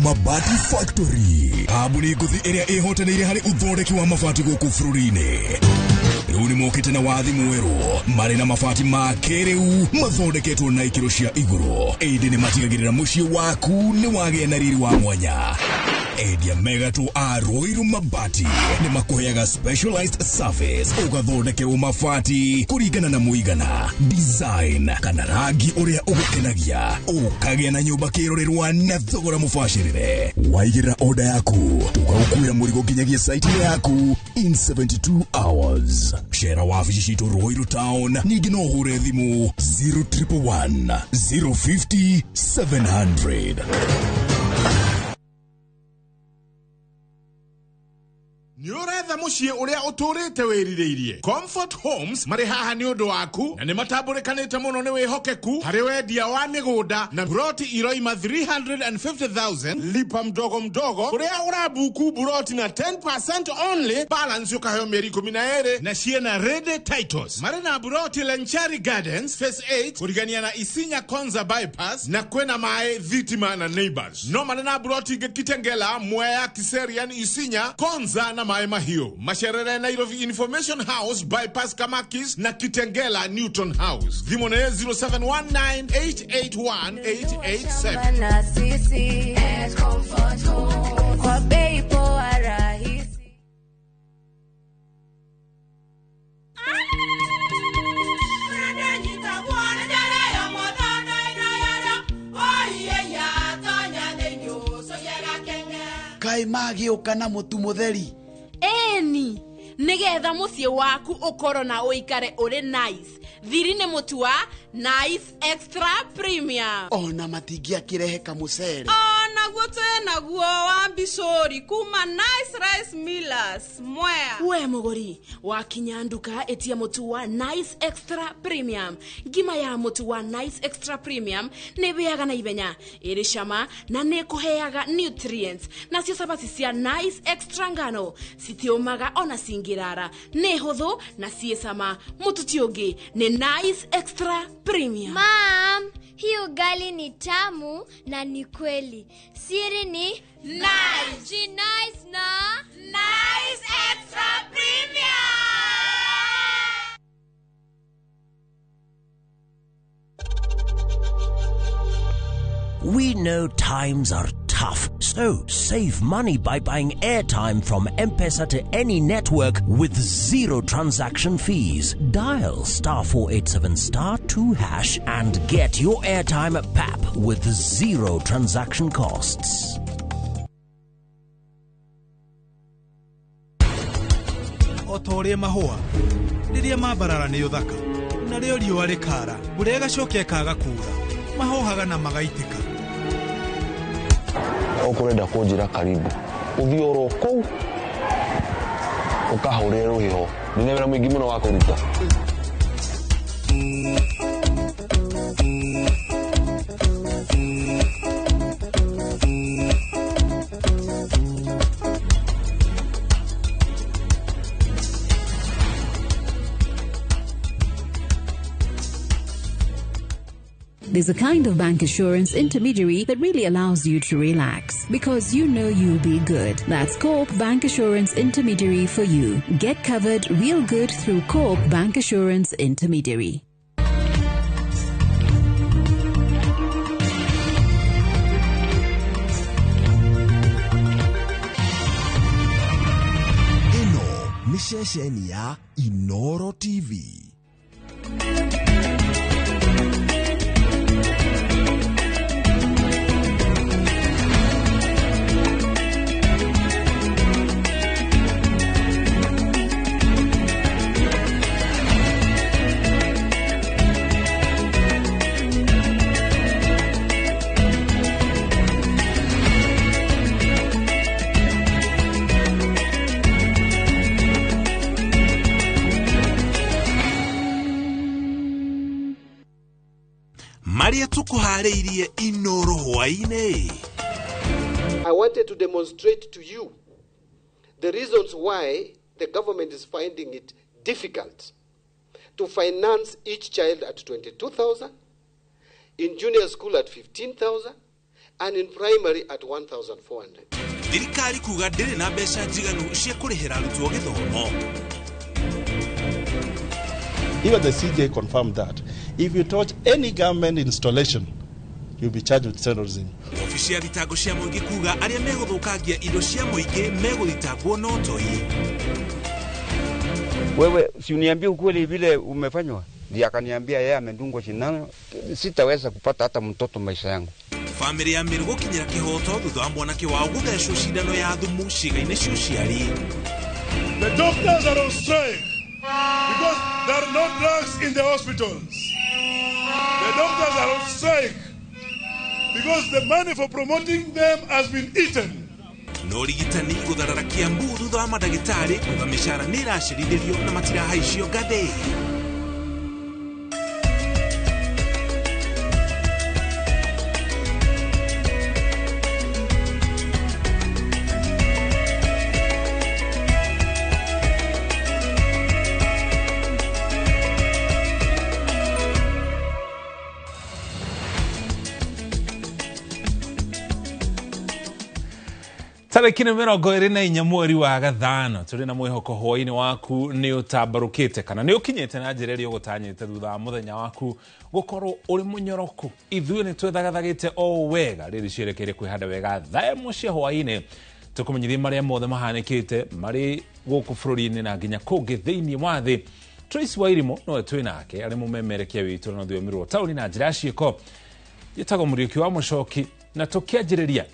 Mabati Factory, kambuni ngũthi ĩrĩa ĩhotanĩire harĩ ũthondeki wa mabati gũkũ bũrũri-inĩ. Rĩu nĩ mokĩte na wathi mwerũ marĩ na mabati ma kĩrĩu mathondeketwo na ikĩro cia igũrũ, ĩndĩ nĩ matigagĩrĩra mũciĩ waku nĩ wagĩa na riri wa mwanya. Endia megatũ a Ruiru Mabati nĩ makũheaga specialized service, ũgathondekerwo mabati kũringana na mũigana, design kana rangi ũrĩa ũgũkenagia, ũkagĩa na nyũmba kĩrorerwa na thogora mũbacĩrĩre. Waigĩrĩra order yaku tũgagũkuĩra mũrigo nginyagia site-inĩ yaku in 72 hours. Cera wabici citũ Ruiru Town, ningĩ no ũhũre thimũ 0111 050 700. Nĩ ũretha mũciĩ ũrĩa ũtũrĩte wĩrirĩirie. Comfort Homes marĩ haha nĩ ũndũ waku na nĩ matambũrĩkanĩte mũno nĩ wĩhokeku harĩ wendia wa mĩgũnda na buroti iroima 350,000 lipa mdogo mdogo, kũrĩa ũrabuku buroti na 10% only, balance ũkaheo mĩeri 12 na ciĩna ready titles. Marĩ na buroti Lenchari Gardens Phase 8 kũrigania na Isinya Konza Bypass, na kwĩna maĩ, thitima na neighbors. No marĩ na buroti ingĩ Kitengela, Mwea, Kiserian, Isinya, Konza na Maĩ Mahiũ. Macerere Nairobi Information House Bypass Kamakis na Kitengela Newton House. Thimũ nĩ 0719881887. Na sisi at Comfort Home kwa bei poa rahisi. Kaĩ magĩũka na mũtu mũtheri? Eni, nĩgetha mũciĩ waku ũkorwo na ũikare ũrĩ nice. Thiri nĩ mũtu wa Nice Extra Premium. Ona matingĩakĩrehe kamũcere. Onaguo twĩ naguo wa mbicũri kuma Nice Rice Millers Mwea. We mũgũri wakinya nduka ĩtia mũtu wa Nice Extra Premium. Ngima ya mũtu wa Nice Extra Premium nĩ ĩhĩaga na ihenya, ĩrĩ cama na nĩ ĩkũheaga nutrients. Nacio cabaci cia Nice Extra ngano citiũmaga ona cingĩrara, nĩ hũthũ na ciĩ cama. Mũtu ti ũngĩ nĩ Nice Extra Premium. Mom, hii ugali ni tamu na ni kweli. Siri ni Nice. G nice na Nice Extra Premium. We know times are tough, so save money by buying airtime from M-Pesa to any network with zero transaction fees. Dial *487*2# and get your airtime at PAP with zero transaction costs. O ta ũrĩa mahũa rĩrĩa mambarara nĩ ũthaka narĩo riũa rĩkara mbura ĩgacoka ĩkaga kuura mahohaga na magaitĩka. Ũkũrenda kũnjĩra karibu ũthiĩ oro kũu ũkahũrĩre rũhĩho, ndĩna wĩra mũingĩ mũno wa kũruta. There's a kind of bank assurance intermediary that really allows you to relax because you know you'll be good. That's Co-op Bank Assurance Intermediary for you. Get covered real good through Co-op Bank Assurance Intermediary. Ĩno nĩ ceceni ya Inoro TV. Marĩa tũkũharĩirie Inoro hwaĩ-inĩ. I wanted to demonstrate to you the reasons why the government is finding it difficult to finance each child at 22,000, in junior school at 15,000, and in primary at 1,400. Thirikari kuga ndĩrĩ na mbeca njiganu cia kũrĩhĩra arutwo gĩthomo. Even the CJ confirmed that if you touch any government installation, you'll be charged with terrorism. Obici ya thitango cia mũingĩ kuga arĩa megũthũkangia indo cia mũingĩ megũthitangwo na ũtoi. Wewe si uniambie ukweli vile umefanywa? Ndiye akaniambia yeye amedungwa sindano, sitaweza kupata hata mtoto maisha yangu. Famĩlĩ ya Meru gũkinyĩra kĩhoto thutha wa mwanake wao gũthecwo cindano ya thumu ciĩga-inĩ cia ũciari. The doctors are on strike because there are no drugs in the hospitals. The doctors are on strike because the money for promoting them has been eaten. No rigitani gũtharara Kiambu thutha wa mandagĩtarĩ kuga mĩcara nĩ ĩracerithĩrio na matirahaicio ngathĩ. Tarĩki nĩ 24 mweri wa gathano tũrĩ na mwĩhoko hwaĩ-inĩ waku nĩ ũtambarũkĩte kana nĩ ũkinyĩte na njĩra ĩrĩa ũgũtanyĩte thutha wa mũthenya waku gũkorwo ũrĩ mũnyoroku. Ithuĩ nĩ twethagathagĩte o wega rĩrĩ cierekeire kwĩhanda wega thaa ĩmwe cia hwaĩ-inĩ tũkũmenyithie marĩa mothe mahanĩkĩte marĩ gũkũ bũrũri-inĩ na nginya kũngĩ thĩinĩ wa thĩ. Tracy Wairimu nowe twĩ nake arĩ mũmemerekia witũ na rũthiomi rwa taũni na njĩra ya ciĩko. Njĩtagwo Mũriũki wa Mũcoki na tũkĩanjĩrĩria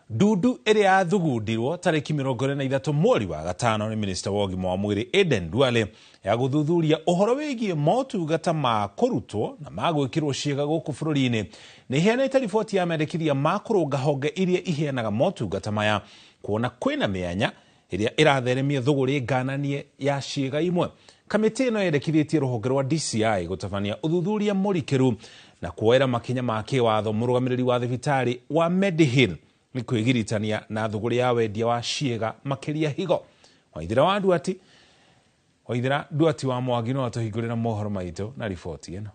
ndundu ĩrĩa yathugundirwo tarĩki 23 mweri wa gatano nĩ minista wa ũgima wa mwĩrĩ Aden Duale ya gũthuthuria ũhoro wĩgiĩ motungata ma kũrutwo na ma gwĩkĩrwo ciĩga gũkũ bũrũri-inĩ nĩ iheanĩte riboti ya mendekithia ma kũrũnga honge iria iheanaga motungata maya kuona kwĩna mĩanya ĩrĩa ĩratheremia thũgũrĩ ngananie ya ciĩga imwe. Kamĩtĩ ĩno yendekithĩtie rũhonge rwa DCI gũtabania ũthuthuria mũrikĩru na kuoera makinya ma kĩwatho mũrũgamĩrĩri wa thibitarĩ wa Medihill nĩ kwĩgiritania na thũgũrĩ ya wendia wa ciĩga makĩria higo. Waithira Nduati wa Mwangi no atũhingũrĩra mohoro maitũ na riboti ĩno.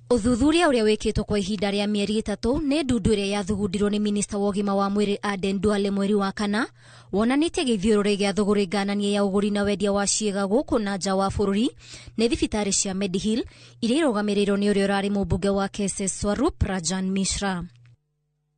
Ũthuthuria ũrĩa wĩkĩtwo kwa ihinda rĩa mĩeri 3 nĩ ndundu ĩrĩa yathugundirwo nĩ minista wa ũgima wa mwĩrĩ Aden Duale mweri wa kana wonanĩtie gĩthiũrũrĩ gĩa thũgũrĩ ngananie ya ũgũri na wendia wa ciĩga gũkũ na nja wa bũrũri nĩ thibitarĩ cia Medihill iria irũgamĩrĩirwo nĩ ũrĩa ũrarĩ mũmbunge wa Keses Swarup Rajan Mishra.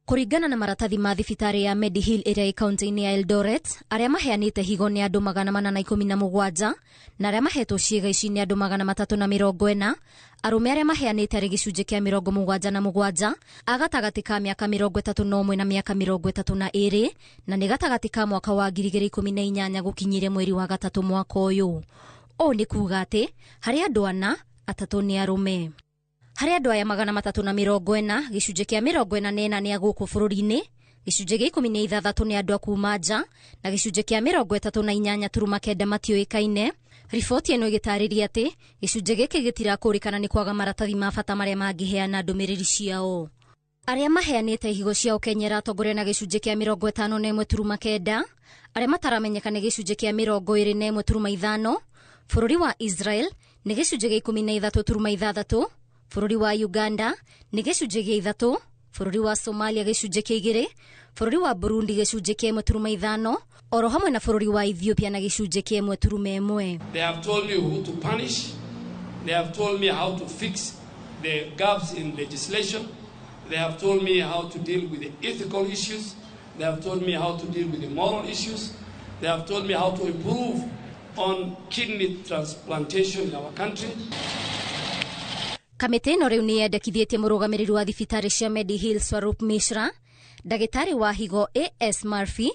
Kũringana na maratathi ma thibitarĩ ya Medihill ĩrĩa ĩ kaunti-inĩ ya Eldoret, arĩa maheanĩte higo nĩ andũ 417 na arĩa mahetwo ciĩga ici nĩ andũ 340. Arũme arĩa maheanĩte arĩ gĩcunjĩ kĩa 77 a gatagatĩ ka mĩaka 31 na mĩaka 32 na nĩ gatagatĩ ka mwaka wa 2018 gũkinyire mweri wa gatatũ mwaka ũyũ. Ũũ nĩ kuuga atĩ harĩ andũ ana, atatũ nĩ arũme. Harĩ andũ aya 340, gĩcunjĩ kĩa 44 nĩ a gũkũ bũrũri-inĩ, gĩcunjĩ gĩa 16 nĩ andũ a kuma nja na gĩcunjĩ kĩa 38.9 matiũĩkaine. Riboti ĩno ĩgĩtarĩria atĩ gĩcunjĩ gĩkĩ gĩtirakũrĩkana nĩ kwaga maratathi ma bata marĩa mangĩheana ndũmĩrĩri ciao. Arĩa maheanĩte higo ciao Kenya ĩratongoria na gĩcunjĩ kĩa 51.9, arĩa mataramenyeka nĩ gĩcunjĩ kĩa 21.5, bũrũri wa Israel nĩ gĩcunjĩ gĩa 13.6, bũrũri wa Uganda nĩ gĩcunjĩ gĩa 3, bũrũri wa Somalia gĩcunjĩ kĩa 2, bũrũri wa Burundi gĩcunjĩ kĩa 1.5, oro hamwe na bũrũri wa Ethiopia na gĩcunjĩ kĩa 1.1. They have told me who to punish. They have told me how to fix the gaps in legislation. They have told me how to deal with the ethical issues. They have told me how to deal with the moral issues. They have told me how to improve on kidney transplantation in our country. Kamĩtĩ ĩno rĩu nĩ yendekithĩtie mũrũgamĩrĩri wa thibitarĩ cia Medihill Swarup Mishra, ndagĩtarĩ wa higo A.S. Murphy,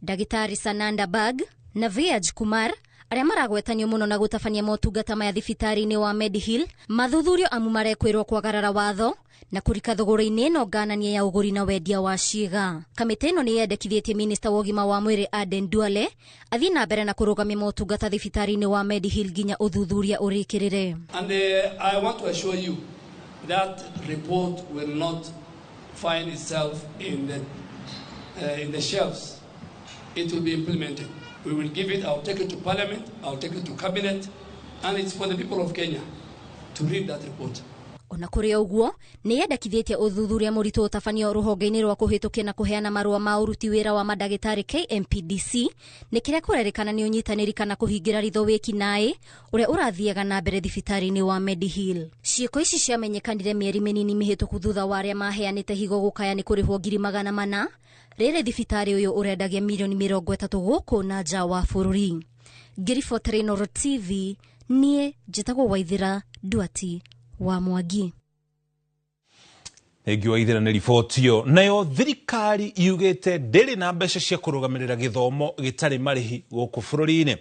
ndagĩtarĩ Sananda Bag na Viraj Kumar arĩa maragwetanio mũno na gũtabania motungata maya thibitarĩ-inĩ wa Medihill mathuthurio amu marekwĩrwo kwagarara watho na kũrika thũgũrĩ-inĩ ĩno ngananie ya ũgũri na wendia wa ciĩga. Kamĩtĩ ĩno nĩ yendekithĩtie minista wa ũgima wa mwĩrĩ Aden Duale athiĩ na mbere na kũrũgamia motungata thibitarĩ-inĩ wa Medihill nginya ũthuthuria ũrĩkĩrĩre. And I want to assure you that report will not find itself in the shelves. It will be implemented. We will give it, I'll take it to Parliament, I'll take it to Cabinet, and it's for the people of Kenya to read that report. Ona kũrĩ ũguo, nĩ yendekithĩtie ũthuthuria mũritũ ũtabanio rũhonge-inĩ rwa kũhĩtũkia na kũheana marũa ma ũruti wĩra wa mandagĩtarĩ KMPDC nĩ kĩrĩa kũrerĩkana nĩ ũnyitanĩri kana kũhingĩra ritho wĩki-naĩ ũrĩa ũrathiaga na mbere thibitarĩ-inĩ wa Mediheal. Ciĩko ici ciamenyekanire mĩeri mĩnini mĩhĩtũku thutha wa arĩa maheanĩte higo gũkaya nĩ kũrĩhwo 400,000 rĩrĩ thibitarĩ ũyũ ũrendagia mirioni 30 gũkũ na nja wa bũrũri. Ngĩribotera Inooro TV, niĩ njĩtagwo Waithĩra Nduati wa Mwangi. Thengiũ Waithĩra nĩ riboti ĩyo. Nayo thirikari yugĩte ndĩrĩ na mbeca cia kũrũgamĩrĩra gĩthomo gĩtarĩ marĩhi gũkũ bũrũri-inĩ.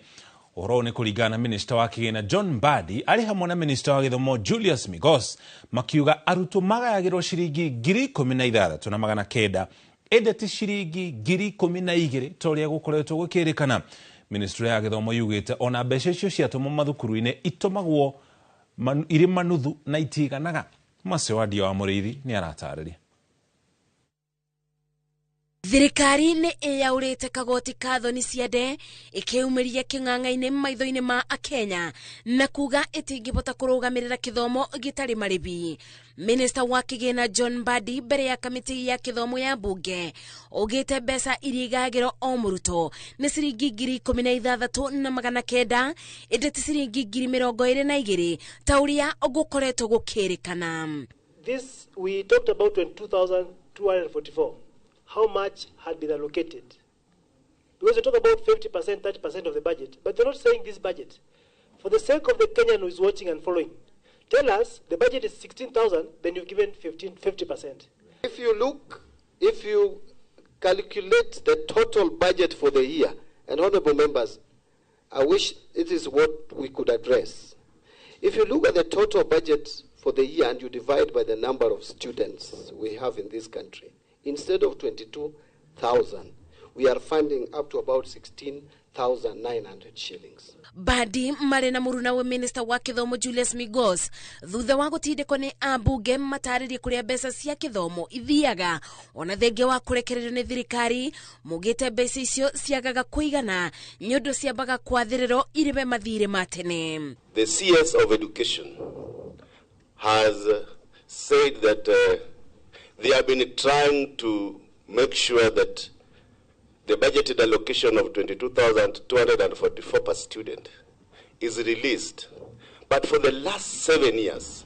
Ũhoro ũyũ nĩ kũringana na minista wa kĩgĩna John Mbadi arĩ hamwe na minista wa gĩthomo Julius Migos makiuga arutwo magayagĩrwo ciringi 16,900 ĩndĩ ti ciringi 12,000 ta ũrĩa gũkoretwo gũkĩrĩkana. Ministry ya gĩthomo yugĩte ona mbeca icio ciatũmwo mathukuru-inĩ itũmagwo irĩ manuthu na itiganaga. Macio Wadia wa Mũrĩithi nĩ aratarĩria. Thirikari nĩ ĩyaũrĩte kagoti ka thoni ciende ĩkĩumĩria kĩng'ang'a-inĩ maitho-inĩ ma Akenya na kuga ĩtingĩhota kũrũgamĩrĩra kĩthomo gĩtarĩ marĩhi. Minista wa kĩgĩna John Mbadi mbere ya kamĩtĩ ya kĩthomo ya mbunge augĩte mbeca iria igagĩrwo o mũrutwo nĩ ciringi 16,900 ĩndĩ ti ciringi 22,000 ta ũrĩa gũkoretwo gũkĩrĩkana. This we talked about 22,244. How much had been allocated? Because they talk about 50%, 30% of the budget, but they're not saying this budget. For the sake of the Kenyan who is watching and following, tell us the budget is 16,000, then you've given 50%. If you look, if you calculate the total budget for the year, and honorable members, I wish it is what we could address. If you look at the total budget for the year and you divide by the number of students we have in this country, instead of 22,000, we are funding up to about 16,900 shillings. Mbadi marĩ na mũrunawe minista wa kĩthomo Julius Migos thutha wa gũtindĩkwo nĩ ambunge matarĩrie kũrĩa mbeca cia kĩthomo ithiaga ona thengia wa kũrekererio nĩ thirikari mugĩte mbeca icio ciagaga kũigana nĩ ũndũ ciambaga kwathĩrĩrwo irĩbe mathirĩ ma tene. The CS of Education has said that they have been trying to make sure that the budgeted allocation of 22,244 per student is released. But for the last 7 years,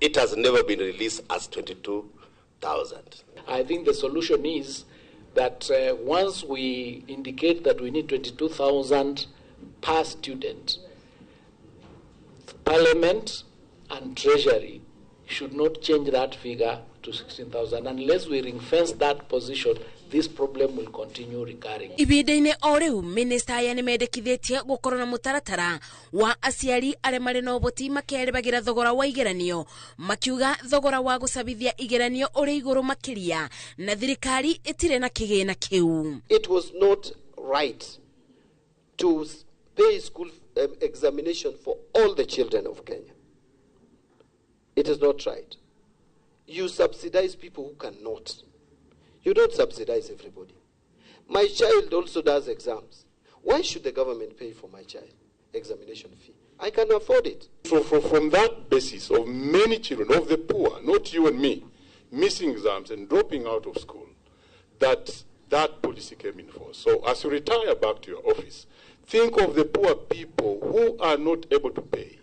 it has never been released as 22,000. I think the solution is that once we indicate that we need 22,000 per student, Parliament and Treasury should not change that figure to 16,000. Unless we ring-fence that position, this problem will continue recurring. Ibinda-inĩ o rĩu minista aya nĩ mendekithĩtie gũkorwo na mũtaratara wa aciari arĩa marĩ na ũhoti makerĩbagĩra thogora wa igeranio, makiuga thogora wa gũcabithia igeranio ũrĩ igũrũ makĩria na thirikari ĩtirĩ na kĩgĩna kĩu. It was not right to pay school examination for all the children of Kenya. It is not right. You subsidize people who cannot. You don't subsidize everybody. My child also does exams. Why should the government pay for my child examination fee? I can afford it. From that basis of many children, of the poor, not you and me, missing exams and dropping out of school, that policy came in force. So as you retire back to your office, think of the poor people who are not able to pay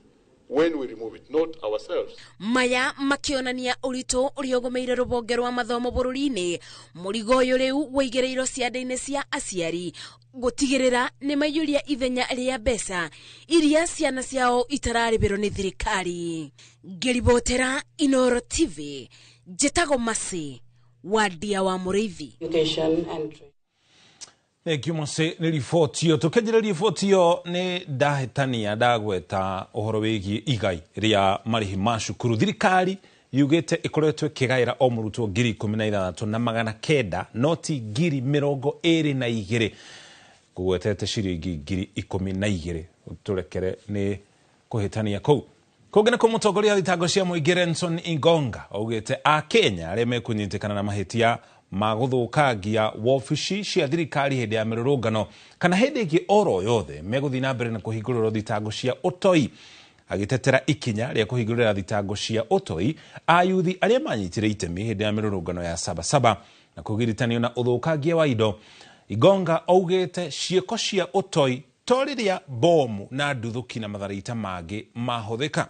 when we remove it, not ourselves. Maya makionania ũritũ ũrĩa ũgũmĩire rũhonge rwa mathomo bũrũri-inĩ. Mũrigo ũyũ rĩu wũigĩrĩirwo ciande-inĩ cia aciari gũtigĩrĩra nĩ maiyũria ithenya rĩa mbeca iria ciana ciao itararĩbĩrwo nĩ thirikari. Ngĩribotera Inooro TV, njĩtagwo Mercy Wadia wa Mũrĩithi. Thank you Mercy nĩ riboti ĩyo. Tũkĩanjĩrĩria riboti ĩyo nĩ ndahĩtania ndagweta ũhoro wĩgiĩ igai rĩa marĩhi ma cukuru. Thirikari yugĩte ĩkoretwo ĩkĩgaĩra o mũrutwo 16,900 no ti 22,000 kũgwetete ciringi 12,000. Tũrekere nĩ kũhĩtania kũu. Kũngĩ nĩ kũmũtongoria wa thitango cia mũingĩ Renson Ingonga augĩte Akenya arĩa mekũnyitĩkana na mahĩtia ma gũthũkangia wobici cia thirikari hĩndĩ ya mĩrũrũngano kana hĩndĩ ĩngĩ oro yothe megũthiĩ na mbere na kũhingũrĩrwo thitango cia ũtoi. Agĩtetera ikinya rĩa kũhingũrĩra thitango cia ũtoi ayuthi arĩa manyitire itemi hĩndĩ ya mĩrũrũngano ya Sabasaba na kũgiritanio na ũthũkangia wa indo. Igonga augĩte ciĩko cia ũtoi to rĩrĩa bomu na nduthũki na matharaita mangĩ mahũthĩka.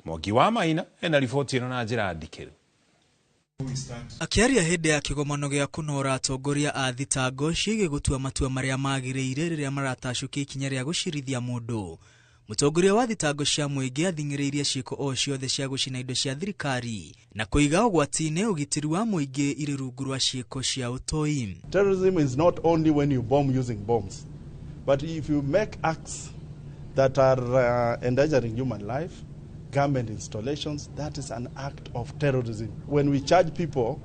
Mwangi wa Maina ena riboti ĩno na njĩra ndikĩru. Akĩaria hĩndĩ ya kĩgomano gĩa kũnora atongoria a thitango ciĩgiĩ gũtua matua marĩa magĩrĩire rĩrĩa maratacũkia ikinya rĩa gũcirithia mũndũ. Mũtongoria wa thitango cia mũingĩ athing'ĩrĩirie ciĩko o ciothe cia gũcina indo cia thirikari na kũiga ũgwati-inĩ ũgitĩri wa mũingĩ irĩ rungu rwa ciĩko cia ũtoi. Terrorism is not only when you bomb using bombs, but if you make acts that are endangering human life, government installations, that is an act of terrorism. When we charge people,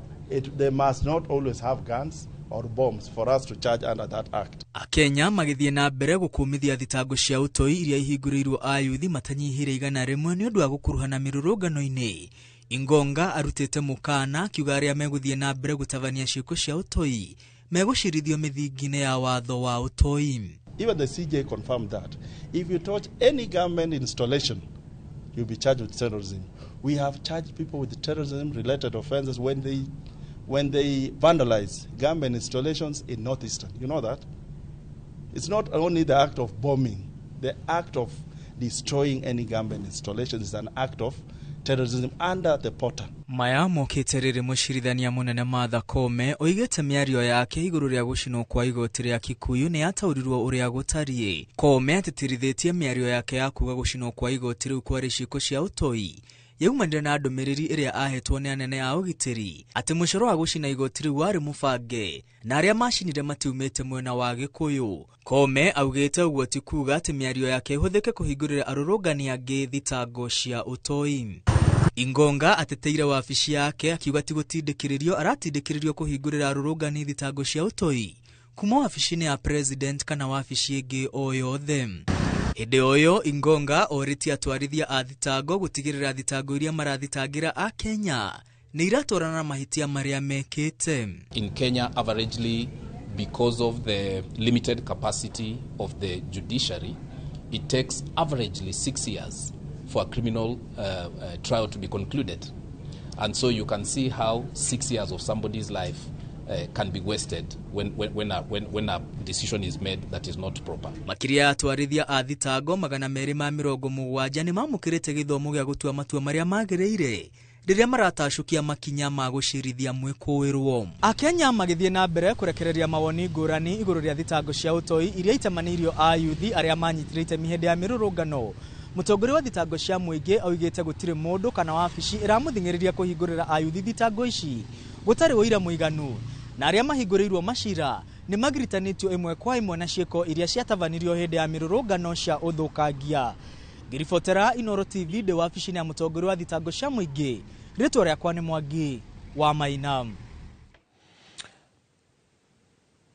they must not always have guns or bombs for us to charge under that act. Akenya magĩthiĩ na mbere gũkũmithia thitango cia ũtoi iria ihingũrĩirwo ayuthi matanyihĩire 100 nĩ ũndũ wa gũkuruhana mĩrũrũngano-inĩ. Ingonga arutĩte mũkana akiuga arĩa megũthiĩ na mbere gũtabania ciĩko cia ũtoi megũcirithio mĩthingi-inĩ ya watho wa ũtoi. Even the CJ confirmed that if you touch any government installation, you'll be charged with terrorism. We have charged people with terrorism-related offenses when they vandalize government installations in Northeastern. You know that? It's not only the act of bombing. The act of destroying any government installation is an act of terrorism under the POTA. Maya mokĩte rĩrĩ mũcirithania mũnene Martha Koome oigĩte mĩario yake igũrũ rĩa gũcinwo kwa igoti rĩa Kikuyu nĩ yataũrirwo ũrĩa gũtariĩ. Koome atĩtĩrithĩtie mĩario yake ya kuga gũcinwo kwa igoti rĩu kwarĩ ciĩko cia ũtoi yaumanire na ndũmĩrĩri ĩrĩa ahetwo nĩ anene a ũgitĩri atĩ mũcoro wa gũcina igoti rĩu warĩ mũbange na arĩa macinire matiumĩte mwena wa Gĩkũyũ. Koome augĩte ũguo ti kuga atĩ mĩario yake ĩhũthĩke kũhingũrĩra arũrũngani angĩ thitango cia ũtoi. Ingonga ateteire wabici yake akiuga ti gũtindĩkĩrĩrio aratindĩkĩrĩrio kũhingũrĩra arũrũngani thitango cia ũtoi kuma wabici-inĩ ya president kana wabici ĩngĩ o yothe. Hĩndĩ oyo Ingonga orĩtie atwarithia a thitango gũtigĩrĩra thitango iria marathitangĩra a Kenya nĩ iratwarana na mahĩtia marĩa mekĩte. In Kenya, averagely, because of the limited capacity of the judiciary, it takes averagely 6 years for a criminal trial to be concluded. And so you can see how 6 years of somebody's life can be wasted when a decision is made that is not proper. Makĩria ya atwarithia a thitango 270 nĩ mamũkĩrĩte gĩthomo gĩa gũtua matua marĩa magĩrĩire rĩrĩa maratacũkia makinya ma gũcirithia mwĩkũĩrwo. Akenya magĩthiĩ na mbere kũrekereria mawoni ngũrani igũrũ rĩa thitango cia ũtoi iria itamanĩirio ayuthi arĩa manyitire itemi hĩndĩ ya mĩrũrũngano. Mũtongoria wa thitango cia mũingĩ augĩte gũtirĩ mũndũ kana wabici ĩramũthing'ĩrĩria kũhingũrĩra ayuthi thitango ici gũtarĩ ũira mũiganu na arĩa mahingũrĩirwo macira nĩ magiritanĩtio ĩmwe kwa ĩmwe na ciĩko iria ciatabanirio hĩndĩ ya mĩrũrũngano cia ũthũkangia. Ngĩribotera Inooro TV ndĩ wabici-inĩ ya mũtongoria wa thitango cia mũingĩ, rĩtwa rĩakwa nĩ Mwangi wa Maina.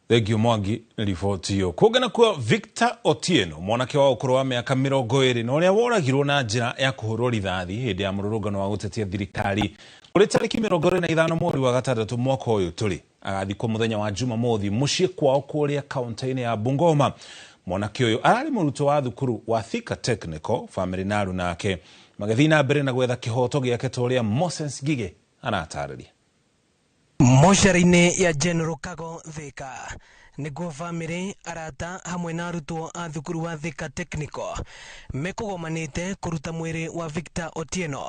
Thengio Mwangi nĩ riboti ĩyo. Kũngana kwa Victor Otieno, mwanake wa ũkũrũ wa mĩaka 20 na ũrĩa woragirwo na njĩra ya kũhũrwo rithathi hĩndĩ ya mũrũrũngano wa gũtetia thirikari ũrĩ tarĩki 25 mweri wa gatandatũ mwaka ũyũ tũrĩ, agathikwo mũthenya wa Jumamothi mũciĩ kwao kũrĩa kaunti-inĩ ya Bungoma. Mwanake ũyũ ararĩ mũrutwo wa thukuru wa Thika Technical, famĩlĩ na aruna ake magĩthiĩ na mbere na gwetha kĩhoto gĩake ta ũrĩa Moses Ngige aratarĩria. Mocarĩ-inĩ ya General Kago Thika nĩguo famĩlĩ, arata hamwe na arutwo a thukuru wa Thika Technical mekũgomanĩte kũruta mwĩrĩ wa Victor Otieno,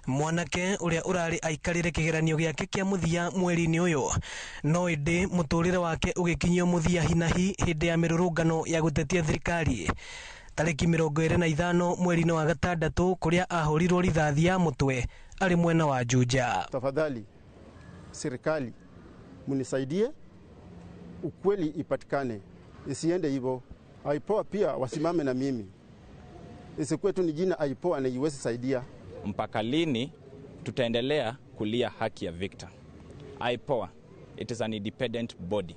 mwanake ũrĩa ũrarĩ aikarĩre kĩgeranio gĩake kĩa mũthia mweri-inĩ ũyũ, no ĩndĩ mũtũrĩre wake ũgĩkinyio mũthia hinahi hĩndĩ ya mĩrũrũngano ya gũtetia thirikari tarĩki 25 mweri-inĩ wa gatandatũ kũrĩa ahũrirwo rithathi ya mũtwe arĩ mwena wa Juja. Tafadhali serikali munisaidie, ukweli ipatikane, isiende hivyo. IPOA pia wasimame na mimi, isikuwe tu ni jina IPOA na iwezi saidia. Mpaka lini tutaendelea kulia haki ya Victor? IPOA, it is an independent body.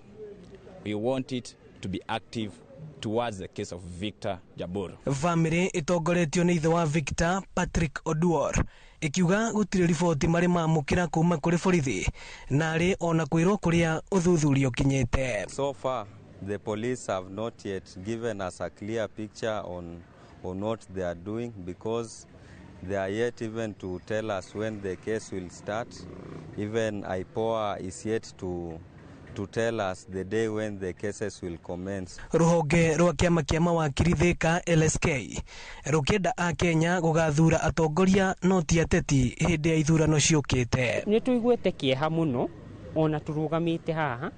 We want it to be active towards the case of Victor Jabor. Family itongoretio nĩ ithe wa Victor, Patrick Oduor, ikiuga gũtirĩ riboti marĩ mamũkĩra kuma kũrĩ borithi narĩ ona kwĩrwo kũrĩa ũthuthuria ũkinyĩte. So far the police have not yet given us a clear picture on what they are doing, because They are yet even to tell us when the case will start. Even IPOA is yet to tell us the day when the cases will commence. Ruhonge rwa kiama kia mawakiri Thika LSK rukienda a Kenya gugathura atongoria no ti ateti hindi ya ithurano ciukite. Ni tuiguite kieha muno ona turugamite haha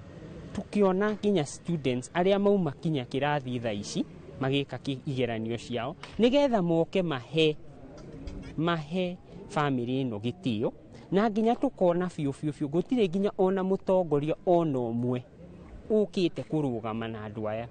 tukiona nginya students aria mauma kinya kirathi thaa ici magika igeranio ciao nigetha moke mahe family ino gitio na nginya tukona biũ biũ biũ gutire nginya ona mutongoria ona umwe ukite kurugama na andu aya.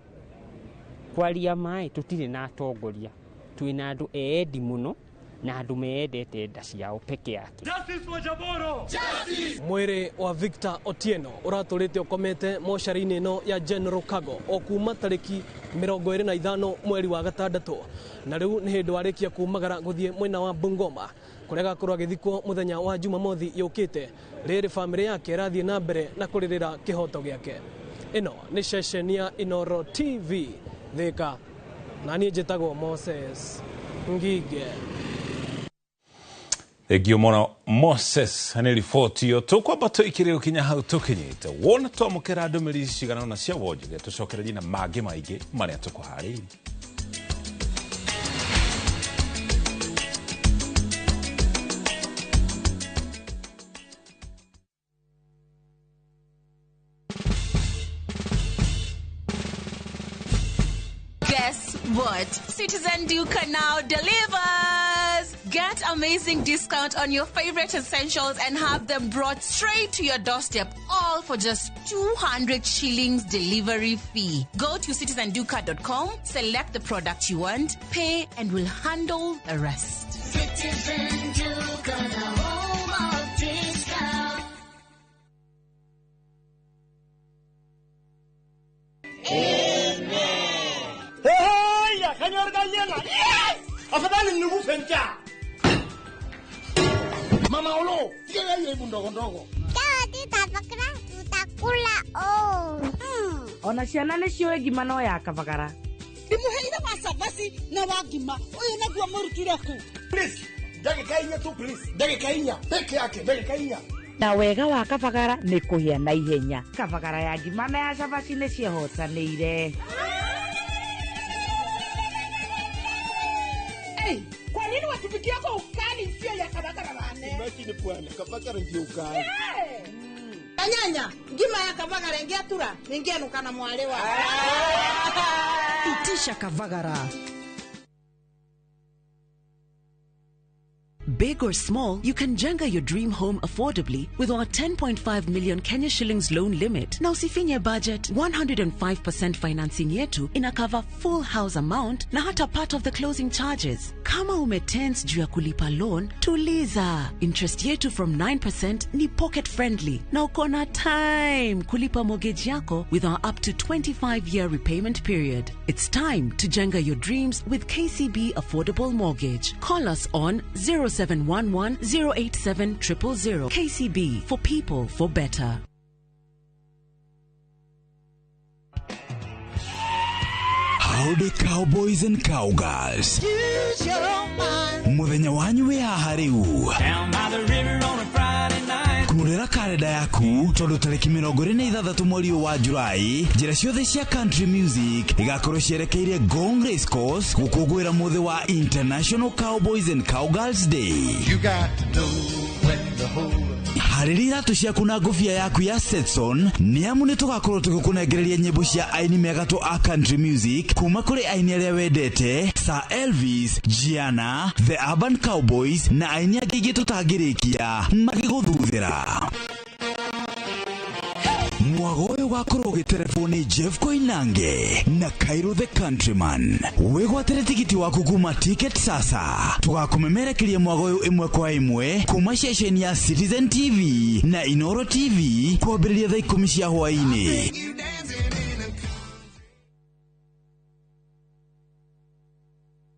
Kwaria mai tutire na atongoria, twina andu eendi muno na andu meendete nda ciao peke yake. Justice for Jaboro. Justice. Mwiri wa Victor Otieno uraturite ukomete mocarĩ-inĩ ĩno ya General Cargo o kuma tarĩki 25 mweri wa gatandatũ, na rĩu nĩ hĩndĩ warĩkia kumagara gũthiĩ mwena wa Bungoma kũrĩa agakorwo agĩthikwo mũthenya wa Jumamothi yũkĩte. Rĩrĩ famĩlĩ yake ĩrathiĩ na mbere na kũrĩrĩra kĩhoto gĩake. Ĩno nĩ ceceni ya Inooro TV Thika, na niĩ njĩtagwo Moses Ngige. Thengio mũno Moses nĩ riboti ĩyo. Tũkwamba tũikĩrĩre gũkinya hau tũkinyĩte. Wona twamũkĩra ndũmĩrĩri cigana ũna cia wonjoria, tũcokererie na mangĩ maingĩ marĩa tũkũharĩirie. Guess what? Citizen Duka now delivers! Get amazing discount on your favorite essentials and have them brought straight to your doorstep, all for just 200 shillings delivery fee. Go to citizenduka.com, select the product you want, pay, and we'll handle the rest. Citizen Duka, the home of discount. Yes! Afadhali nikufe njaa. Mama Olo, tiga yeye ndogo ndogo. Tutakula oh. Ona ciana nĩ ciũĩ ngima no ya kabagara. Ndimuheire wa cabaci na wa ngima. Ũyũ naguo mũrutire kũ? Please, ndagĩka inya tu please. Ndagĩka inya peke yake, ndagĩka inya. Na wega wa kabagara nĩ kũhĩa na ihenya. Kabagara ya ngima na ya cabaci nĩ ciehotanĩire. Hey, kwa nini watupikia kwa ukali sio ya kabagara bane? Imagine bwana, kabagara ndio ukali. Hey. Anyanya, ngima ya kabagara ingiatura, ningenuka na mwale wa. Itisha kabagara. Big or small, you can jenga your dream home affordably with our 10.5 million Kenya shillings loan limit. Na usifinye budget, 105% financing yetu ina cover full house amount na hata part of the closing charges. Kama umetense juu ya kulipa loan, tuliza. Interest yetu from 9% ni pocket friendly. Na uko na time kulipa mortgage yako with our up to 25-year repayment period. It's time to jenga your dreams with KCB Affordable Mortgage. Call us on 0711 087 000. KCB, for people, for better. Howdy cowboys and cowgirls. Muthenya wanyu wi haha riu. Kurera karenda yaku tondu tariki 26 mweri wa Julai njira ciothe cia country music igakorwo cierekeire Ngong Race Course gukungũĩra muthi wa International Cowboys and Cowgirls Day. You got to know when to hold up. Harĩria iratũ ciaku na ngũbia yaku ya Stetson nĩ amu nĩ tũgakorwo tũgĩkũnengereria nyĩmbo cia aini megatũ a country music kuma kũrĩ aini arĩa wendete Sir Elvis, Gianna, The Urban Cowboys na aini angĩ aingĩ tũtangĩrĩkia magĩgũthuthĩra. Mwago ũyũ ũgakorwo ũgĩterebwo nĩ Jeff Koinange na Cairo the Countryman. Wĩgwatĩre tigiti waku kuma Ticket Sasa. Tũgakũmemerekeria mwago ũyũ ĩmwe kwa ĩmwe kuma ceceni ya Citizen TV na Inooro TV kwambĩrĩria thaa 10 cia hwaĩ-inĩ.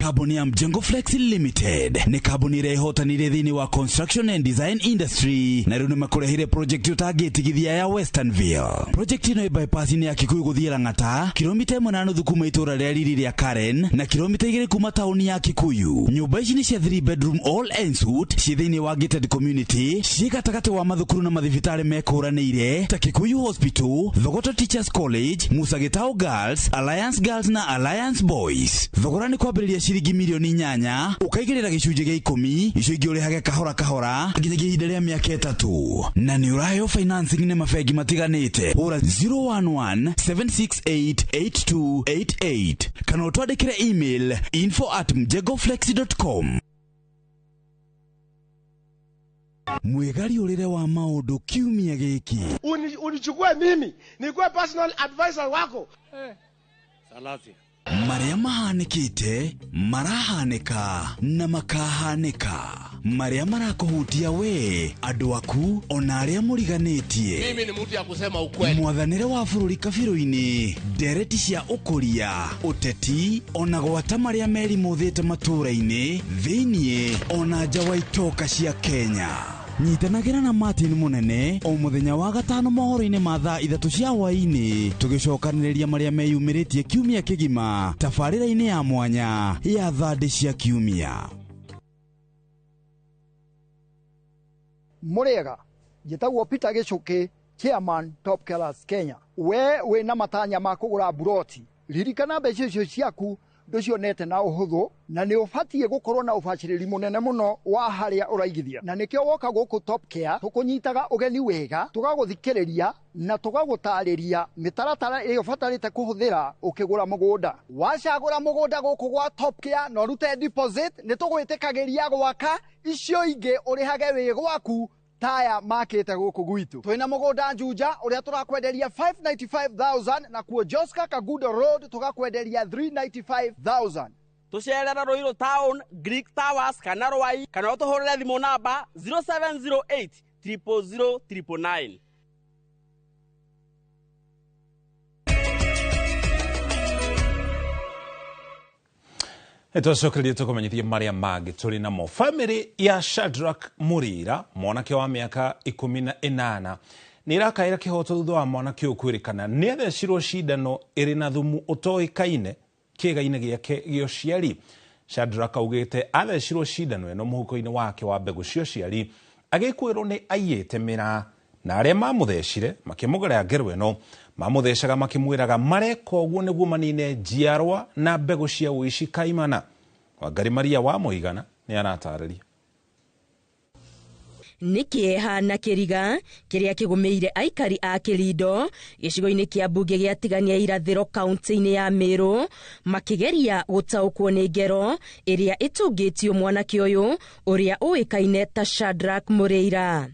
Kambuni ya Mjengo Flex Limited nĩ kambuni ĩrĩa ĩhotanire thĩinĩ wa construction and design industry, na rĩu nĩmakũrehire project ũtangĩtigithia ya Westernville. Project ĩno ĩ bypass-inĩ ya Kikuyu gũthiĩ Lang'ata, kilomita 1.5 kuma itũũra rĩa riri rĩa Karen na kilomita 2 kuma taũni ya Kikuyu. Nyũmba ici nĩ cia 3 bedroom all en suite, ciĩ thĩinĩ wa gated community, ciĩ gatagatĩ wa mathukuru na mathibitarĩ mekũranĩire ta Kikuyu Hospital, Thogoto Teachers College, Musa Gitau Girls, Alliance Girls na Alliance Boys. Thogora nĩ kwambĩrĩria ciringi milioni 8, ũkaigĩrĩra gĩcunjĩ gĩa 10, icio ingĩ ũrĩhage kahora kahora nginyagia ihinda rĩa mĩaka 3, na nĩ ũraheo financing nĩ mabengi matiganĩte. Hũra 011 768 8288 kana ũtwandĩkĩre email info@mjengoflex.com. Mwĩgariũrĩre wa maũndũ kiumia gĩkĩ. Unichukue mimi nikuwe personal advisor wako. Salasia. Marĩa mahanĩkĩte, marahanĩka na makahanĩka, marĩa marakũhutia we, andũ aku, ona arĩa mũriganĩtie. Mimi ni mtu ya kusema ukweli. Mwathanĩre wa bũrũri kabirũ-inĩ, ndereti cia ũkũria, ũteti, ona gwata marĩa merimũthĩte matũũra-inĩ, thĩiniĩ ona nja wa itoka cia Kenya. Nyitanagĩra na Martin Mũnene o mũthenya wa gatano mohoro-inĩ ma thaa 3 cia hwaĩ-inĩ, tũgĩcokanĩrĩria marĩa meyumĩrĩtie kiumia kĩgima tabarĩra-inĩ ya mwanya ya thandĩ cia kiumia. Mũrĩega, njĩtagwo Peter Gĩcũkĩ, chairman Top Killers Kenya. We wĩna matanya ma kũgũra mburoti, ririkana mbeca icio ciaku ndũcionete na ũhũthũ, na nĩ ũbatiĩ gũkorwo na ũbacĩrĩri mũnene mũno wa harĩa ũraigithia, na nĩkĩo woka gũkũ Top Care tũkũnyitaga ũgeni wega, tũgagũthikĩrĩria na tũgagũtarĩria mĩtaratara ĩrĩa ũbatarĩte kũhũthĩra ũkĩgũra mũgũnda. Wacagũra mũgũnda gũkũ gwa Top Care na ũrute deposit, nĩ tũgwĩtĩkagĩria gwaka icio ingĩ ũrĩhage wĩ gwaku taya makĩte gũkũ gwitũ. Twĩna mũgũnda Juja ũrĩa tũrakwenderia 595,000, na kuo Joska Kagudo Road tũgakwenderia 395,000. Tũcerera Ruiru Town, Greek Towers kana Rwai, kana ũtũhũrĩre thimũ namba 0708 000 999. Nĩtwacokereria tũkũmenyithia marĩa mangĩ tũrĩ namo. Famĩlĩ ya Shadrack Mũrĩra, mwanake wa mĩaka 18, nĩ ĩrakaĩra kĩhoto thutha wa mwanake ũyũ kwĩrĩkana nĩ athecirwo cindano ĩrĩ na thumu ũtoĩkaine kĩĩga-inĩ gĩake gĩa ũciari. Shadrack augĩte athecirwo cindano ĩno mũhuko-inĩ wake wa mbegũ cia ũciari, agĩkwĩrwo nĩ aiyĩte mĩraa, na arĩa mamũthecire makĩmũgerera ngero ĩno mamũthecaga makĩmwĩraga mareka ũguo nĩguo manine njiarwa na mbegũ cia ũici kaimana. Wangari Maria wa Mũigana nĩ aratarĩria. Nĩ kĩeha na kĩriga kĩrĩa kĩgũmĩire aikari a Kĩrindo gĩcigo-inĩ kĩa mbunge gĩa Tigania Irathĩro kaunti-inĩ ya Meru, makĩgeria gũtaũkwo nĩ ngero ĩrĩa ĩtũngĩtio mwanake ũyũ ũrĩa ũĩkaine ta Shadrack Mũrĩira.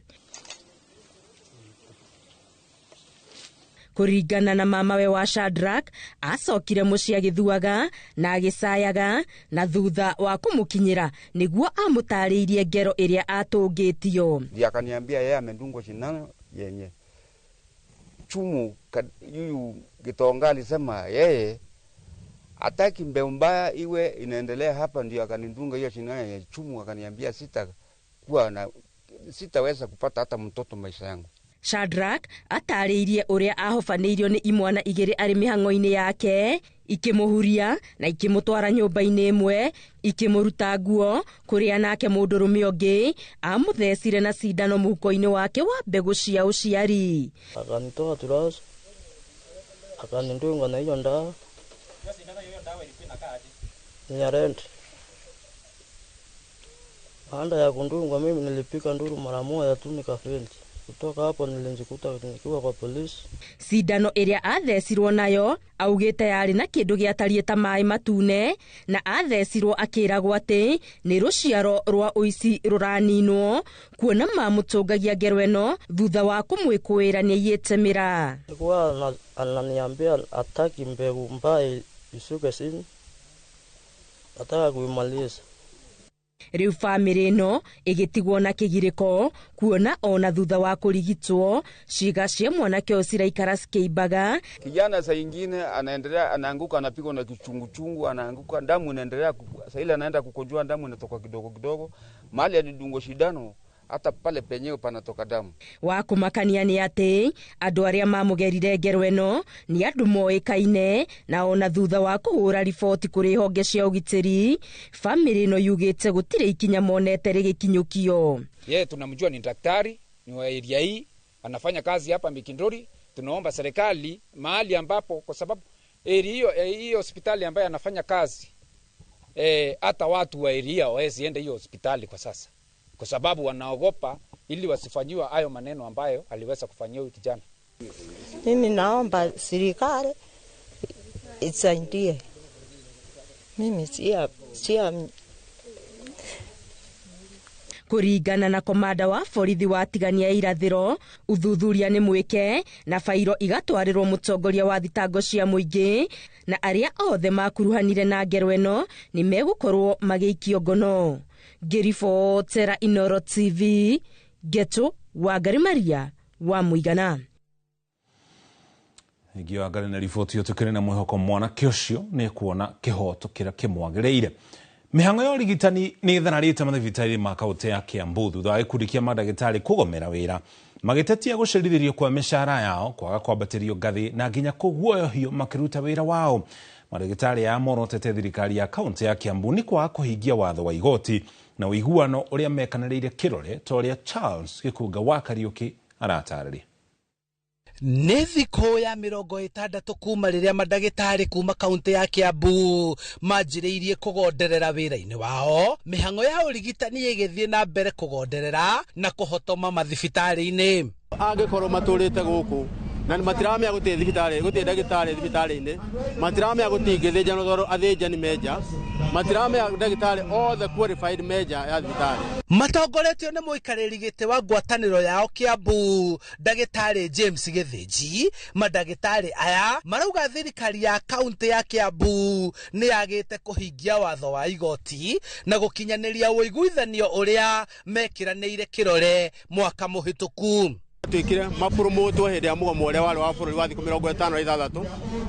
Kũringana na mamawe wa Shadrack, acokire mũciĩ agĩthuaga na agĩcayaga, na thutha wa kũmũkinyĩra nĩguo amũtarĩirie ngero ĩrĩa atũngĩtio. Ndiye akaniambia yeye amedungwa sindano yenye chumu. Yuyu Gitonga alisema yeye hataki mbeu mbaya iwe inaendelea hapa, ndio akanidunga hiyo sindano yenye chumu, akaniambia sitaweza kupata hata mtoto maisha yangu. Shadrack atarĩirie ũrĩa ahobanĩirio nĩ imwana igĩrĩ arĩ mĩhang'o-inĩ yake, ikĩmũhuria na ikĩmũtwara nyũmba-inĩ ĩmwe, ikĩmũruta nguo, kũrĩa nake mũndũrũme ũngĩ amũthecire na cindano mũhuko-inĩ wake wa mbegũ cia ũciari. Akanitoa turausi, akanidunga na hiyo ndawa. Ni ya rent. Baada ya kundungwa mimi nilipiga nduru mara moja tu nikafaint. Kutoka hapo nilijikuta nikiwa kwa polisi. Cindano ĩrĩa athecirwo nayo augĩte yarĩ na kĩndũ gĩatariĩ ta maĩ matune, na athecirwo akĩragwo atĩ nĩ rũciaro rwa ũici rũraninwo, kuona mamũtũngagia ngero ĩno thutha wa kũmwĩkũĩra nĩaiyĩte mĩraa. Alikuwa ananiambia hataki mbegu mbaya ishuke chini, nataka kuimaliza. Rĩu bamĩrĩ ĩno ĩgĩtigwo na kĩgirĩko kuona ona thutha wa kũrigitwo ciĩga cia mwanake ũyũ ciraikara cikĩimbaga. Kijana saa ingine anaendelea anaanguka, anapigwa na kichunguchungu, anaanguka, damu inaendelea, saa ile anaenda kukojoa, damu inatoka kidogo kidogo, mahali alidungwa shindano hata pale penyewe panatoka damu. Wa kũmakania nĩ atĩ andũ arĩa mamũgerire ngero ĩno nĩ andũ moĩkaine, na ona thutha wa kũhũra riboti kũrĩ honge cia ũgitĩri, bamĩrĩ ĩno yugĩte gũtirĩ ikinya monete rĩgĩkinyũkio. Yeye tunamjua ni daktari, ni wa area hii, anafanya kazi hapa Mikinduri. Tunaomba serikali mahali ambapo, kwa sababu area hiyo hospitali ambayo anafanya kazi, hata watu wa area hawawezi enda hiyo hospitali kwa sasa, kwa sababu wanaogopa ili wasifanyiwe hayo maneno ambayo aliweza kufanyiwa huyu kijana. Mimi naomba serikali isaidie. Mimi sia Kũringana na komanda wa borithi wa Tigania irathĩro, ũthuthuria nĩ mwĩke na bairo igatwarĩrwo mũtongoria wa thitango cia mũingĩ, na arĩa othe makuruhanire na ngero ĩno nĩ megũkorwo magĩikio ngono. Ngĩribotera Inoro TV, Geto Wangari Maria wa Mũigana. Ngio Wangari na riboti ĩyo, tũkĩrĩ na mwĩhoko mwanake ũcio nĩ ekuona kĩhoto kĩrĩa kĩmwagĩrĩire. Mĩhang'o ya ũrigitani nĩ ĩthararĩte mathibitarĩ ma kaũntĩ ya Kiambu thutha wa gĩkundi kĩa mandagĩtarĩ kũgomera wĩra magĩtetia gũcerithĩrio kwa mĩcara yao, kwaga kwambatĩrio ngathĩ na nginya kũguoyohio makĩruta wĩra wao. Mandagĩtarĩ aya morotete thirikari ya kaũntĩ ya Kiambu nĩ kwaga kũhingia watho wa igoti na ũiguano ũrĩa mekanĩrĩire kĩrore ta ũrĩa Charles Gĩkunga wa Kariũki aratarĩria. Nĩ thikũ ya 60 kuma rĩrĩa mandagĩtarĩ kuma kaũntĩ ya Kiambu manjĩrĩirie kũgonderera wĩra-inĩ wao, mĩhang'o ya ũrigitani ĩgĩthiĩ na mbere kũgonderera na kũhotoma mathibitarĩ-inĩ. Angĩkorwo matũrĩte gũkũ na matiramenya gũtirĩ thibitarĩ, gũtirĩ ndagĩtarĩ thibitarĩ-inĩ, matiramenya gũtingĩthĩnjanwo tondũ athĩnjani menja, matiramenya ndagĩtarĩ othe qualified menja ya thibitarĩ. Matongoretio nĩ mũikarĩri gĩtĩ wa ngwatanĩro yao Kiambu, ndagĩtarĩ James Gĩthĩnji, mandagĩtarĩ aya marauga thirikari ya kaũntĩ ya Kiambu nĩ yagĩte kũhingia watho wa igoti na gũkinyanĩria ũiguithanio ũrĩa mekĩranĩire kĩrore mwaka mũhĩtũku. Twikire mapromotwo hĩndĩ ya mũgomo ũrĩa warĩ wa bũrũri wa thikũ 56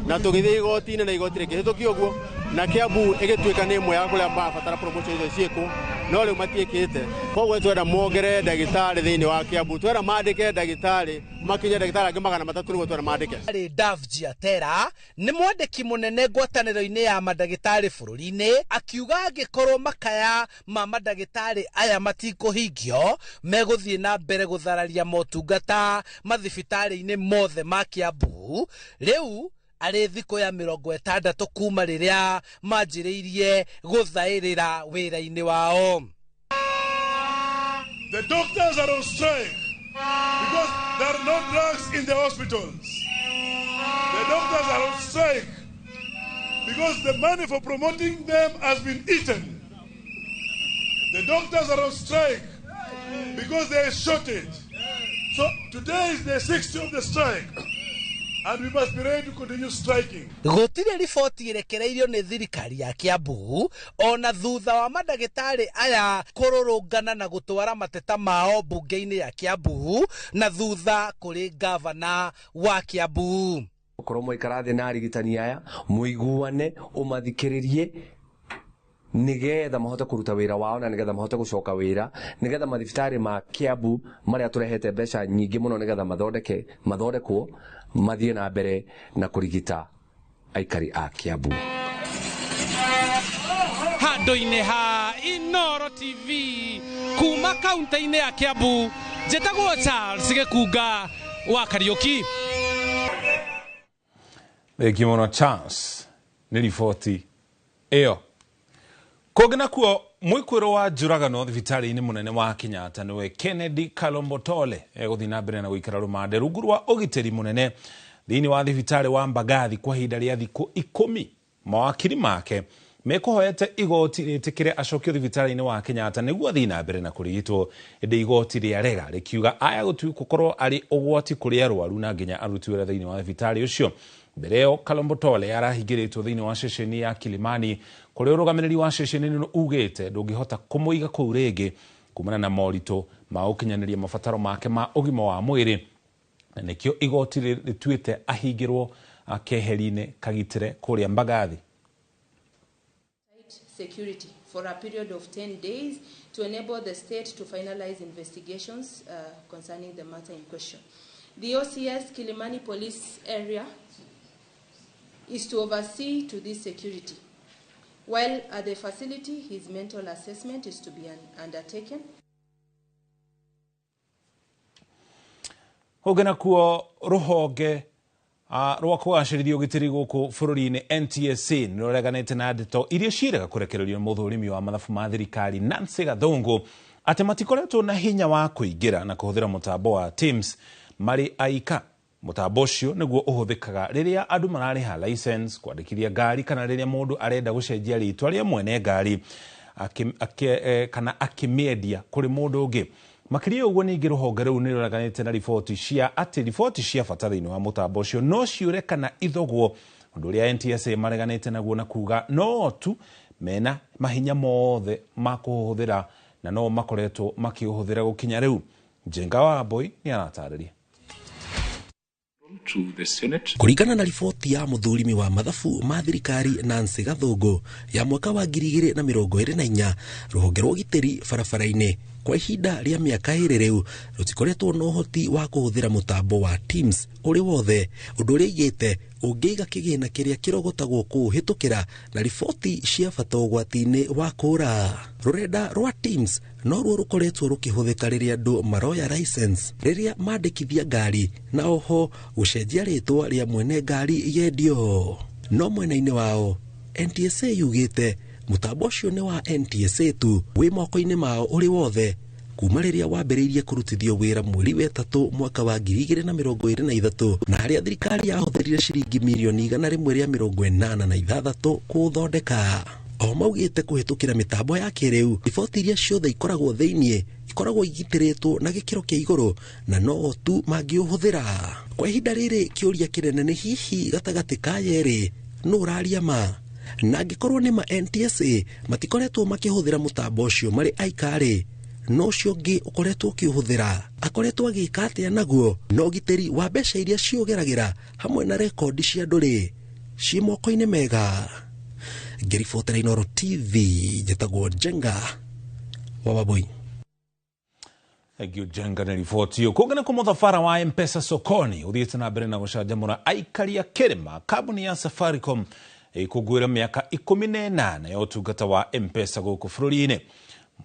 na tũgĩthiĩ igoti-inĩ na igoti rĩkĩhĩtũkio ũguo, na Kiambu ĩgĩtuĩka nĩ ĩmwe ya kũrĩa marabatara promotion icio ciĩkwo, no rĩu matiĩkĩte. Koguo twenda mongerere ndagĩtarĩ thĩinĩ wa Kiambu, twenda mandĩke ndagĩtarĩ makinye ndagĩtarĩ angĩ 300 nĩguo twenda mandĩke. Davji Atera nĩ mwandĩki mũnene ngwatanĩro-inĩ ya mandagĩtarĩ bũrũri-inĩ, akiuga angĩkorwo makaya ma mandagĩtarĩ aya matikũhingio, megũthiĩ na mbere gũthararia motungata mathibitarĩ-inĩ mothe ma Kiambu. Rĩu arĩ thikũ ya 60 kuma rĩrĩa manjĩrĩirie gũthaĩrĩra wĩra-inĩ wao. The doctors are on strike because there are no drugs in the hospitals. The doctors are on strike because the money for promoting them has been eaten. The doctors are on strike because there is shortage. So today is the 60th of the strike, and we must be ready to continue striking. Gũtirĩ riboti ĩrekereirio nĩ thirikari ya Kiambu ona thutha wa mandagĩtarĩ aya kũrũrũngana na gũtwara mateta mao mbunge-inĩ ya Kiambu na thutha kũrĩ gavana wa Kiambu. Korwo mwaikara thĩ na arigitani aya mũiguane, ũmathikĩrĩrie nigetha mahote kũruta wĩra wao na nigetha mahote gũcoka wĩra, nigetha mathibitarĩ ma Kiambu marĩa tũrehete mbeca nyingĩ mũno nigetha mathondekwo mathiĩ na mbere na kũrigita aikari a Kiambu. Handũ-inĩ ha Inoro TV kuma kaunti-inĩ ya Kiambu, njĩtagwo Charles Gĩkunga wa Kariũki. Thengiũ mũno Charles nĩ riboti ĩyo. Kũngĩ nakuo mwĩkwĩrwo wa njũragano thibitarĩ-inĩ mũnene wa Kenyatta nĩwe Kennedy Kalombotole egũthiĩ na mbere na gũikara rũmande rungu rwa ũgitĩri mũnene thĩinĩ wa thibitarĩ wa Mbagathi kwa ihinda rĩa thikũ 10. Mawakiri make Mekũhoete igoti rĩtĩkĩre acokio thibitarĩ-inĩ wa Kenyatta nĩguo athiĩ na mbere na kũrigitwo, ĩndĩ igoti rĩarega rĩkiuga aya gũkorwo arĩ ũgwati kũrĩ arwaru na nginya aruti wĩra thĩinĩ wa thibitarĩ ũcio. Mbere ĩyo Kalombotole arahingĩrĩtwo thĩinĩ wa ceceni ya Kilimani kũrĩa ũrũgamĩrĩri wa ceceni ĩno ugĩte ndũngĩhota kũmũiga kũu rĩngĩ kumana na moritũ ma gũkinyanĩria mabataro make ma ũgima wa mwĩrĩ, na nĩkĩo igoti rĩtuĩte ahingĩrwo keheri-inĩ kagitĩre kũrĩa Mbagathi. Security for a period of 10 days to enable the state to finalize investigations concerning the matter in question. The OCS Kilimani Police Area is to oversee to this security. While at the facility, his mental assessment is to be undertaken. Kũngĩ nakuo rũhonge rwa kũgacĩrithia ũgitĩri gũkũ bũrũri-inĩ NTSA nĩ rũreganĩte na ndeto iria ciĩrĩga kũrekererio nĩ mũthũrimi wa mathabu ma thirikari Nancy Gathũngũ atĩ matikoretwo na hinya wa kũingĩra na kũhũthĩra mũtambo wa Teams marĩ aika. Mũtambo ũcio nĩguo ũhũthĩkaga rĩrĩa andũ mararĩha license, kwandĩkithia ngari, kana rĩrĩa mũndũ arenda gũcenjia rĩtwa rĩa mwene ngari kana akĩmĩendia kũrĩ mũndũ ũngĩ. Makĩria ũguo ningĩ rũhonge rũu nĩ rũreganĩte na riboti cia atĩ riboti cia bata thĩinĩ wa mũtambo ũcio no ciũre kana ithogwo, ũndũ ũrĩa NTSA mareganĩte naguo na kuga no tu mena mahinya mothe ma kũhũthĩra na no makoretwo makĩũhũthĩra gũkinya rĩu. Njenga wa Mbui nĩ aratarĩria. Kũringana na riboti ya mũthurimi wa mathabu ma thirikari Nancy Gathũngũ ya mwaka wa 2024, rũhonge rwa ũgitĩri barabara-inĩ kwa ihinda rĩa mĩaka 2 rĩu rũtikoretwo na ũhoti wa kũhũthĩra mũtambo wa Teams ũrĩ wothe, ũndũ ũrĩa aigĩte ũngĩiga kĩgĩna kĩrĩa kĩrogotagwo kũũhĩtũkĩra na riboti cia bata ũgwati-inĩ wa kũũra. Rũrenda rwa Teams noruo rũkoretwo rũkĩhũthĩka rĩrĩa andũ maroya license, rĩrĩa mandĩkithia ngari, na oho gũcenjia rĩtwa rĩa mwene ngari yendio. No mwena-inĩ wao NTSA yugĩte mũtambo ũcio nĩ wa NTSA tu, wĩ moko-inĩ mao ũrĩ wothe kuma rĩrĩa wambĩrĩirie kũrutithio wĩra mweri wa 3 mwaka wa 2023, na harĩa thirikari yahũthĩrire ciringi mirioni 186 kũũthondeka. O maugĩte kũhĩtũkĩra mĩtambo ya kĩrĩu, riboti iria ciothe ikoragwo thĩiniĩ ikoragwo igitĩrĩtwo na gĩkĩro kĩa igũrũ na no tu mangĩũhũthĩra. Kwa ihinda rĩrĩ kĩũria kĩnene nĩ hihi gatagatĩ ka yerĩ nũ ũraria ma? Na angĩkorwo nĩ ma NTSA matikoretwo makĩhũthĩra mũtambo ũcio marĩ aikarĩ, no ũcio ũngĩ ũkoretwo ũkĩũhũthĩra akoretwo agĩka atĩa naguo? Na ũgitĩri wa mbeca iria ciũgeragĩra hamwe na rekondi cia andũ rĩ ciĩ moko-inĩ mega? Ngĩribotera Inooro TV, njĩtagwo Njenga wa Wambui. Thank you Njenga nĩ riboti ĩyo. Kũngĩ nĩ mũthabara wa M-Pesa sokoni ũthiĩte na mbere na gũcanjamũra aikari a kĩrĩma. Kambuni ya Safaricom ĩkũngũĩra mĩaka 18 ya ũtungata wa M-Pesa gũkũ bũrũri-inĩ.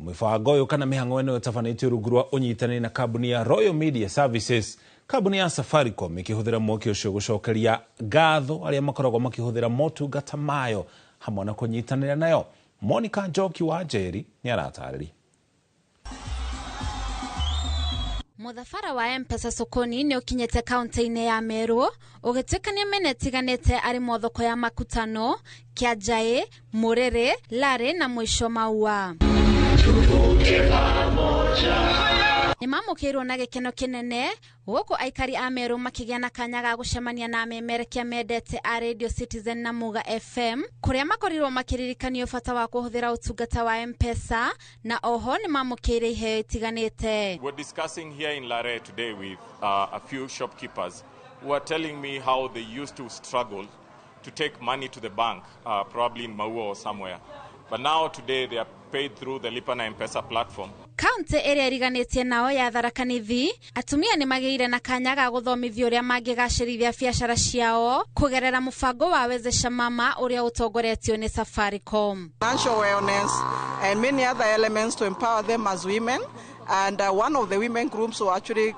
Mĩbango ĩyo kana mĩhang'o ĩno ĩtabanĩtio rungu rwa ũnyitanĩri na kambuni ya Royal Media Services. Kambuni ya Safaricom ĩkĩhũthĩra mweke ũcio gũcokeria ngatho arĩa makoragwo makĩhũthĩra motungata mayo hamwe na kũnyitanĩra nayo. Monica Njoki wa Njeri nĩ aratarĩria. Mũthabara wa M-Pesa sokoni nĩ ũkinyĩte kaunti-inĩ ya Meru ũgĩtuĩkania mĩena ĩtiganĩte arĩ mo thoko ya Makutano, Kianjaĩ, Mũrĩrĩ, Larĩ na mũico Maua. Nĩmamũkĩirwo na gĩkeno kĩnene gũkũ aikari a Meru makĩgĩa na kanya ga gũcemania na amemerekia mendete a Radio Citizen na Muga FM kũrĩa makorirwo makĩririkanio bata wa kũhũthĩra ũtungata wa M-Pesa na oho nĩmamũkĩire iheo itiganĩte. We're discussing here in Lare today with a few shopkeepers who are telling me how they used to struggle to take money to the bank, probably in Maua or somewhere. But now today they are paid through the Lipa na M-Pesa platform. Kaunti ĩrĩa ĩriganĩtie nao ya Tharaka Nithi, atumia nĩmagĩire na kanya ga gũthomithio ũrĩa mangĩgacĩrithia biacara ciao kũgerera mũbango wa Wezesha Mama ũrĩa ũtongoretio nĩ Safaricom. Financial wellness and many other elements to empower them as women. And one of the women groups will actually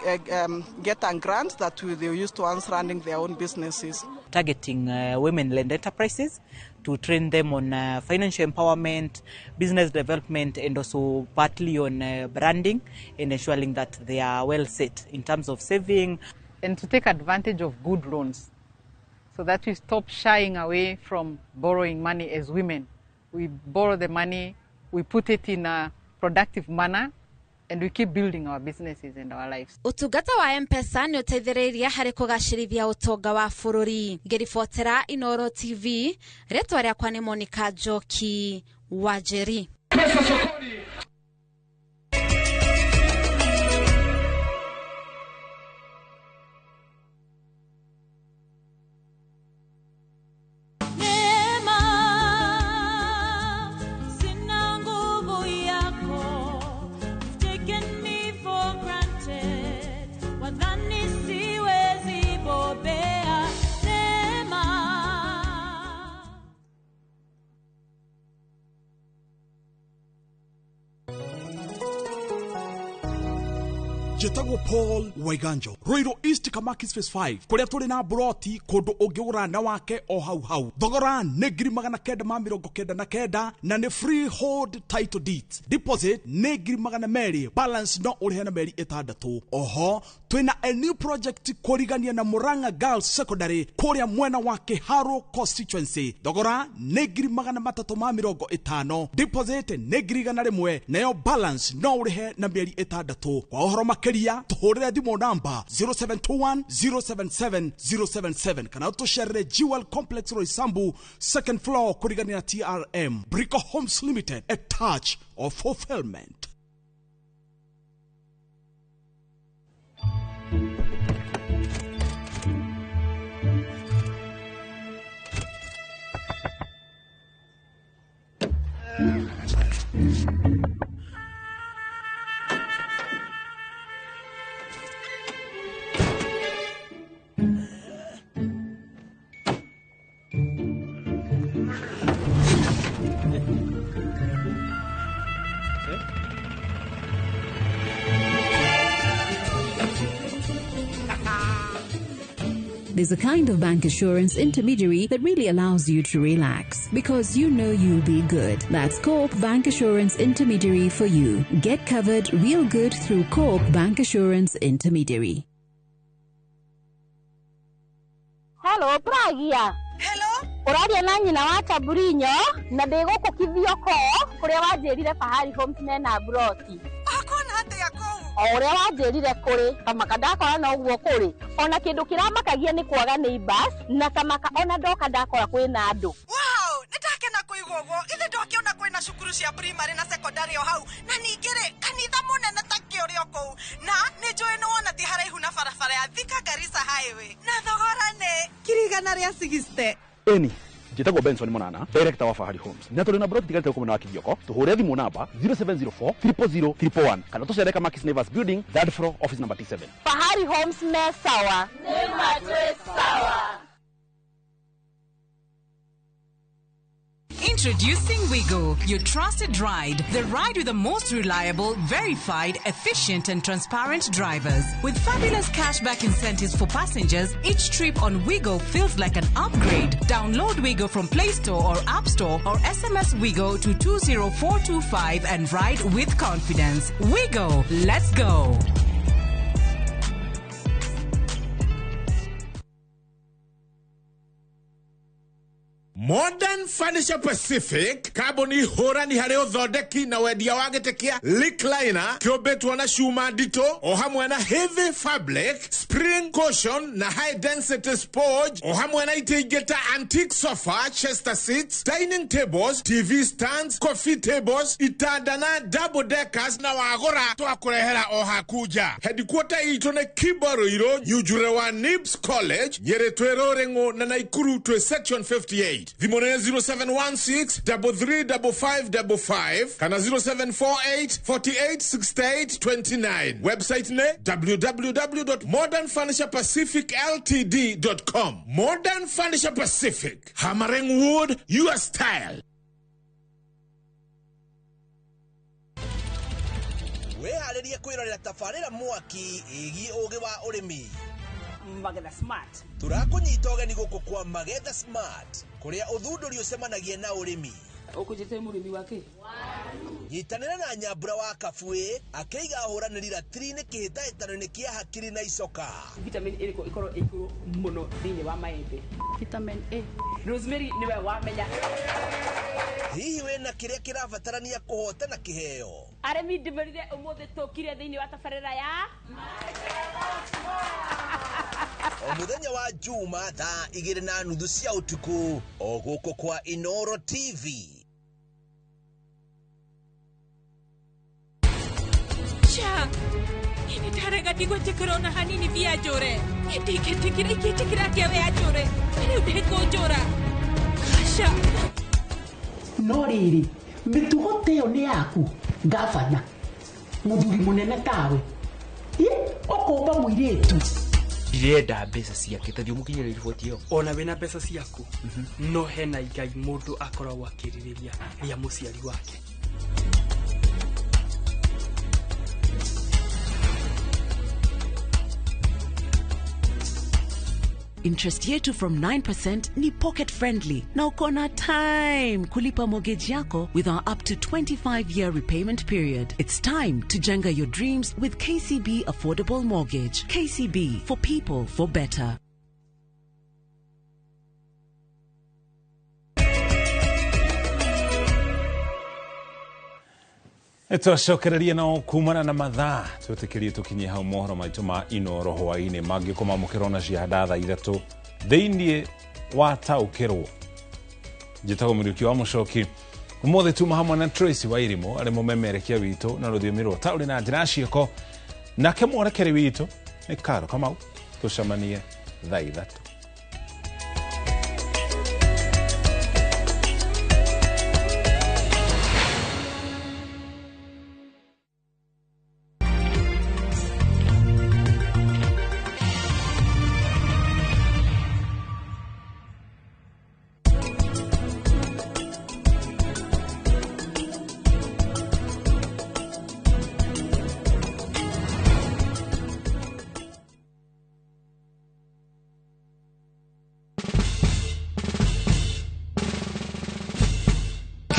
get a grant that they use to running their own businesses. Targeting women-led enterprises to train them on financial empowerment, business development, and also partly on branding and ensuring that they are well set in terms of saving. And to take advantage of good loans so that we stop shying away from borrowing money as women. We borrow the money, we put it in a productive manner, and we keep building our businesses and our lives. Ũtungata wa M-Pesa nĩ ũteithĩrĩirie harĩ kũgacĩrithia ũtonga wa bũrũri. Ngĩribotera Inooro TV, rĩtwa rĩakwa nĩ Monica Njoki Wanjeri. Neema, sina nguvu yako. You've taken me for granted. Wadhani siwezi bobea. Neema. Njĩtagwo Paul Waiganjo, Ruiru East, Kamakis Phase 5, kũrĩa tũrĩ na mburoti kũndũ ũngĩgũra na wake o hau hau. Thogora nĩ 999,000 na nĩ freehold title deeds. Deposit nĩ 200,000, balance no ũrĩhe na mĩeri 6. Oho twĩna a new project kũrigania na Murang'a Girls Secondary kũrĩa mwena wa Kiharu constituency. Thogora nĩ 350,000, deposit nĩ 100,000, nayo balance no ũrĩhe na mĩeri 6. Kwa ũhoro makĩria tũhũrĩre thimũ namba 0721 077 077 kana ũtũcerere Jewel Complex, Roysambu, second floor, kũrigania na TRM. Brico Homes Limited, a touch of fulfillment. There's a kind of bank assurance intermediary that really allows you to relax because you know you'll be good. That's Co-op Bank Assurance Intermediary for you. Get covered real good through Co-op Bank Assurance Intermediary. Hello, Pragia. Hello. Ũraria na nyina wa Taburinyo na ndĩ gũkũ Kithioko kũrĩa wanjĩrire Fahari Homes mena mburoti. Ũkuona atĩa kũu? O ũrĩa wanjĩrire kũrĩ kamaka ndakora no ũguo kũrĩ. Ona kĩndũ kĩramakagia nĩ kwaga neighbors na tamaka ona ndoka ndakora kwĩna andũ. Wow, nĩ ndakena kũigua ũguo. Ithe ndokĩona kwĩna cukuru cia primary na secondary o hau, na ningĩ rĩ kanitha mũnene ta kĩ ũrĩ o kũu, na nĩ njũĩ nĩ wona ti haraihu na barabara ya Thika Garissa Highway, na thogora nĩ 160,000. Eni njĩtagwo Benson Monana, director wa Fahari Homes, na tũrĩ na broti tigarĩte gũkũ mwena wa Kithioko. Tũhũre thimũ namba 0704 000 111 kana tũcere Kamakis Neighbors Building, third floor, office number T7. Fahari Homes me sawa. Nĩ matwĩ sawa. Introducing Wigo, your trusted ride. The ride with the most reliable, verified, efficient and transparent drivers. With fabulous cashback incentives for passengers, each trip on Wigo feels like an upgrade. Download Wigo from Play Store or App Store or SMS Wigo to 20425 and ride with confidence. Wigo, let's go. Modern Furniture Pacific, kambuni hũrani harĩ ũthondeki na wendia wa gĩtĩ kĩa recliner kĩũmbĩtwo na cuma nditũ o hamwe na heavy fabric, spring cushion na high density sponge, o hamwe na itĩ ingĩ ta antique sofa, chester seats, dining tables, TV stands, coffee tables, itanda na double deckers, na wagũra twakũrehera o haku nja. Headquarter itũ nĩ Kimbo Ruiru, Nyunjure wa Nibs College, Nyĩrĩ twĩ Rũrĩng'ũ na Naikuru twĩ section 58. Thimũ nĩ 0716 335555 kana 0748 48 68 29. Website nĩ www.modernfurniturepacificltd.com. Modern Furniture Pacific, hammering wood your style. Wĩharĩrie kwĩrorera tabarĩra mwaki ĩgiĩ ũgĩ wa ũrĩmi. Magetha Smart. Tũrakũnyita ũgeni gũkũ kwa Magetha Smart, kũrĩa ũthundũri ũcemanagia na ũrĩmi. Ũkũnjĩte mũrĩmi wa kĩ? Nyitanĩra na Nyambura wa Kabuĩ akĩiga ahũranĩri ratiri-inĩ kĩhĩtahĩtano-inĩ kĩa hakiri na icoka. Vitamin ĩrĩkũ ĩkorwo ĩ igũrũ mũno thĩinĩ wa maembe? Vitamin A. Rosemary nĩwe wamenya. Hihi wĩna kĩrĩa kĩrabatarania kũhotana kĩheo? Arĩmi ndĩmũrire ũmũthĩ tũkire thĩinĩ wa tabarĩra ya O mũthenya wa Juma thaa 2:30 cia ũtukũ o gũkũ kwa Inoro TV. Cha, nĩ ndarega ndigwĩtĩkĩra ona hanini via njũre. Ndingĩtĩkĩra, ingĩtĩkĩra atĩa we anjũre? Rĩu ndĩkũnjũra. Aca. No rĩrĩ, mĩtugo ta ĩyo nĩ yaku ngabana, mũthuri mũnene tawe, ũkomba mũirĩtu. Ndirenda mbeca ciake ta thiĩ ũmũkinyĩre riboti ĩyo. Ona wĩna mbeca ciaku, no hena igai mũndũ akoragwo akĩrirĩria rĩa mũciari wake. Interest yetu from 9% ni pocket friendly na uko na time kulipa mortgage yako with our up to 25-year repayment period. It's time to jenga your dreams with KCB Affordable Mortgage. KCB, for people, for better. Twacokererie nao kumana na mathaa twĩtĩkĩrie tũkinye hau mohoro maitũ ma Inoro hwaĩ-inĩ mangĩkũmamũkĩrwo na cianda thaa 3 thĩinĩ wa taũkĩrwo. Njĩtagwo Mũriũki wa Mũcoki. Ũmũthĩ tuma hamwe na Tracy Wairimu arĩ mũmemerekia witũ na rũthiomi rwa taũri na njĩra ciĩko, nake mwerekeri witũ nĩ Karo Kamau. Tũcemanie thaa 3.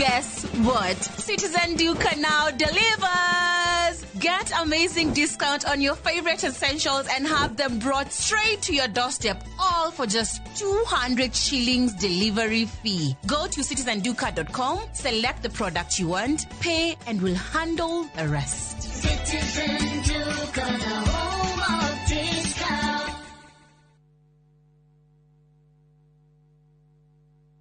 Guess what? Citizen Duka now delivers! Get amazing discount on your favorite essentials and have them brought straight to your doorstep, all for just 200 shillings delivery fee. Go to citizenduka.com, select the product you want, pay, and we'll handle the rest. Citizen Duka, the home of discount.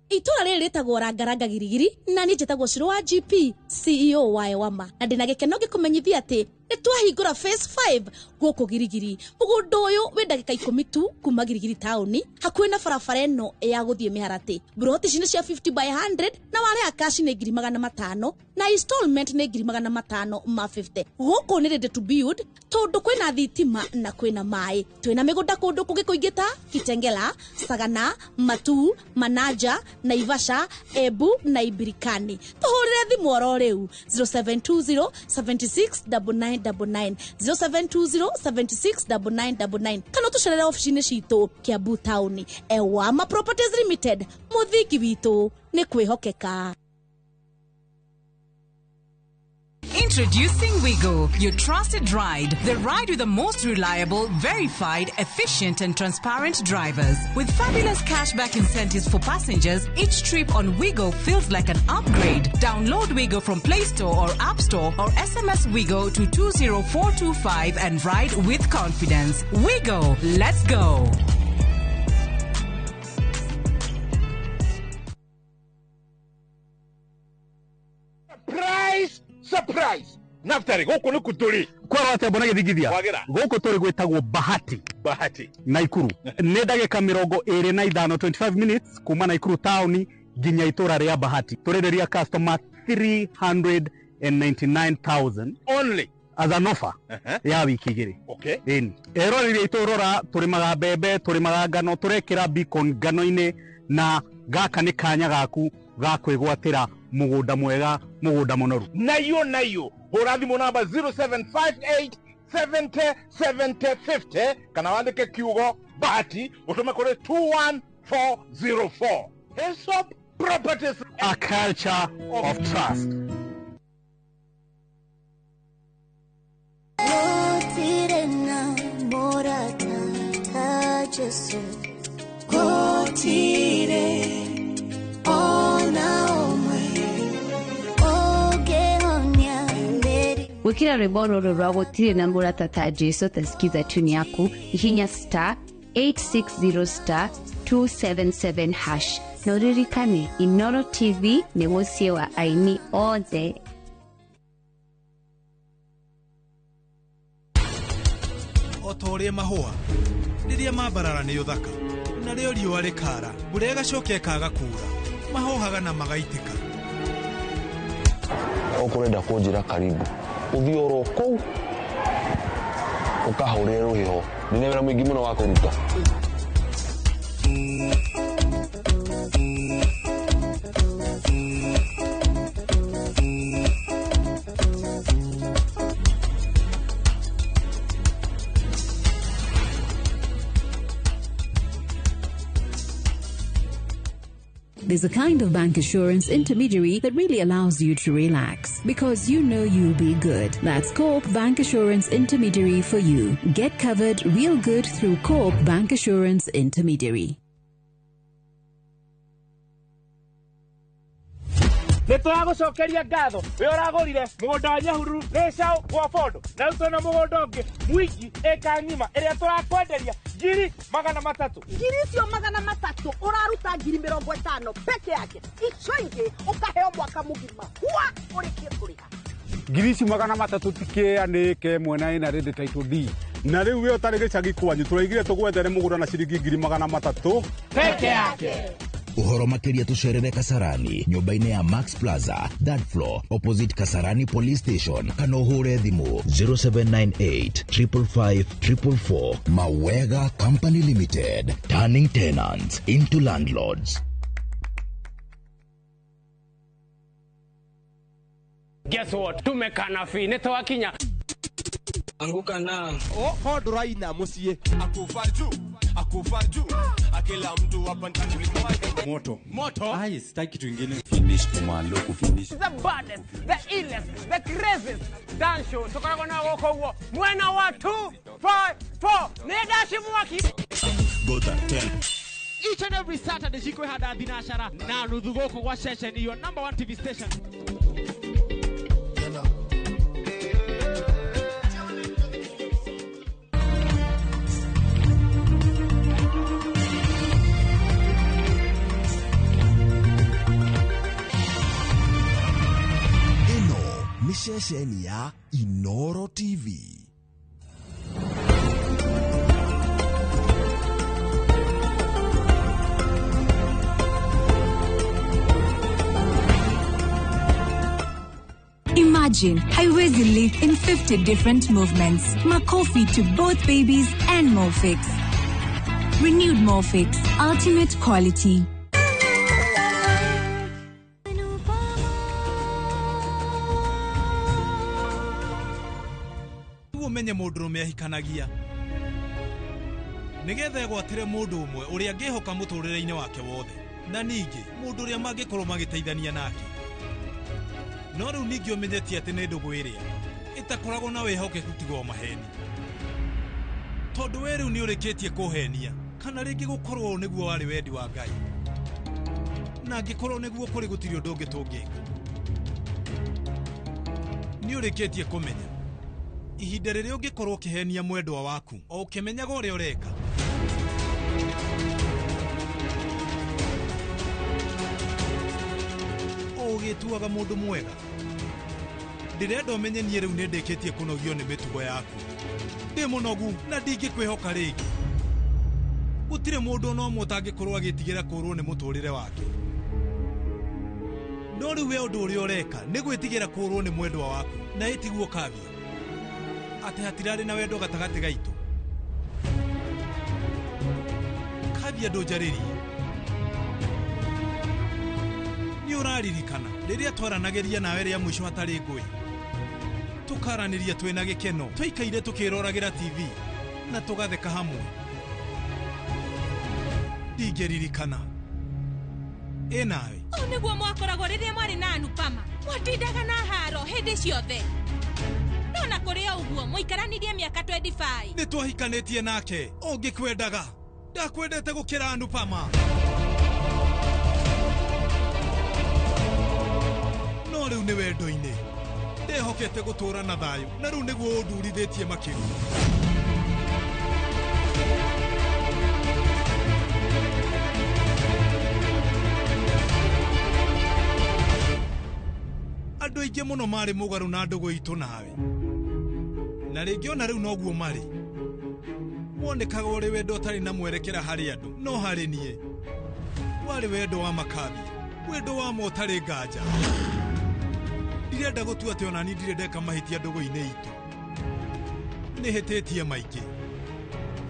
Itura rĩrĩ rĩtagwo Rangaranga Girigiri na niĩ njĩtagwo Cũrũ wa GP CEO wa Ewama, na ndĩna gĩkeno ngĩkũmenyithia atĩ nĩ twahingũra phase 5 gũkũ Girigiri. Mũgũnda ũyũ wĩ ndagĩka 10 tu kuma Girigiri taũni, hakuhĩ na barabara ĩno ya gũthiĩ Mĩharatĩ. Mburoti ici nĩ cia 50 by 100 na warĩha cash nĩ 500,000 na installment nĩ 550,000. Gũkũ nĩ ready to build tondũ kwĩna thitima na kwĩna maĩ. Twĩna mĩgũnda kũndũ kũngĩ kũingĩ ta Kitengela, Sagana, Matuu, Manaja, Naivasha, Embu na Ibirikani. Tũhũrĩre thimũ oro rĩu 0720 76 9999 0720 76 9999 kana ũtũcerere obici-inĩ citũ Kiambu taũni. Ewama Properties Limited, mũthingi witũ nĩ kwĩhokeka. Introducing Wigo, your trusted ride. The ride with the most reliable, verified, efficient and transparent drivers. With fabulous cashback incentives for passengers, each trip on Wigo feels like an upgrade. Download Wigo from Play Store or App Store or SMS Wigo to 20425 and ride with confidence. Wigo, let's go. Surprise! Surprise! Naftari, gũkũ nĩ kũtũrĩ. Kwerwo atĩa mbona gĩthingithia? Wagĩra. Gũkũ tũrĩ gwĩtagwo Bahati. Bahati. Naikuru. Nĩ ndagĩka 25, 25 minutes kuma Naikuru taũni nginya itũra rĩa Bahati. Tũrĩrĩria customer 399,000 only as an offer ya wiki 2. Okay. Ĩni. Eroreri aitũ rora, tũrĩmaga mbembe, tũrĩmaga ngano, tũrekĩra beacon ngano-inĩ, na gaka nĩ kanya gaku ga kwĩgwatĩra mũgũnda mwega, mũgũnda mũnoru. Nayo nayo hũra thimũ namba 0758 70 70 50 kana wandĩke kiugo Bahati ũtũme kũrĩ 21404. Hesop Properties, a culture of trust. Gũtirĩ na mũrata ta Jesũ, gũtirĩ ona ũmwe. Gwĩkĩra rwĩmbo rũrũ rwa gũtirĩ na mũrata ta Jesu ta skiza tune yaku hihinya star 860 star 277 hash na ũririkane Inoro TV nĩ mũciĩ wa aini othe. O ta ũrĩa mahũa rĩrĩa mambarara nĩ ũthaka narĩo riũa rĩkara mbura ĩgacoka ĩkaga kuura mahohaga na magaitĩka. Ũkũrenda kũnjĩra karibu ũthiĩ oro kũu ũkahũrĩre rũhĩho ndĩna wĩra mũingĩ mũno wa kũruta. There's a kind of bank assurance intermediary that really allows you to relax because you know you'll be good. That's Co-op Bank Assurance Intermediary for you. Get covered real good through Co-op Bank Assurance Intermediary. Nä tå ragå cokeria ngatho wä å ragå rire må gå nda wa Nyahururu nä caå gwa bondo na rä u twä na må gå nda å ngä mwingi ä ng'ima ä rä a tå rakwenderia 300,000. Ngiri icio 300 ũraruta 50,000 peke yake icio ingĩ ũkaheo mwaka mũgima hua ũrĩkie kũrĩha. 300,000 tikĩa nĩ ĩka ĩmwe na ĩna rĩndĩ title D na rĩu we ũtarĩ gĩcagi kwanyu tũraigire tũgwethere mũgũnda na ciringi 300,000 peke yake. Uhoro makiria tucerere Kasarani nyumba-inĩ ya Max Plaza third floor opposite Kasarani Police Station kana ũhũre thimũ 0798 555 444. Mawega Company Limited, turning tenants into landlords. Guess what? Tumekana fi nĩ twakinya. Anguka na oh ndũraina mũciĩ akufa juu akufa juu akila mtu hapa ndani moto moto. Ai, sitaki kitu kingine. Finish kumalo kufinish. The baddest, the illest, the craziest dance show tukoragwo na gũkũ guo mwena wa 2 5 4 nĩ ndaci mwaki. Gota 10 each and every Saturday cikwĩhanda thinacara na nuthu gũkũ gwa ceceni your number 1 TV station. Nĩ ceceni ya Inoro TV. Imagine haiwezi live in 50 different movements. Makofi to both babies and Molfix. Renewed Molfix, ultimate quality. Umenye mũndũrũme ahikanagia nĩgetha egwatĩre mũndũ ũmwe ũrĩa angĩhoka mũtũrĩre-inĩ wake wothe na ningĩ mũndũ ũrĩa mangĩkorwo magĩteithania nake. No rĩu ningĩ ũmenyetie atĩ nĩ ndũgũ ĩrĩa ĩtakoragwo na wĩhokeku tiga o maheni, tondũ we rĩu nĩ ũrĩkĩtie kũhenia kana rĩngĩ gũkorwo ũũ nĩguo warĩ wendi wa Ngai, na angĩkorwo nĩguo kũrĩ gũtirĩ ũndũ ũngĩ tũngĩka. Nĩ ũrĩkĩtie kũmenya ihinda rĩrĩa ũngĩkorwo ũkĩhenia mwendwa waku o ũkĩmenyaga ũrĩa ũreka. O ũgĩtuaga mũndũ mwega. Ndĩrenda ũmenye niĩ rĩu nĩndĩkĩtie kũnogio nĩ mĩtugo yaku. Ndĩ mũnogu na ndingĩkwĩhoka rĩngĩ. Gũtirĩ mũndũ ona ũmwe ũtangĩkorwo agĩtigĩra kũũrwo nĩ mũtũrĩre wake. No rĩu we ũndũ ũrĩa ũreka nĩ gwĩtigĩra kũũrwo nĩ mwendwa waku na ĩtiguo kavia atĩ hatirarĩ na wendo gatagatĩ gaitũ. Kavia ndũnjarĩrie. Nĩ ũraririkana rĩrĩa twaranagĩria nawe rĩa mũico hatarĩ ngũĩ, tũkaranĩria twĩna gĩkeno, twaikaire tũkĩroragĩra TV na tũgatheka hamwe. Ndingĩririkana. Ĩ nawe? Ũũ nĩguo mwakoragwo rĩrĩa mwarĩ na Anupama, mwatindaga na haro hĩndĩ ciothe. No na kũrĩ o ũguo mũikaranirie mĩaka 25. Nĩ twahikanĩtie nake ũngĩkwendaga ndakwendete gũkĩra Anupama. No rĩu nĩ wendo-inĩ Ndehokete gũtũũra na thayũ na rĩu nĩguo ũndurithĩtie makĩria. Andũ aingĩ mũno marĩ mũgarũ na ndũgũ itũ nawe. Na rĩngĩ ona rĩu noguo marĩ. Wonekaga ũrĩ wendo ũtarĩ na mwerekera harĩ andũ, no harĩ niĩ warĩ wendo wa makabi, wendo wa ma ũtarĩ nganja. Ndirenda gũtua atĩ ona niĩ ndirĩ ndeka mahĩtia ndũgũ-inĩ itũ. Nĩhĩtĩtie maingĩ.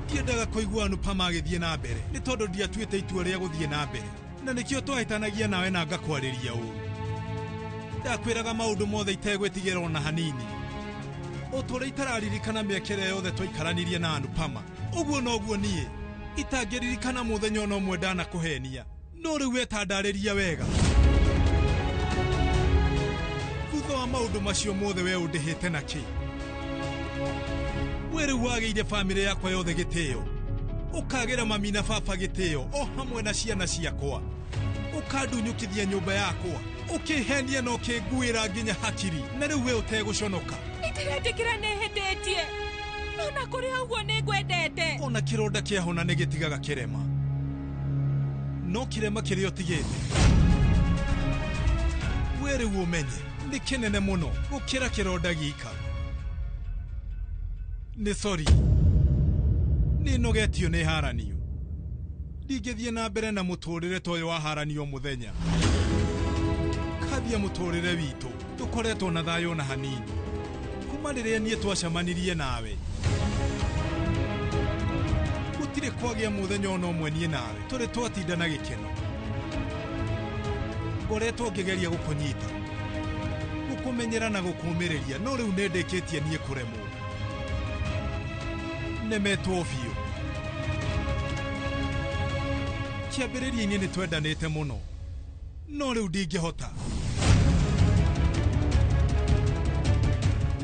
Ndiendaga kũigua Anupama agĩthiĩ na mbere, nĩ tondũ ndiatuĩte itua rĩa gũthiĩ na mbere. Na nĩkĩo twahĩtanagia nawe na ngakwarĩria ũru. Ndakwĩraga maũndũ mothe itegwĩtigĩra ona hanini. Ũtũũra itararirikana mĩaka ĩrĩa yothe twaikaranirie na Anupama. Ũguo noguo niĩ itangĩririkana mũthenya ona ũmwe ndanakũhenia. No rĩu wetandarĩria wega. Thutha wa maũndũ macio mothe we ũndĩhĩte na kĩ? We rĩu wagĩire bamĩrĩ yakwa yothe gĩtĩo. Ũkagĩra mami na baba gĩtĩo o hamwe na ciana ciakwa. Ũkandunyũkithia nyũmba yakwa. Ũkĩhenia na ũkĩnguĩra nginya hakiri. Na rĩu we ũtegũconoka. Ndiretĩkĩra nĩhĩtĩtie. No na kũrĩ ũguo nĩngwendete. Ona kĩronda kĩahona nĩgĩtigaga kĩrema. No kĩrema kĩrĩa ũtigĩte we rĩu ũmenye nĩ kĩnene mũno gũkĩra kĩronda gika. Nĩ sorry. Nĩnogetio nĩ haranio. Ndingĩthiĩ na mbere na mũtũrĩre ta ũyũ wa haranio mũthenya. Kathia mũtũrĩre witũ tũkoretwo na thayũ na hanini. Kuma rĩrĩa niĩ twacemanirie nawe gũtirĩ kwagĩa mũthenya ona ũmwe niĩ nawe tũrĩ twatinda na gĩkeno. Ngoretwo ngĩgeria gũkũnyita, gũkũmenyera na gũkũmĩrĩria, no rĩu nĩndĩkĩtie niĩ kũremwo. Nemetwo biũ. Kĩambĩrĩria-inĩ nĩtwendanĩte mũno, no rĩu ndingĩhota.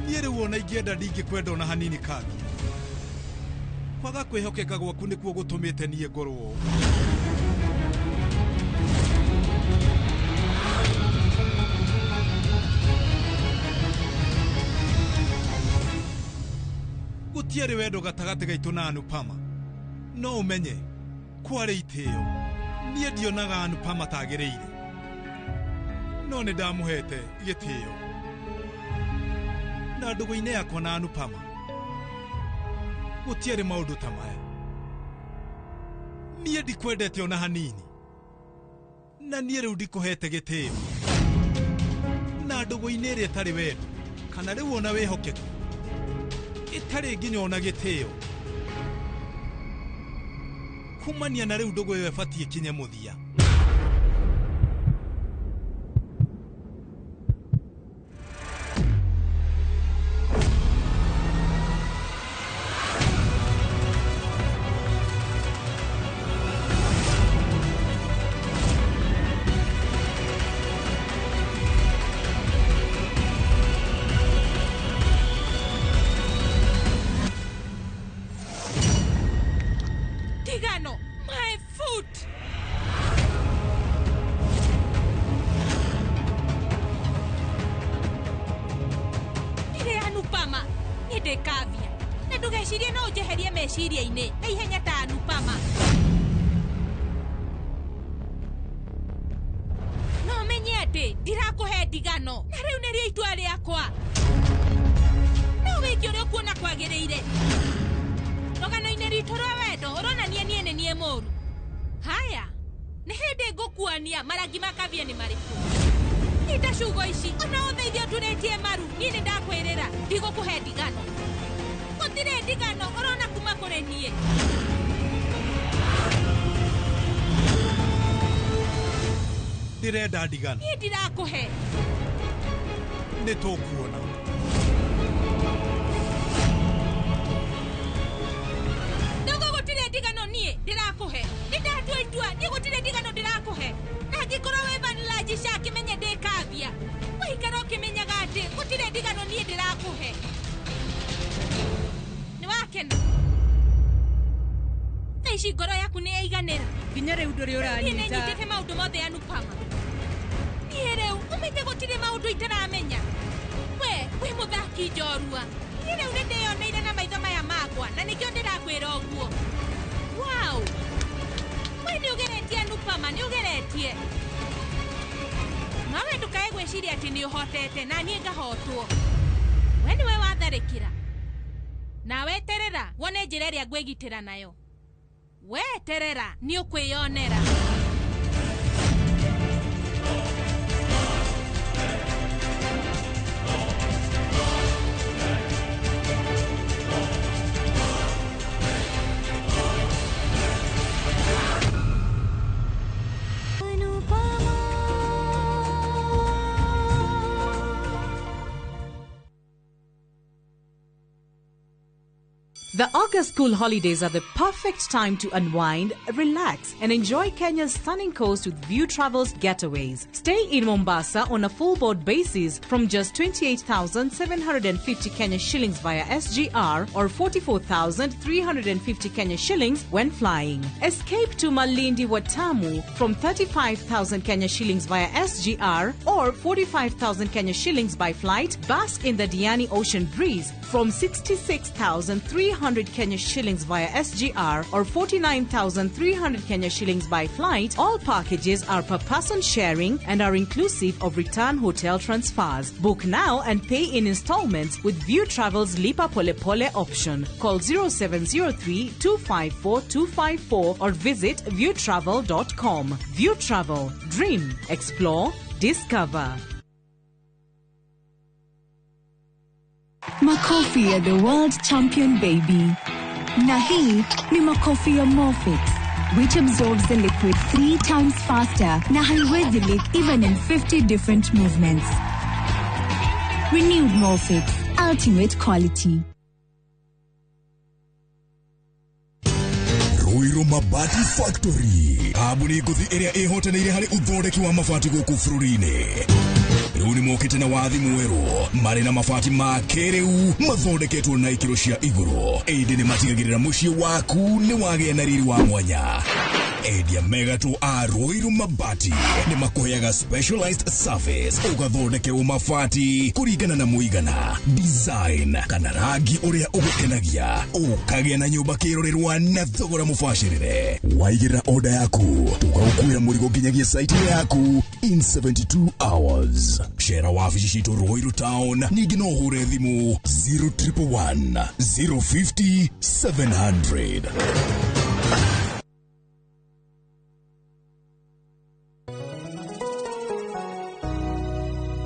Niĩ rĩu ona ingĩenda ndingĩkwenda ona hanini Kathia. Kwaga kwĩhokeka gwaku nĩkuo gũtũmĩte niĩ ngorwo ũũ. Gũtiarĩ wendo gatagatĩ gaitũ na Anupama. No ũmenye kwarĩ itĩo. Niĩ ndionaga Anupama tagĩrĩire. No nĩ ndamũhete gĩtĩo. Na ndũgũ-inĩ yakwa na Anupama gũtiarĩ maũndũ ta maya. Niĩ ndikwendete ona hanini. Na niĩ rĩu ndikũhete gĩtĩo. Na ndũgũ-inĩ ĩrĩa ĩtarĩ wendo kana rĩu ona wĩhokeku ĩtarĩ nginya ona gĩtĩo. Kumania na rĩu ndũgũ ĩyo ĩbatiĩ ĩkinye mũthia. Tigano, my foot. Ndirĩ Anupama, niĩ ndĩ Kavya. Na ndũgecirie no ũnjeherie meciria-inĩ na ihenya ta Anupama. No ũmenye atĩ ndirakũhe ndigano, na rĩu nĩrĩo itua rĩakwa. No wĩke ũrĩa ũkuona kwagĩrĩire. Rũgano-inĩ rwitũ rwa wendo ũronania niĩ nĩ niĩ mũũru. Haya, nĩ hĩndĩ ngũkuonia marangi ma Kavya nĩ marĩkũ. Nyita ciugo ici, ona ũndeithie ũturĩtie maru, niĩ nĩ ndakwĩrĩra ndigũkũhe ndigano. Gũtirĩ ndigano ũrona kuma kũrĩ niĩ. Ndĩrenda ndigano. Niĩ ndirakũhe. Nĩ tũkuona. Ndogo gũtirĩ ndigano niĩ ndĩrakũhe. Nĩ ndatua itua, niĩ gũtirĩ ndigano ndĩrakũhe. Na angĩkorwo wĩ Vanilla Jisha akĩmenye ndĩ Kavya, waikara ũkĩmenyaga atĩ gũtirĩ ndigano niĩ ndĩrakũhe. Nĩ wakena? Thaa ici ngoro yaku nĩ yaiganĩra. Nginya rĩu ndũrĩ Niĩ ũranyita. nĩnyitĩte maũndũ mothe Anupama. Niĩ rĩu ũmenye gũtirĩ maũndũ itaramenya. We mũthaki njorua. Niĩ rĩu nĩndĩyoneire na maitho maya makwa na nĩkĩo ndĩrakwĩra ũguo. Wow! We nĩũgeretie Anupama, nĩũgeretie. No we ndũkae gwĩciria atĩ nĩũhotete na niĩ ngahotwo. We nĩwe watharĩkĩra. Nawe eterera wone njĩra ĩrĩa ngwĩgitĩra nayo. We eterera nĩũkwĩyonera. The August school holidays are the perfect time to unwind, relax, and enjoy Kenya's stunning coast with View Travels getaways. Stay in Mombasa on a full board basis from just 28,750 Kenya shillings via SGR or 44,350 Kenya shillings when flying. Escape to Malindi Watamu from 35,000 Kenya shillings via SGR or 45,000 Kenya shillings by flight. Bask in the Diani Ocean breeze from 66,300 Kenya shillings via SGR or 49,300 Kenya shillings by flight. All packages are per person sharing and are inclusive of return hotel transfers. Book now and pay in installments with View Travel's Lipa Pole Pole option. Call 0703 254 254 or visit viewtravel.com. View Travel. Dream, explore, discover. Makofi ya the world champion baby. Na hii ni makofi ya Morfix, which absorbs the liquid 3 times faster na haiwezi leak even in 50 different movements. Renewed Morfix, ultimate quality. Ruiru Mabati Factory, kambuni ngũthi ĩrĩa ĩhotanĩire harĩ ũthondeki wa mabati gũkũ bũrũri-inĩ. Rĩu nĩ mokĩte na wathi mwerũ marĩ na mabati ma kĩrĩu mathondeketwo na ikĩro cia igũrũ, ĩndĩ nĩ matigagĩrĩra mũciĩ waku nĩ wagĩa na riri wa mwanya. Endia megatũ a Ruiru Mabati nĩ makũheaga specialized service ũgathondekerwo mabati kũringana na mũigana, design kana rangi ũrĩa ũgũkenagia, ũkagĩa na nyũmba kĩrorerwa na thogora mũbacĩrĩre. Waigĩrĩra order yaku tũgagũkuĩra mũrigo nginyagia site yaku in 72 hours. Cera wabici citũ Ruiru Town, ningĩ no ũhũre thimũ 0111 050 700.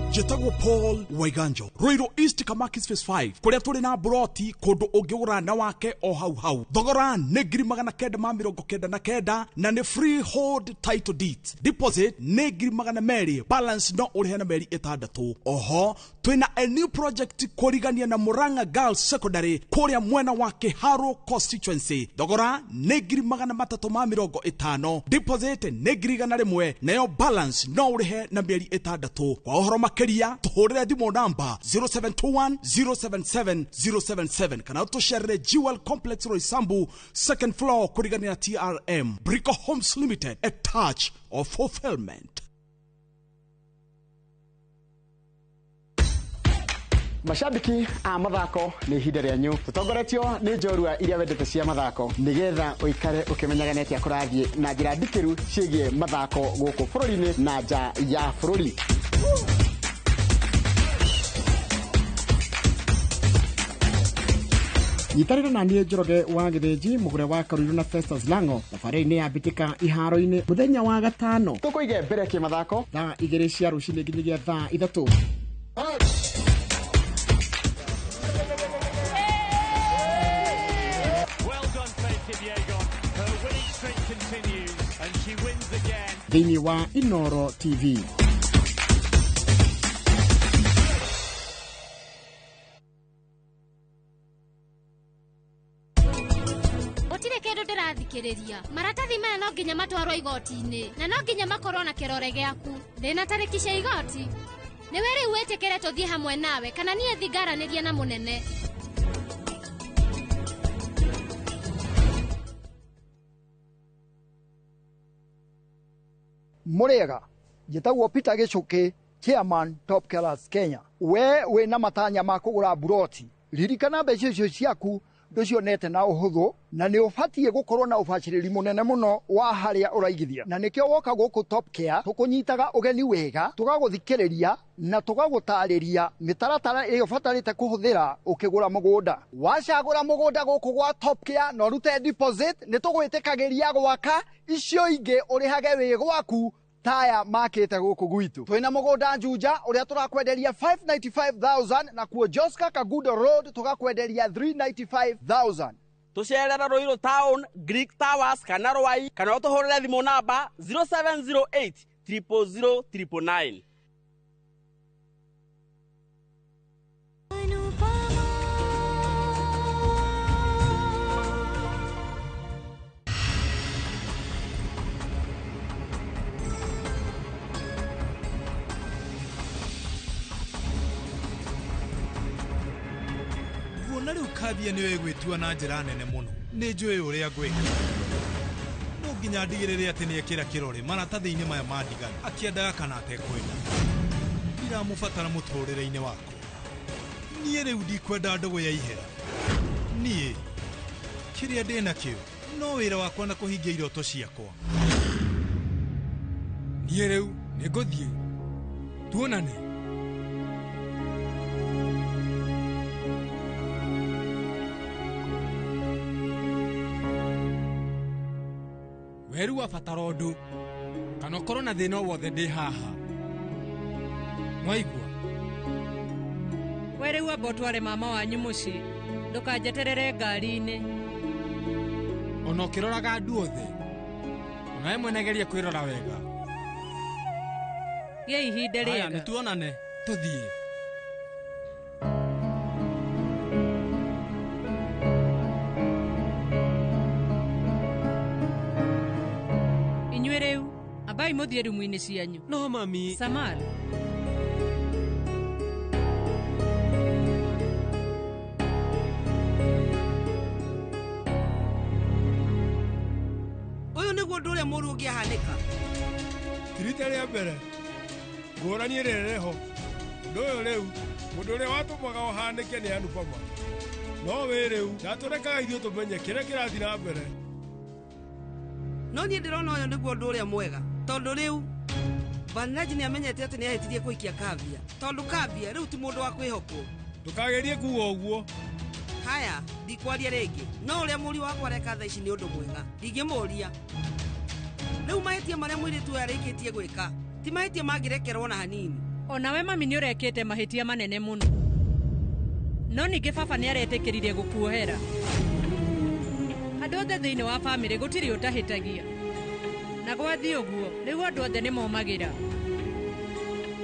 Njĩtagwo Paul Waiganjo, Ruiru East Kamakis Phase 5, kũrĩa tũrĩ na buroti kũndũ ũngĩgũra na wake o hau hau. Thogora nĩ 999 na nĩ freehold title deeds. Deposit nĩ 200,000, balance no ũrĩhe na mĩeri 6. Oho twĩna a new project kũrigania na Murang'a Girls Secondary kũrĩa mwena wa Kiharu constituency. Thogora nĩ 350,000, deposit nĩ 100,000, nayo balance no ũrĩhe na mĩeri 6. Kwa ũhoro makĩria tũhũrĩre thimũ namba 0721 077 077 kana tũcerere Jewel Complex Roysambu second floor kũrigania na TRM. Brico Homes Limited, a touch of fulfillment. Mashabiki a mathako nĩ ihinda rĩanyu tũtongoretio nĩ njorua iria wendete cia mathako nĩgetha ũikare ũkĩmenyaga nĩ atĩa kũrathiĩ na njĩra ndikĩru ciĩgiĩ mathako gũkũ bũrũri-inĩ na nja ya bũrũri. Nyitanĩra na niĩ Njoroge wa Gĩthĩnji mũgũre wa Karuiru na Festus Lango thabarĩ-inĩ ya mbĩtĩka iharo-inĩ mũthenya wa gatano tũkũige mbere kĩmathako thaa 2 cia rũcinĩ nginyagia thaa 3. Thĩinĩ wa Inoro TV. Gũtirĩ kĩndũ ndĩrathikĩrĩria. Maratathi maya no nginya matwarwo igoti-inĩ na no nginya makorwo na kĩrore gĩaku. Ndĩna tarĩki cia igoti. Nĩwe rĩu wĩtĩkĩre tũthiĩ hamwe nawe kana niĩ thiĩ ngaranĩrie na mũnene. Mũrĩega, njĩtagwo Peter Gĩcũkĩ Chairman Top Killers Kenya. We wĩna matanya ma kũgũra mburoti, ririkana mbeca icio ciaku ndũcionete na ũhũthũ, na nĩ ũbatiĩ gũkorwo na ũbacĩrĩri mũnene mũno wa harĩa ũraigithia, na nĩkĩo woka gũkũ Top Care tũkũnyitaga ũgeni wega, tũgagũthikĩrĩria na tũgagũtarĩria mĩtaratara ĩrĩa ũbatarĩte kũhũthĩra ũkĩgũra mũgũnda. Wacagũra mũgũnda gũkũ gwa Top Care na ũrute deposit, nĩ tũgwĩtĩkagĩria gwaka icio ingĩ ũrĩhage wĩ gwaku taya makĩte gũkũ gwitũ. Twĩna mũgũnda Juja ũrĩa tũrakwenderia 595,000, na kuo Joska Kagudo Road tũgakwenderia 395,000. Tũcerere Ruiru Town, Greek Towers kana Rwai, kana ũtũhũrĩre thimũ namba 0708 000 999. Nguona rĩu Kavia nĩwe ĩgwĩtua na njĩra nene mũno. Nĩ njũĩ ũrĩa ngwĩka. No nginya ndigĩrĩre atĩ nĩekĩra kĩrore maratathi-inĩ maya ma ndigano, akĩendaga kana atekwenda. Ndiramũbatara mũtũrĩre-inĩ wakwa. Niĩ rĩu ndikwenda ndũgũ ya ihera. Niĩ kĩrĩa ndĩ nakĩo no wĩra wakwa na kũhingia iroto ciakwa. Niĩ rĩu nĩngũthiĩ. Tuonane. Weru wa batara ũndũ kana ũkorwo na thĩna o wothe ndĩ haha. Mwaigua? We rĩu amba ũtware mama wanyu mũciĩ, ndũkanjeterere ngari-inĩ. Ona ũkĩroraga andũ othe, onawe mwene geria kwĩrora wega. Gĩa ihinda Haya, rĩega. nĩtuonane, tũthiĩ. Inyuĩ rĩu ambai mũthiĩ rumu-inĩ cianyu. No mami. Samal. Ũyũ nĩguo ũndũ ũrĩa mũũru ũngĩahanĩka. Ti rita rĩa mbere ngũrani ĩrĩa ĩrĩ ho. Ũndũ ũyũ rĩu mũndũ ũrĩa watũmaga ũhanĩke nĩ Anupama, no wĩ rĩu ndatũrekaga ithuĩ tũmenye kĩrĩa kĩrathiĩ na mbere. No niĩ ndĩrona ũyũ nĩguo ũndũ ũrĩa mwega, tondũ rĩu Vanraj nĩ amenyete atĩ nĩ ahĩtirie kũikia Kavya, tondũ Kavya rĩu ti mũndũ wa kwĩhokwo. Ndũkagerie kuuga ũguo. Haya, ndikwaria rĩngĩ, no ũrĩa mũriũ wakwa areka thaa ici nĩ ũndũ mwega, ndingĩmũũria. Rĩu mahĩtia marĩa mũirĩtu ũyũ arĩkĩtie gwĩka ti mahĩtia mangĩrekerwo na hanini. Onawe mami nĩ ũrekĩte mahĩtia manene mũno, no ningĩ baba nĩ aretĩkĩrire gũkuohera. Andũ othe thĩinĩ wa bamĩrĩ gũtirĩ ũtahĩtagia, na gwathiĩ ũguo rĩu andũ othe nĩ momagĩra.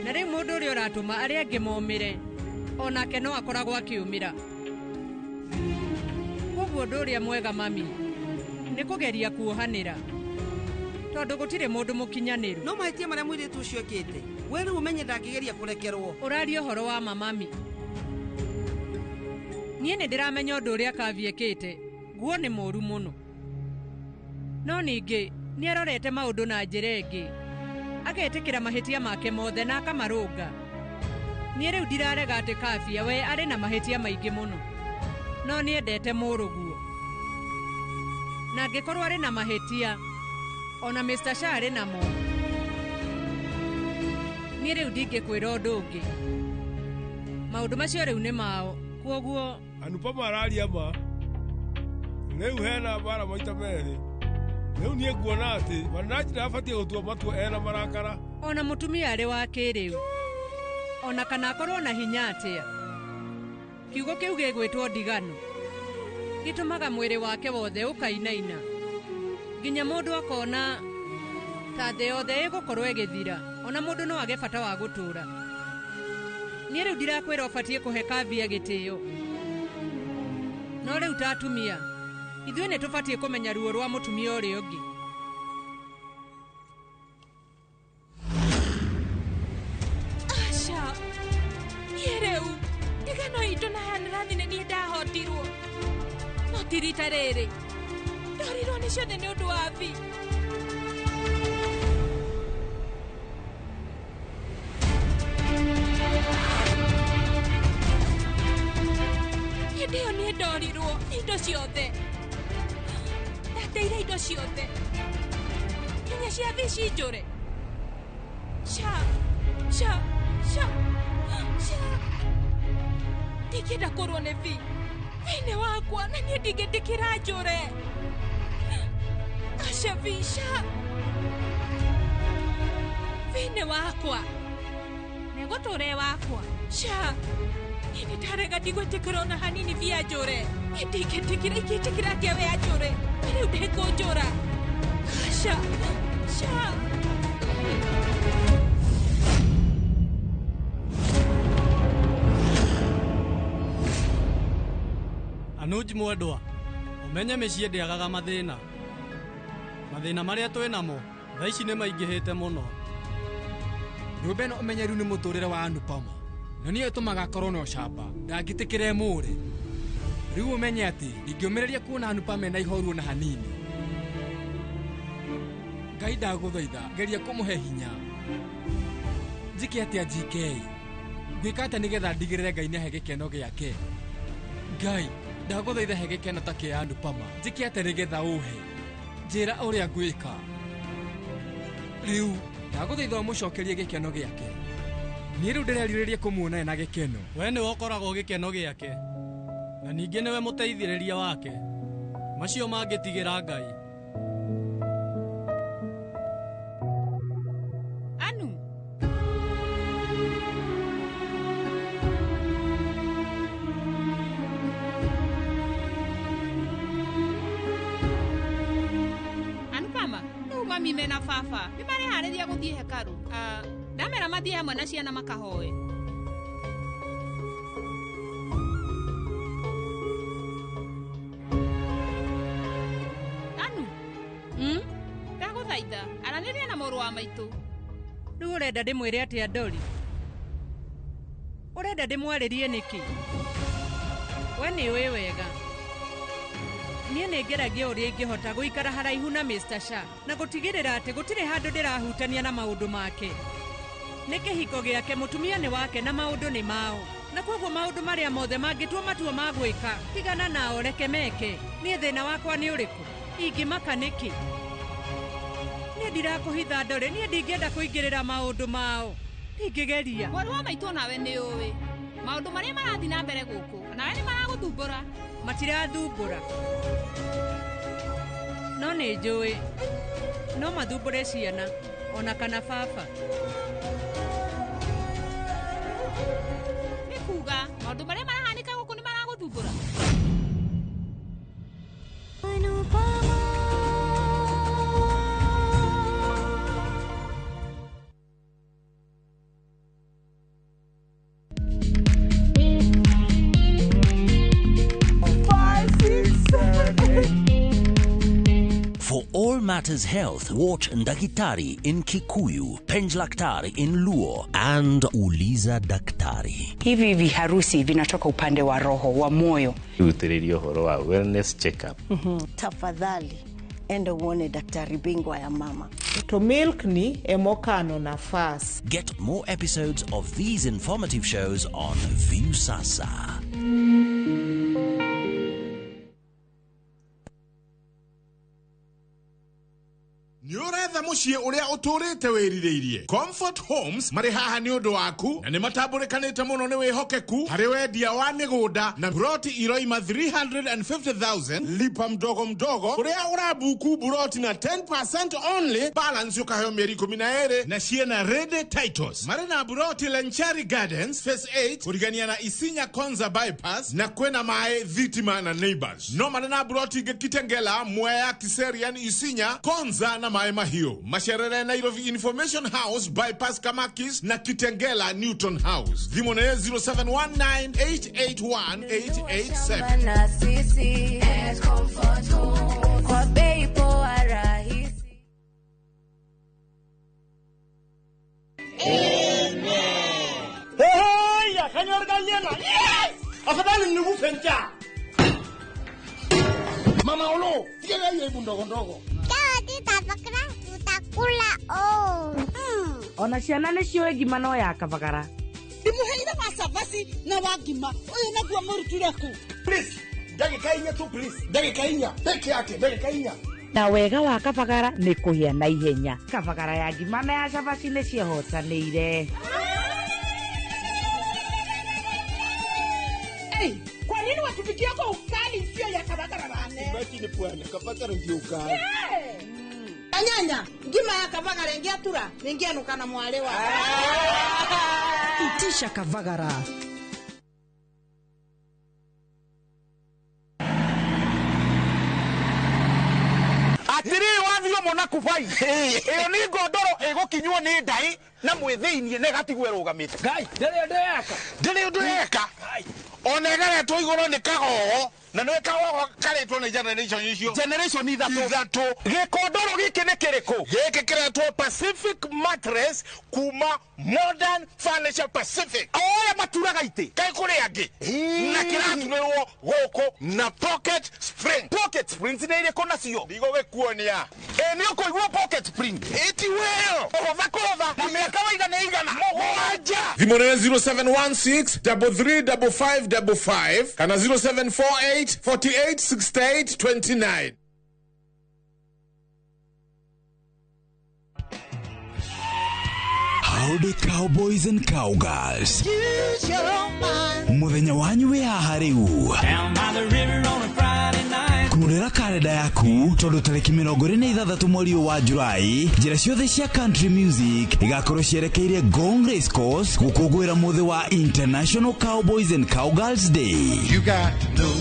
Na rĩu mũndũ ũrĩa ũratũma arĩa angĩ momĩre onake no akoragwo akĩũmĩra. Koguo ũndũ ũrĩa mwega mami nĩ kũgeria kuohanĩra, tondũ gũtirĩ mũndũ mũkinyanĩru. No mahĩtia marĩa mũirĩtu ũcio ekĩte, we rĩu ũmenye ndangĩgeria kũrekerwo. Ũraria ũhoro wa ma mami. Niĩ nĩ ndĩramenya ũndũ ũrĩa Kavya ekĩte, guo nĩ mũũru mũno. No ningĩ nĩ arorete maũndũ na njĩra ĩngĩ, agetĩkĩra mahĩtia make mothe na akamarũnga. Niĩ rĩu ndirarega atĩ Kavya we arĩ na mahĩtia maingĩ mũno, no nĩendete mũrũguo. Na angĩkorwo arĩ na mahĩtia, ona Mr. Shah arĩ namo. Niĩ rĩu ndingĩkwĩra ũndũ ũngĩ. Maũndũ macio rĩu nĩ mao, kwoguo Anupama araria ma. Rĩu hena mbara maita merĩ. Rĩu niĩ nguona atĩ Vanraj ndabatiĩ gũtua matua ena marakara. Ona mũtumia arĩ wa kĩrĩu, ona kana akorwo na hinya atĩa, kiugo kĩu gĩgwĩtwo ndigano gĩtũmaga mwĩrĩ wake wothe ũkainaina, nginya mũndũ akona ta thĩ yothe ĩgũkorwo ĩgĩthira, ona mũndũ no age bata wa gũtũũra. Niĩ rĩu ndirakwĩra ũbatiĩ kũhe Kavya gĩtĩo, no rĩu ta atumia ithuĩ nĩ tũbatiĩ kũmenya ruo rwa mũtumia ũrĩa ũngĩ. Aca, niĩ rĩu ndigano itũ na Hanrathi nĩ niĩ ndahotirwo, no ti rita rĩrĩ ndorirwo nĩ ciothe nĩ ũndũ wa Bi. Hĩndĩ ĩyo niĩ ndorirwo nĩ indo ciothe. Ndateire indo ciothe. Nginya ciathi cinjũre. Sha, sha, sha, sha. Ndingĩenda kũrwo nĩ vi. Thĩinĩ wakwa na niĩ ndingĩtĩkĩra njũre. Aca vi, sha. Thĩinĩ wakwa. Nĩgũtũra e wakwa. Sha. Niĩ nĩndarega ndigwĩtĩkĩra ona hanini vi anjũre. Niĩ ndingĩtĩkĩra, ingĩtĩkĩra atĩa we anjũre? Na rĩu ndĩkũnjũra. Aca, sha. Anuj mwendwa, ũmenye mĩciĩ ndĩagaga mathĩna. Mathĩna marĩa twĩ namo thaa ici nĩ maingĩhĩte mũno. Nyũmba ĩno ũmenyeru nĩ mũtũrĩre wa Anupama na nĩyo ĩtũmaga akorwo na ũcamba ndangĩtĩkĩra ĩmũre. Rĩu ũmenye atĩ ndingĩũmĩrĩria kuona Anupama ena ihoru ona hanini. Ngai ndagũthaitha geria kũmũhe hinya. Njĩke atĩa GK? Ngwĩka atĩa nĩgetha ndigĩrĩre Ngai nĩahe gĩkeno gĩake? Ngai ndagũthaitha he gĩkeno ta kĩa Anupama. Njĩke atĩa nĩgetha ũhe? Njĩra ũrĩa ngwĩka. Rĩu ndagũthaitha ũmũcokerie gĩkeno gĩake. Niĩ rĩu ndĩrerirĩria kũmuona ena gĩkeno. We nĩwe ũkoragwo gĩkeno gĩake na ningĩ nĩwe mũteithĩrĩria wake. Macio mangĩtigĩra Ngai. Anu. Anupama, rĩu mami mena baba nĩ mareharĩria gũthiĩ hekarũ. Ndamera mathiĩ hamwe na ciana makahoe. Anu, ndagũthaitha aranĩria na mũrũ wa maitũ. Rĩu ũrenda ndĩmwĩre atĩa Ndori? Ũrenda ndĩmwarĩrie nĩkĩ? We nĩũĩ wega. Niĩ nĩngeragia ũrĩa ingĩhota gũikara haraihu na Mr. Shah na gũtigĩrĩra atĩ gũtirĩ handũ ndĩrahutania na maũndũ make. Nĩ kĩhiko gĩake, mũtumia nĩ wake na maũndũ nĩ mao. Na koguo maũndũ marĩa mothe mangĩtua matua ma gwĩka, tigana nao reke meke. Niĩ thĩna wakwa nĩ ũrĩkũ? Ingĩmaka nĩkĩ? Niĩ ndirakũhitha Ndori, niĩ ndingĩenda kũingĩrĩra maũndũ mao. Ndingĩgeria. Mwarĩ wa maitũ nawe nĩ ũĩ maũndũ marĩa marathiĩ na mbere gũkũ, nawe nĩ maragũthumbũra. Matirathumbũra. No nĩ njũĩ no mathumbũre ciana ona kana baba. Nĩ kuga maũndũ marĩa marahanĩka gũkũ nĩ maragũthumbũra. For all matters health, watch Ndakitari in Kikuyu, Penjlaktari in Luo, and Uliza Daktari. Hivi viharusi vinatoka upande wa roho wa moyo. Rutĩrĩria ũhoro wa wellness check-up. Tafadhali enda uone daktari bingwa ya mama. To milk ni emokano nafas. Get more episodes of these informative shows on Viusasa. Nĩ ũretha mũciĩ ũrĩa ũtũrĩte wĩrirĩirie. Comfort Homes marĩ haha nĩ ũndũ waku na nĩ matambũrĩkanĩte mũno nĩ wĩhokeku harĩ wendia wa mĩgũnda na buroti iroima 350,000 lipa mdogo mdogo ũrĩa ũrabuku buroti na 10% only balance ũkaheo mĩeri 12 na ciĩna ready titles. Marĩ na buroti Lenchari Gardens Phase 8 kũrigania na Isinya Konza bypass na kwĩna maĩ thitima na neighbors. No marĩ na buroti ingĩ Kitengela, Mwea, Kiserian, Isinya, Konza na Maĩ Mahiũ. Macerere Nairobi Information House bypass Kamakis na Kitengela Newton House. Thimũ nĩ 0719881887. Na sisi at Comfort Home kwa bei poa rahisi. Hey, ya kanyor galiena. Yes! Afadhali nikufe njaa. Mama Olo, tigela hiyo ibu ndogo ndogo. Tutakula oh. Ona ciana nĩ ciũĩ ngima no ya kabagara. Ndimuheire wa cabaci na wa ngima ũyũ naguo mũrutire kũ? Please, ndagĩka 4 tu please. Ndagĩka 4 peke yake, ndagĩka 4. Na wega wa kabagara nĩ kũhĩa na ihenya. Kabagara ya ngima na ya cabaci nĩ ciehotanĩire. Hey, kwa nini watupikia kwa ukali sio ya kabagara bane? Imagine bwana, kabagara ndio ukali. Hey. Anyanya, ngima ya kabagara ingiatura, ningianuka na mwalewa. Itisha kabagara. Atiriri wathio mona kubai iyo ni ngondoro igukinywo ni ndai na mwithiinie na igatigwo irugamite. Ngai ndiri undu yeka, ndiri undu yeka ona ĩgaretwo igũrũ nĩ kagogo na nĩ kagogo karetwo nĩ generation icio, generation ithatũ. Gĩkondoro gĩkĩ nĩ kĩrĩkũ? Gĩkĩ kĩretwo Pacific Mattress kuma Modern Furniture Pacific. Oya maturaga itĩ kaĩ kũrĩ angĩ na kĩraturĩrwo gũkũ na pocket spring. Pocket springs nĩ irĩkũ nacio? Ndigũgĩkuonia. Ĩ nĩ ũkũigua pocket spring ĩti weo kũhũtha kũhũtha na mĩaka waiga nĩ igana mũgwanja. Thimũ nĩ 0716 3355 55 kana 0748 48 68 29. Howdy cowboys and cowgirls. Muthenya wanyu wi haha riu. Kurera karenda yaku tondu tariki 26 mweri wa Julai njira ciothe cia country music igakorwo cierekeire Ngong Race Course gukungũĩra muthi wa International Cowboys and Cowgirls Day. You got to know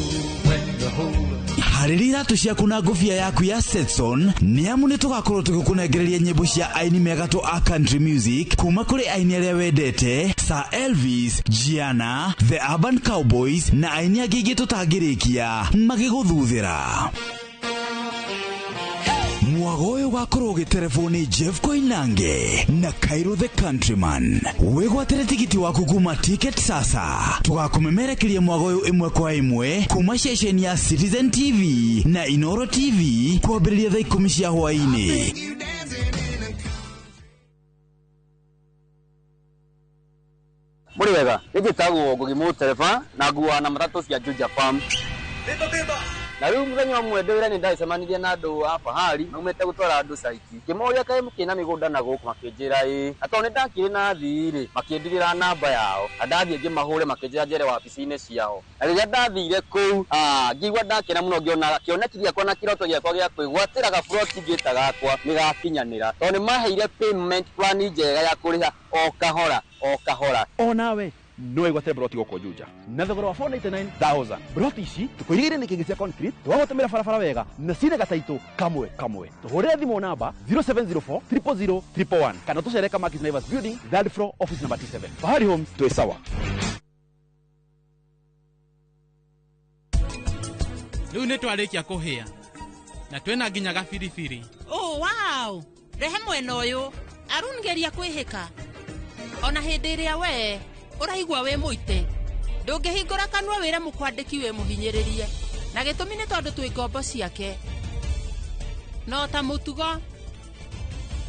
when to hold up. Harĩria iratũ ciaku na ngũbia yaku ya Stetson nĩ amu nĩ tũgakorwo tũgĩkũnengereria nyĩmbo cia aini megatũ a country music kuma kũrĩ aini arĩa wendete Sir Elvis, Gianna, The Urban Cowboys na aini angĩ aingĩ tũtangĩrĩkia magĩgũthuthĩra. Mwago ũyũ ũgakorwo ũgĩterebwo nĩ Jeff Koinange na Cairo the Countryman. Wĩgwatĩre tigiti waku kuma Ticket Sasa. Tũgakũmemerekeria mwago ũyũ ĩmwe kwa ĩmwe kuma ceceni ya Citizen TV na Inoro TV kwambĩrĩria thaa 10 cia hwaĩ-inĩ. Mũrĩ wega, njĩtagwo Ngugi Mũtereba na nguaga na matatũ cia Juja Farm. Na rĩu mũthenya ũmwe ndĩ wĩra-inĩ ndacemanirie na andũ a Fahari maumĩte gũtwara andũ caiti. Ngĩmoria kaĩ mũkĩrĩ na mĩgũnda na gũkũ makĩnjĩra ĩĩ. Na tondũ nĩndakĩrĩ na athii rĩ, makĩndigĩra namba yao. Na ndathiĩ ngĩmahũre makĩnjĩra njere wabici-inĩ ciao. Na rĩrĩa ndathire kũu, ngĩigua ndakena mũno ngĩona kĩoneki gĩakwa na kĩroto gĩakwa gĩa kwĩgwatĩra gaburoti ngĩta gakwa nĩgakinyanĩra. Tondũ nĩmaheire payment plan njega ya kũrĩha o kahora o kahora. Onawe no wĩgwatĩre broti gũkũ Juja na thogora wa 499,000. Broti ici tũkũirigĩire nĩ kĩngĩ cia concrete twagũtũmĩra barabara wega na cina gataitũ kamwe kamwe. Tũhũrĩre thimũ namba 0704 000 111 kana tũcere Kamakis Naivas Building, third floor, office number T7. Fahari Homes twĩ sawa. Rĩu nĩ twarĩkia kũhĩa na twĩna nginya gabiribiri. Oh, wow! Rehe mwena ũyũ Arun, geria kwĩhĩka ona hĩndĩ ĩrĩa we ũraigua wĩ mũite ndũngĩhingũra kanua wĩre mũkwandĩki wĩ mũhinyĩrĩrie na gĩtũmi nĩ tondũ twĩ ngombo ciake. No ta mũtugo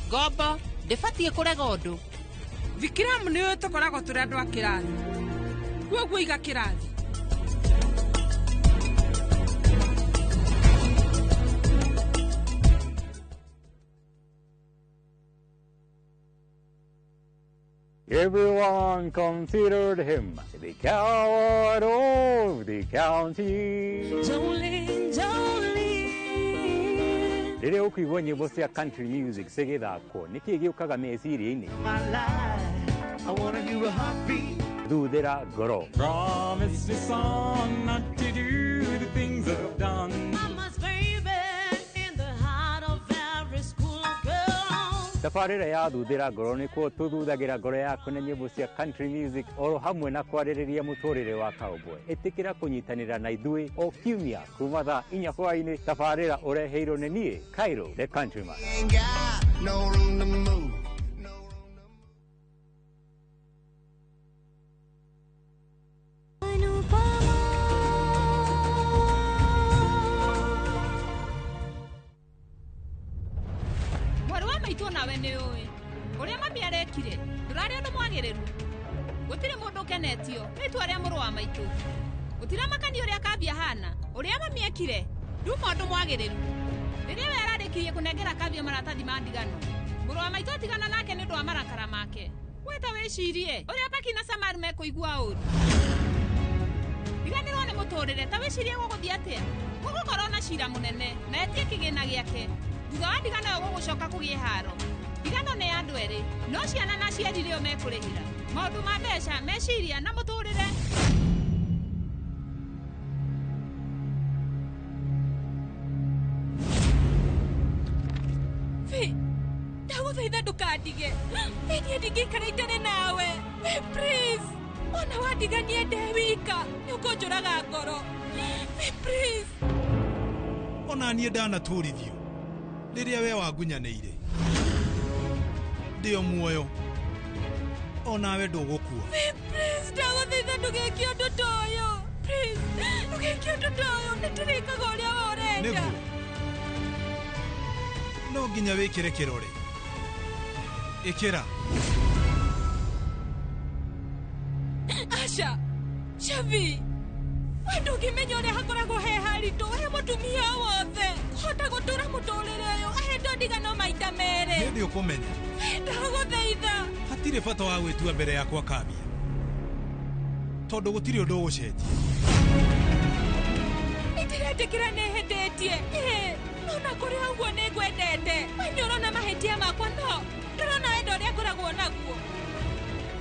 ngombo ndĩbatiĩ kũrega ũndũ. Vikram nĩũĩ tũkoragwo tũrĩ andũ a kĩrathi kuoguo iga kĩrathi. Everyone considered him the coward of the county. Jolene, Jolene. Rĩrĩa ũkũigua nyĩmbo cia country music cigĩthakwo nĩkĩĩ gĩũkaga meciria-inĩ? Thuthĩra ngoro. Promise me son not to do the things I've done. Mama's baby in the heart of every school girl. Tabarĩra ya thuthĩra ngoro nĩkuo tũthuthagira ngoro yaku na nyĩmbo cia country music oro hamwe na kwarĩrĩria mũtũrĩre wa cowboy. Ĩtĩkĩra kũnyitanĩra na ithuĩ o kiumia kuma thaa 4 hwaĩ-inĩ. Tabarĩra ũreheirwo nĩ niĩ Cairo the Countryman. No room to move. Mwarĩ wa maitũ nawe nĩ ũĩ ũrĩa mami arekire ndũrarĩ ũndũ mwagĩrĩru. Gũtirĩ mũndũ ũkenetio nĩ itua rĩa mũrũ wa maitũ. Gũtiramakania ũrĩa Kavya hana, ũrĩa mami ekire, nduma ũndũ mwagĩrĩru. Rĩrĩa we ararĩkirie kũnengera Kavya maratathi ma ndigano, mũrũ wa maitũ atigana nake nĩ ũndũ wa marakara make. We ta wĩcirie ũrĩa Baki na Samar mekũigua ũru. Riganĩrwo nĩ mũtũrĩre, ta wĩcirie gũgũthiĩ atĩa? Gũgũkorwo na cira mũnene na etie kĩgĩna gĩake. Thutha wa ndigano ĩyo gũgũcoka kũgĩe haro. Ndigano nĩ ya andũ erĩ, no ciana na aciari rĩo mekũrĩhĩra. Maũndũ ma mbeca, meciria na mũtũrĩre. Ndagũthaitha ndũkandige. Niĩ ndingĩikara itarĩ nawe. Please. Ona wandiganie ndĩ wika, nĩ ũkũnjũraga ngoro. Please. Ona niĩ ndanatũrithio rĩrĩa we wangunyanĩire. Ndĩo muoyo, onawe ndũgũkua. Please, ndagũthaitha ndũgeke ũndũ ta ũyũ. Please, ndũgeke ũndũ ta ũyũ, nĩndĩrĩkaga ũrĩa we ũrenda. Nĩguo. No nginya wĩkĩre kĩrore. Ĩkĩra. Asha, Shavi, we ndũngĩmenya ũrĩa hakoragwo he haritũ he mũtumia wothe kũhota gũtũra mũtũrĩre ũyũ ahetwo ndigano maita merĩ. Hĩndĩ ũkũmenya. Ndagũthaitha. Hatirĩ bata wa gwĩtua mbere yakwa Kavya, tondũ gũtirĩ ũndũ ũgũcenjia. Nĩndĩretĩkĩra nĩhĩtĩtie, no na kũrĩ ũguo nĩngwendete. We nĩũrona mahĩtia makwa, no ndũrona wendo ũrĩa ngoragwo naguo.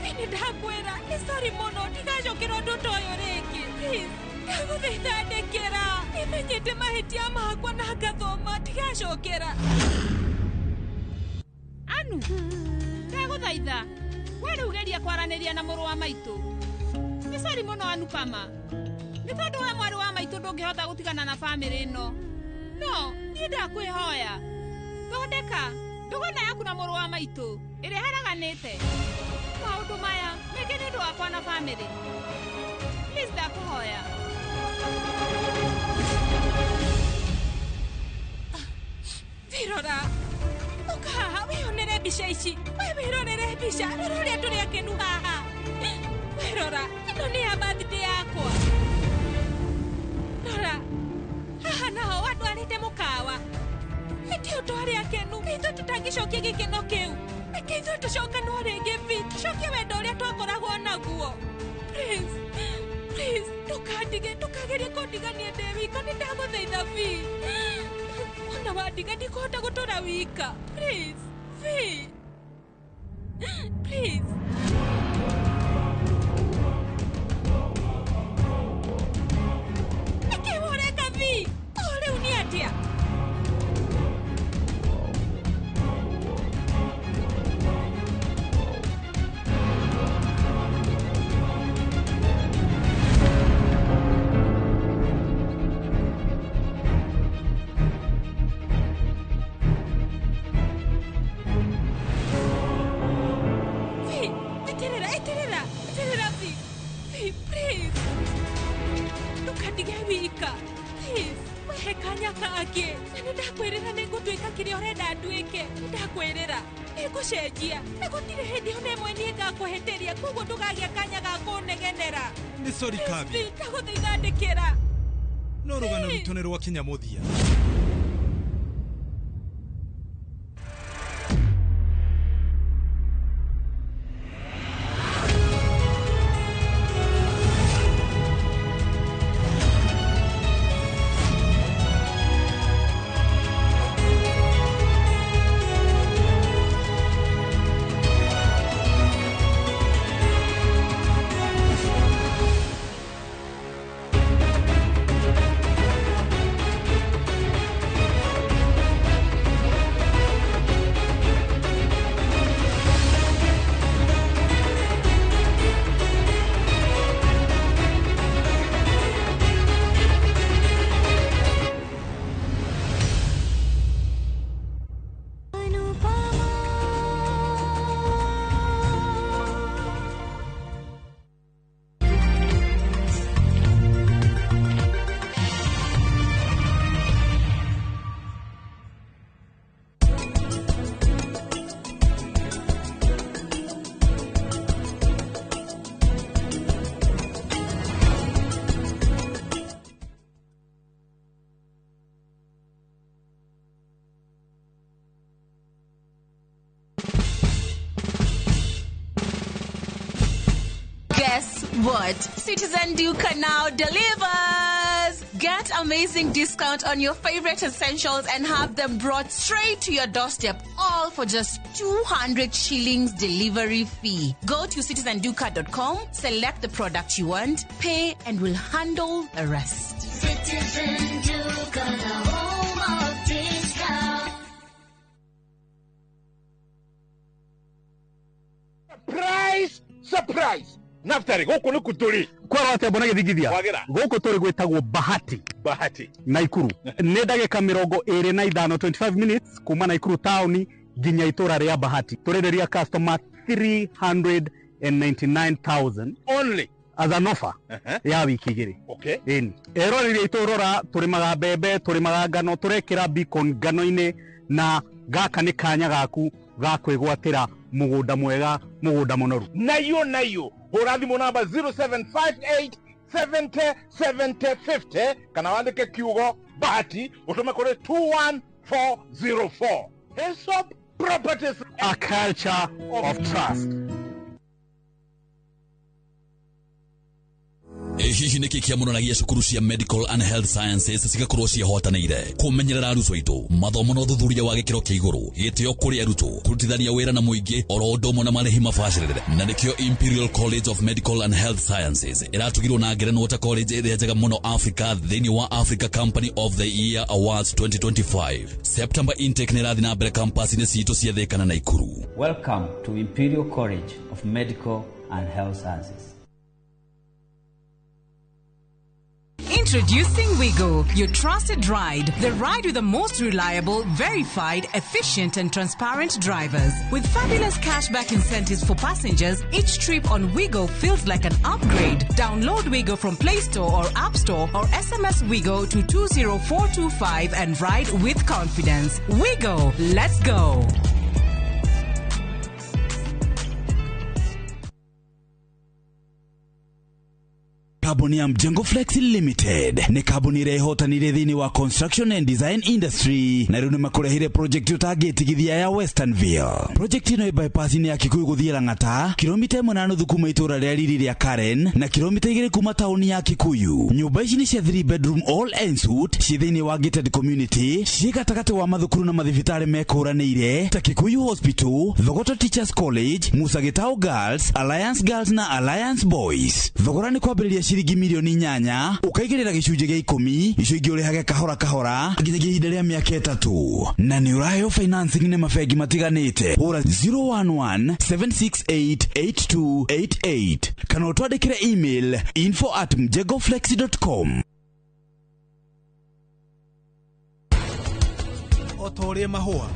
Nĩ ndakwĩra, nĩ sorry mũno, ndigacokera ũndũ ta ũyũ rĩngĩ. Please, ndagũthaitha ndekera. Nĩmenyete mahĩtia makwa na ngathoma, ndigacokera. Anu, ndagũthaitha, we rĩu geria kwaranĩria na mũrũ wa maitũ. Nĩ sorry mũno Anupama, nĩ tondũ we mwarĩ wa maitũ ndũngĩhota gũtigana na bamĩrĩ ĩno. No, niĩ ndakwĩhoya, thondeka ndũgana yaku na mũrũ wa maitũ ĩrĩa haraganĩte. Maũndũ maya meke nĩ ũndũ wakwa na bamĩrĩ. Please, ndakũhoya. Wirora, ũka haha wĩyonere mbica ici. We wĩrorere mbica, rora ũrĩa tũrĩ akenu haha. Wĩrora, ĩno nĩ ya birthday yakwa. Rora, haha naho wandwarĩte mũkawa. Hĩndĩ ĩyo twarĩ akenu, ithuĩ tũtangĩcokia gĩkeno kĩu. Reke ithuĩ tũcokanwo rĩngĩ bi, tũcokie wendo ũrĩa twakoragwo naguo. Please, please, ndũkandige, ndũkagerie kũndigania ndĩ wika, nĩ ndagũthaitha bi. Ona wandiga ndikũhota gũtũra wika. Please, bi. Please. Nĩkĩ ũreka bi? O rĩu nĩ atĩa? Nĩngũcenjia, na gũtirĩ hĩndĩ ona ĩmwe niĩ ngakũhĩtĩria, koguo ndũkagĩa kanya ga kũnegenera. Nĩ sorry Kavya. Ndagũthaitha ndĩkĩra. No rũgano rwitũ nĩ rwakinya mũthia. Guess what? Citizen Duka now delivers! Get amazing discount on your favorite essentials and have them brought straight to your doorstep, all for just 200 shillings delivery fee. Go to citizenduka.com, select the product you want, pay, and we'll handle the rest. Citizen Duka, the home of discount. Surprise! Surprise! Naftari, gũkũ nĩ kũtũrĩ kwara atĩa mbona gĩthingithia Wagĩra. Gũkũ tũrĩ gwĩtagwo Bahati. Bahati. Naikuru nĩ ndagĩka 25, 25 minutes kuma Naikuru taũni nginya itũra rĩa Bahati. Tũrenderia customer 399,000 only as an offer ya wiki igĩrĩ. Okay. Ĩni eroreri aitũ, rora, tũrĩmaga mbembe, tũrĩmaga ngano, tũrekĩra beacon ngano-inĩ, na gaka nĩ kanya gaku ga kwĩgwatĩra mũgũnda mwega, mũgũnda mũnoru. Nayo nayo hũra thimũ namba 0758 70 70 50 kana wandĩke kiugo Bahati ũtũme kũrĩ 21404. Hesop Properties, a culture of trust. Ĩ hihi nĩkĩ kĩamũranagia cukuru cia medical and health sciences cigakorwo ciĩhotanĩire kũmenyerera arutwo aitũ, mathomo na ũthuthuria wa gĩkĩro kĩa igũrũ, gĩtĩo kũrĩ arutwo, kũrutithania wĩra na mũingĩ, oro ũndũ ũmwe na marĩhi mabacĩrĩre? Na nĩkĩo Imperial College of Medical and Health Sciences ĩratugirwo na ngerenwa ta college ĩrĩa njega mũno Africa thĩinĩ wa Africa Company of the Year Awards 2025. September intake nĩ ĩrathiĩ na mbere campus-inĩ citũ cia Thĩka na Naikuru. Welcome to Imperial College of Medical and Health Sciences. Introducing Wigo, your trusted ride. The ride with the most reliable, verified, efficient, and transparent drivers. With fabulous cashback incentives for passengers, each trip on Wigo feels like an upgrade. Download Wigo from Play Store or App Store or SMS Wigo to 20425 and ride with confidence. Wigo, let's go. Kambuni ya Mjengo Flex Limited nĩ kambuni ĩrĩa ĩhotanire thĩinĩ wa construction and design industry, na rĩu nĩ makũrehire project ũtangĩtigithia ya Westernville. Project ĩno ĩ bypass-inĩ ya Kikuyu gũthiĩ Lang'ata, kilomita 1.5 kuma itũũra rĩa riri rĩa Karen na kilomita 2 kuma taũni ya Kikuyu. Nyũmba ici nĩ cia 3 bedroom all en suite, ciĩ thĩinĩ wa gated community, ciĩ gatagatĩ wa mathukuru na mathibitarĩ mekũranĩire ta Kikuyu Hospital, Thogoto Teachers College, Musa Gitau Girls, Alliance Girls na Alliance Boys. Thogora nĩ kwambĩrĩria ciringi milioni 8, ũkaigĩrĩra gĩcunjĩ gĩa 10, icio ingĩ ũrĩhage kahora kahora nginyagia ihinda rĩa mĩaka 3, na nĩ ũraheo financing nĩ mabengi matiganĩte. Hũra 011 768 8288 kana ũtwandĩkĩre email info@mjengoflex.com. O ta ũrĩa mahũa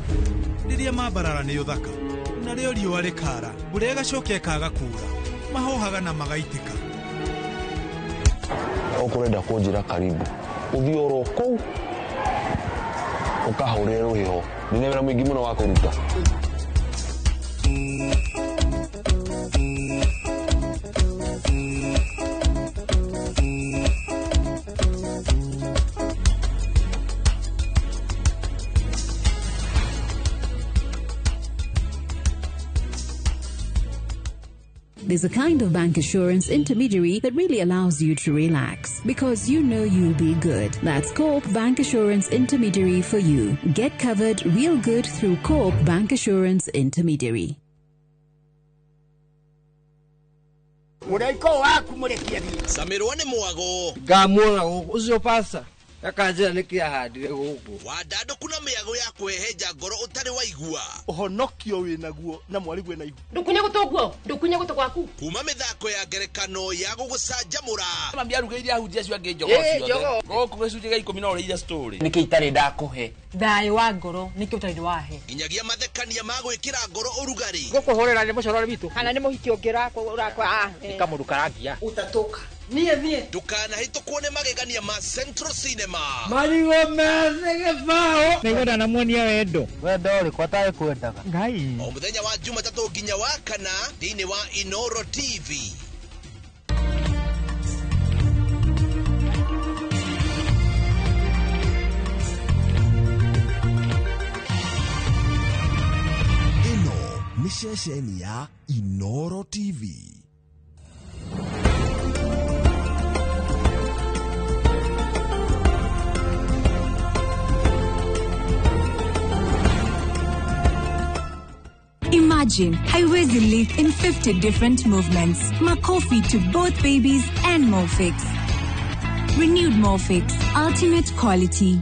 rĩrĩa mambarara nĩ ũthaka, narĩo riũa rĩkara, mbura ĩgacoka ĩkaga kuura, mahohaga na magaitĩka. Ũkũrenda kũnjĩra karibu ũthiĩ oro kũu ũkahũrĩre rũhĩho, ndĩna wĩra mũingĩ mũno wa kũruta. There's a kind of bank assurance intermediary that really allows you to relax because you know you'll be good. That's Co-op Bank Assurance Intermediary for you. Get covered real good through Co-op Bank Assurance Intermediary. Mũraika waku mũrekie thiĩ. Camirwo nĩ mwago. Ngamuona gũkũ ũcio pasta akanjĩra nĩkĩ ahandire gũkũ. Wandandũku na mĩago ya kwĩhenja ngoro ũtarĩ waigua. Ũhonokio wĩnaguo na mwarigwe na ihu. Ndũkunye gũtũ guo, ndũkunye gũtũ gwaku. Kuma mĩthako ya ngerekano ya gũgũcanjamũra. Mami arugĩire ahunjia acio angĩ njogoo ciothe. Gũkũ gĩcunjĩ gĩa 10 no ũrĩire story. Nĩkĩ itarĩ ndakũhe? Thayũ wa ngoro nĩkĩ ũtarĩ wahe? Nginyagia mathekania ma gwĩkĩra ngoro ũrugarĩ. Gũkũhũrĩra nĩ mũcorore witũ. Kana nĩ mũhiki ũngĩ ũrakwa. Nĩ kamũndũ karangia. Ũtatũka. Niĩ thiĩ. Ndũkanahĩtũkwo nĩ magegania ma Central Cinema. Marigũ methĩ gĩbaũ. Nĩngwenda namuonia wendo. Wendo ũrĩkũ atarĩ kwendaga? Ngai. O mũthenya wa Jumatatũ nginya wa kana thĩinĩ wa Inoro TV. Ĩno ceceni ya Inoro TV. Imagine Haiwezi lift in 50 different movements. Makofi to both babies and Molfix. Renewed Molfix, ultimate quality.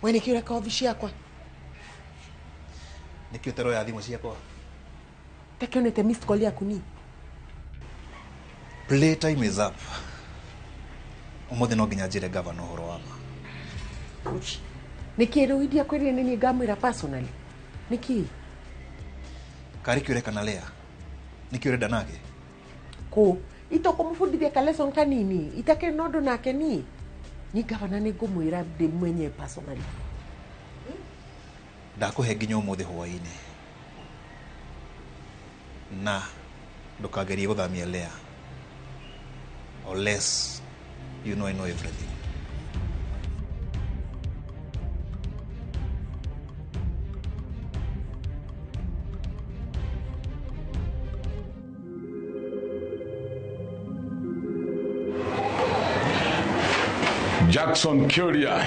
We nä kä å reka obi ciakwa nä kä å teroya thimå ciakwa takionete missed call yaku ni playtime is up. Umuthi no nginya njire gavana uhoro wa ma. Nä kä rä u india kwä nä niä ngamwä ra personally nä kä kari kä ureka na Lea nä kä urenda nake kå itoko må bundithia ka lesson kanini itakä na å ndå nake ni ni gavana nä ngå mwä ra ndä mwenye personally. Ndakuhe nginya umuthi hwaini na ndukagerie guthamia Lea unless you know I know everything. Jackson Kuria.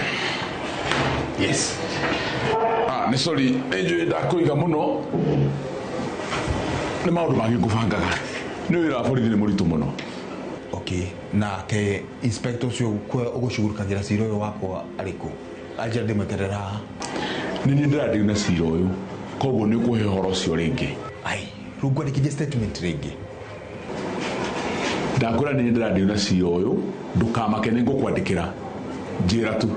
Yes. Ah, nĩ sorry, nĩ njũĩ ndakũiga mũno. Nĩ maũndũ mangĩ ngũbangaga. Nĩ wĩra wa borithi nĩ mũritũ mũno. Okay, nake inspector ũcio ũgũcugurikagĩra cira ũyũ wakwa arĩkũ? Anjĩra ndĩmweterera haha. Nĩ niĩ ndĩrandeal na cira ũyũ, koguo nĩ ũkũhe ũhoro ũcio rĩngĩ. Ai, rĩu ngwandĩkithie statement rĩngĩ. Ndakwĩra nĩ niĩ ndĩrandeal na cira ũyũ, ndũkamake nĩ ngũkwandĩkĩra. Njĩra tu.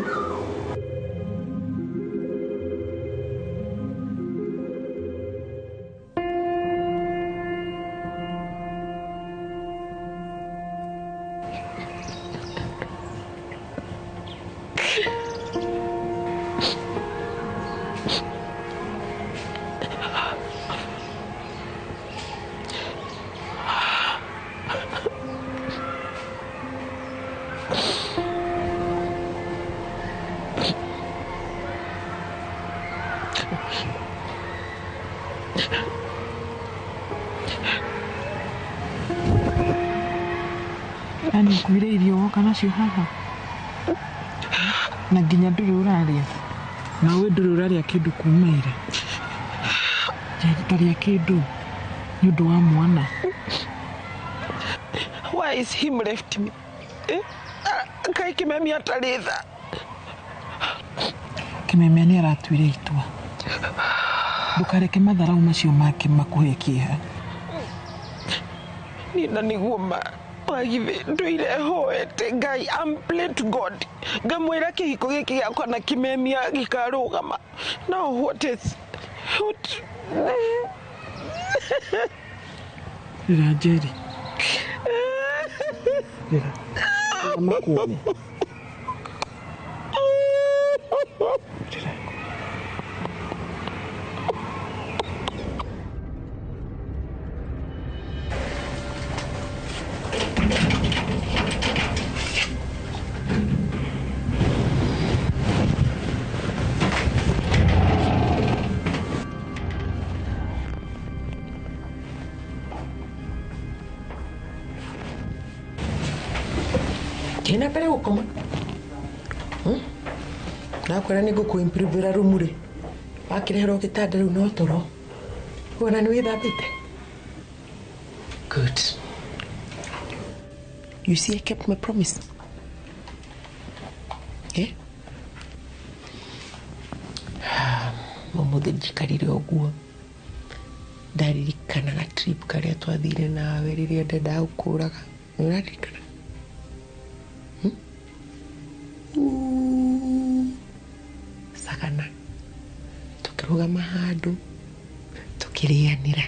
Yani ukuire irio woka nacio haha na nginya ndũrĩ ũrarĩa na we ndũrĩ ũrarĩa kĩndũ kuma ira tarĩa kĩndũ nĩ ũndũ wa mwana. Why is him left me? Kai Kimemia atarĩ tha. Kimemia nĩ aratuire itua. Ndũkareke matharau macio make makũhe kĩeha. Niĩ na nĩguo ma wagithe nduire hoete Ngai, I'm praying to God ngamwĩra kĩhiko gĩkĩ gĩakwa na Kimemia gĩkarũgama. Now what is what? Rĩra Njeri, rĩra makuone. Thiĩ na mbere gũkoma. Ndakwĩra nĩ ngũkũ-improve-ĩra rumu rĩ. Wakĩreherwo gĩtanda rĩu no toro. Wona nĩ wĩthambĩte? Good. You see, I kept my promise. Eh? Ũmũthĩ njikarire ũguo ndaririkanaga trip karĩa twathire nawe rĩrĩa ndendaga gũkũraga. Nĩ ũraririkana? Sagana tũkĩrũgama handũ tũkĩrĩanĩra.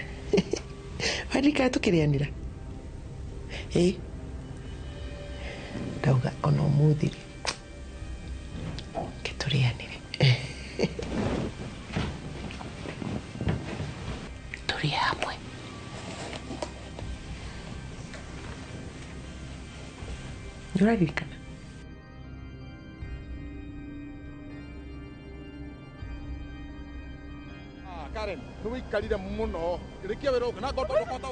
Waririkana tũkĩrĩanĩra? Ĩ ndauga ona ũmũthĩ rĩ ke tũrĩanĩre. Tũrĩe hamwe. Nĩ ũraririkana? Karen, nĩ wĩikarire mũno. Rĩkia wĩra ũka na ngorwo ndũkũhota.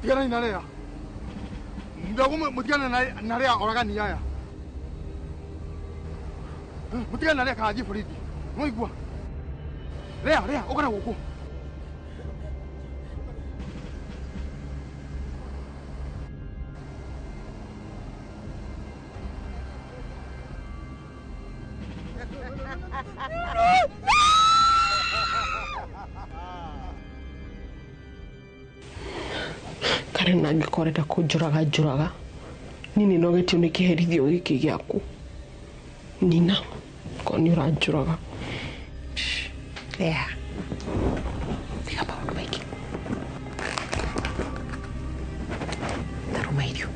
Tiganai na rĩa. Ndagume mutigane na rĩa oragani aya. Mutigane na rĩa kana thiĩ borithi. Nĩwaigua? Rĩa, rĩa, ũka na gũkũ. Karen angĩkorwo arenda kũnjũraga njũraga. Niĩ nĩ nogetio nĩ kĩherithio gĩkĩ gĩaku. Nina, korwo nĩ ũranjũraga. Lea. Tiga maũndũ maingĩ. Ndarũma irio.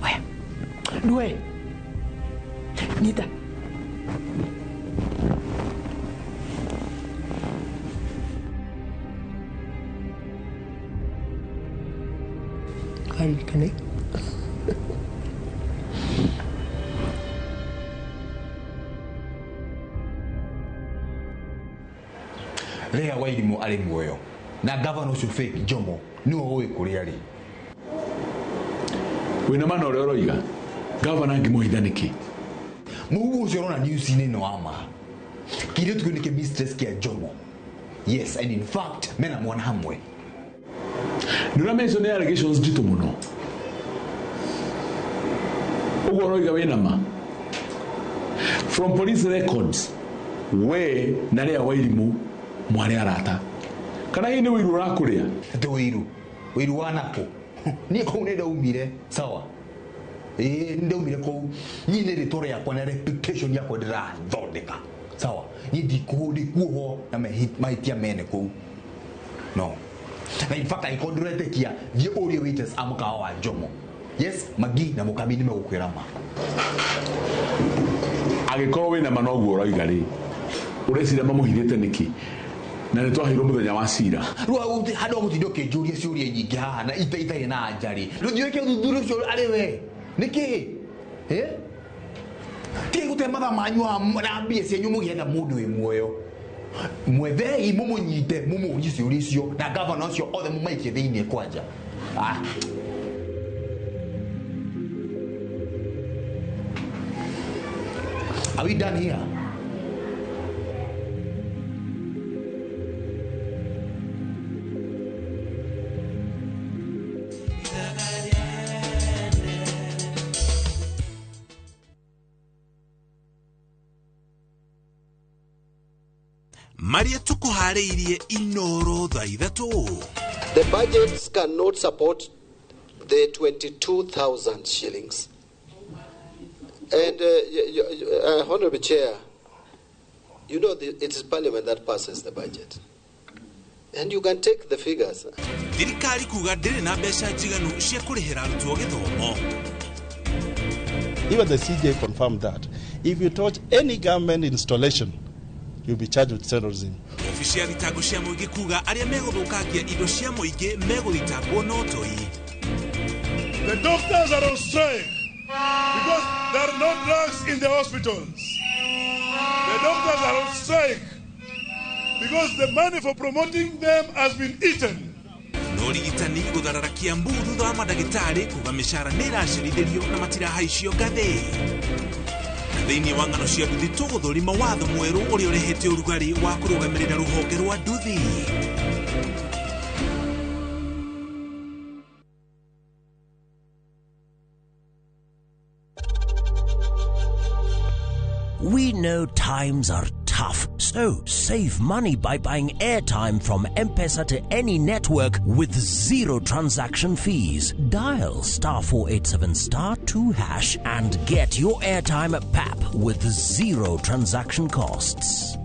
Oya. Ndue. Nyita. Waririkane? Lea Wairimu arĩ muoyo na gavana ũcio fake Jomo nĩwe ũĩ kũrĩa arĩ. Wĩna mana ũrĩa ũroiga gavana angĩmũhitha nĩkĩ? Mũhuhu ũcio ũrona news-inĩ nĩ wa ma. Kĩirĩtu kĩu nĩ kĩ mistress kĩa Jomo. Yes, and in fact mena mwana hamwe. Nĩ ũramenya icio nĩ allegations nditũ mũno. Ũguo ũroiga wĩna ma? From police records, we na Lea Wairimu mwarĩ arata. Kana hihi nĩ ũiru ũrakũrĩa? Atĩ ũiru? Ũiru wa nakũ? Niĩ kũu nĩ ndaumire, sawa? Ĩĩ nĩ ndaumire kũu. Niĩ nĩ rĩtwa rĩakwa na reputation yakwa ndĩrathondeka. Sawa? Niĩ ndikuohwo na mahĩtia mene kũu. No. Na in fact angĩkorwo ndũretĩkia, thiĩ ũrie waiters a mũkawa wa Jomo. Yes, Magi na Mũkami nĩ megũkwĩra ma. Angĩkorwo wĩna ma noguo ũroiga rĩ, ũreciria mamũhithĩte nĩkĩ? Na nĩ twaheirwo mũthenya wa cira. Rĩu handũ ha gũtinda ũkĩnjũria ciũria nyingĩ haha na itarĩ na anja rĩ, rĩu thiĩ wĩke ũthuthuria ũcio arĩ we. Nĩkĩ? Eh? Tigai gũte mathaa manyu haha na mbia cianyu mũgĩetha mũndũ wĩ muoyo. Mwethei mũmũnyite mũmũrie ciũria icio na gavana ũcio othe mũmaikie thĩinĩ kwanja. Ah. Are we done here? Maria tukuharĩirie Inoro thaa ithatũ. The budgets cannot support the 22,000 shillings. And Honorable Chair, you know it is Parliament that passes the budget. And you can take the figures. Thirikari kuga ndĩrĩ na mbeca njiganu cia kũrĩhĩra arutwo gĩthomo. Even the CJ confirmed that. If you touch any government installation, You'll be charged with terrorism. Obici ya thitango cia mũingĩ kuga arĩa megũthũkangia indo cia mũingĩ megũthitangwo na ũtoi. The doctors are on strike because there are no drugs in the hospitals. The doctors are on strike because the money for promoting them has been eaten. No ũrigitani gũtharara Kiambu thutha wa mandagĩtarĩ kuga mĩcara nĩ ĩracerithĩrio na matirahaicio ngathĩ. Na thĩinĩ wa ng'ano cia nduthi tũgũthũrima watho mwerũ ũrĩa ũrehete ũrugarĩ wa kũrũgamĩrĩra rũhonge rwa nduthi. We know times are tough, so save money by buying airtime from M-Pesa to any network with zero transaction fees. Dial *487*2# and get your airtime at PAP with zero transaction costs.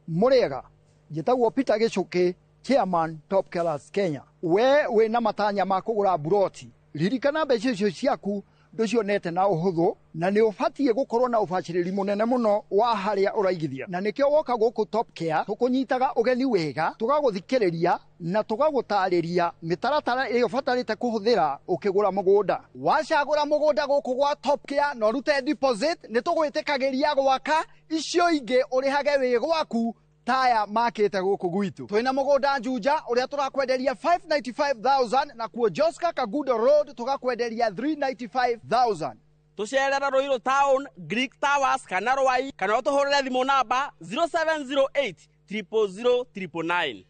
Murega, njĩtagwo Peter Gĩchũkĩ, Chairman Top Killers Kenya. We wĩna matanya ma kũgũra buroti, ririkana mbeca icio ciaku ndũcionete na ũhũthũ, na nĩ ũbatiĩ gũkorwo na ũbacĩrĩri mũnene mũno wa harĩa ũraigithia, na nĩkĩo woka gũkũ Top Care tũkũnyitaga ũgeni wega, tũgagũthikĩrĩria na tũgagũtarĩria mĩtaratara ĩrĩa ũbatarĩte kũhũthĩra ũkĩgũra mũgũnda. Wacagũra mũgũnda gũkũ gwa Top Care na ũrute deposit, nĩ tũgwĩtĩkagĩria gwaka icio ingĩ ũrĩhage wĩ gwaku taya makĩte gũkũ gwitũ. Twĩna mũgũnda Juja ũrĩa tũrakwenderia 595,000 na kuo Joska Kagudo Road tũgakwenderia 395,000. Tũcerera Ruiru Town, Greek Towers kana Rwai, kana ũtũhũrĩre thimũ namba 0708 000 999.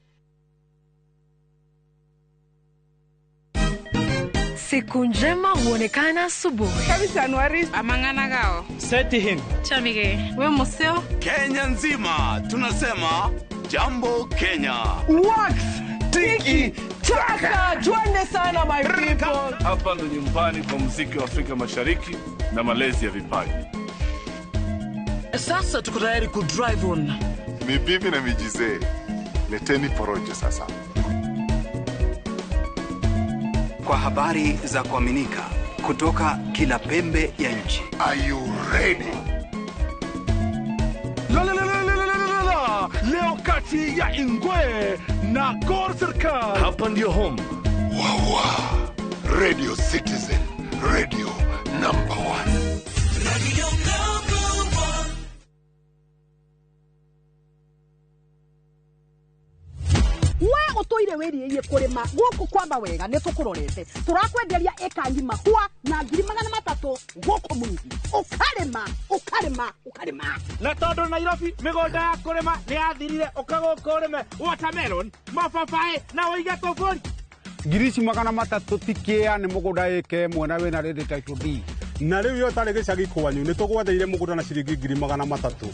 Siku njema huonekana asubuhi. Kabisa Anuari amangana gao. Seti hin. Chamige. We museo. Kenya nzima tunasema jambo Kenya. Wax tiki taka. Twende sana my people. Hapa ndo nyumbani kwa muziki wa Afrika Mashariki na malezi ya vipaji. Sasa tuko tayari ku drive on. Mibibi na mijizee. Leteni porojo sasa. Kwa habari za kuaminika kutoka kila pembe ya nchi. Are you ready? La la la la la la la. Leo kati ya Ingwe na Gor Serikal. Hapa ndio home. Wawa. Radio Citizen, radio number 1. Radio number 1. We utoire wiriie kurima guku kwamba wega ni tukurorete turakwenderia eka ngima hua na 300,000 guku mungi ukarima ukarima ukarima na tondu Nairobi migunda ya kurima ni yathirire uka guku urime watermelon mababaĩ na uige tuburi ngiri ici 300 tikia ni mugunda eke mwena wina rĩndĩ title deed na rĩu yo tarĩ gĩcagi kwanyu nĩ tũgwetheire mũgũnda na ciringi 300,000.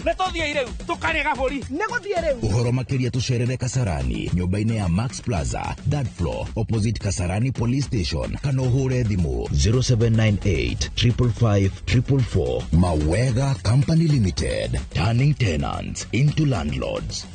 Nĩ tũthiĩ rĩu tũkarĩe gabũri. Nĩ gũthiĩ rĩu. Ũhoro makĩria tũcerere Kasarani nyũmba-inĩ ya Max Plaza third floor opposite Kasarani Police Station kana ũhũre thimũ 0798 555 444. Mawega Company Limited, turning tenants into landlords.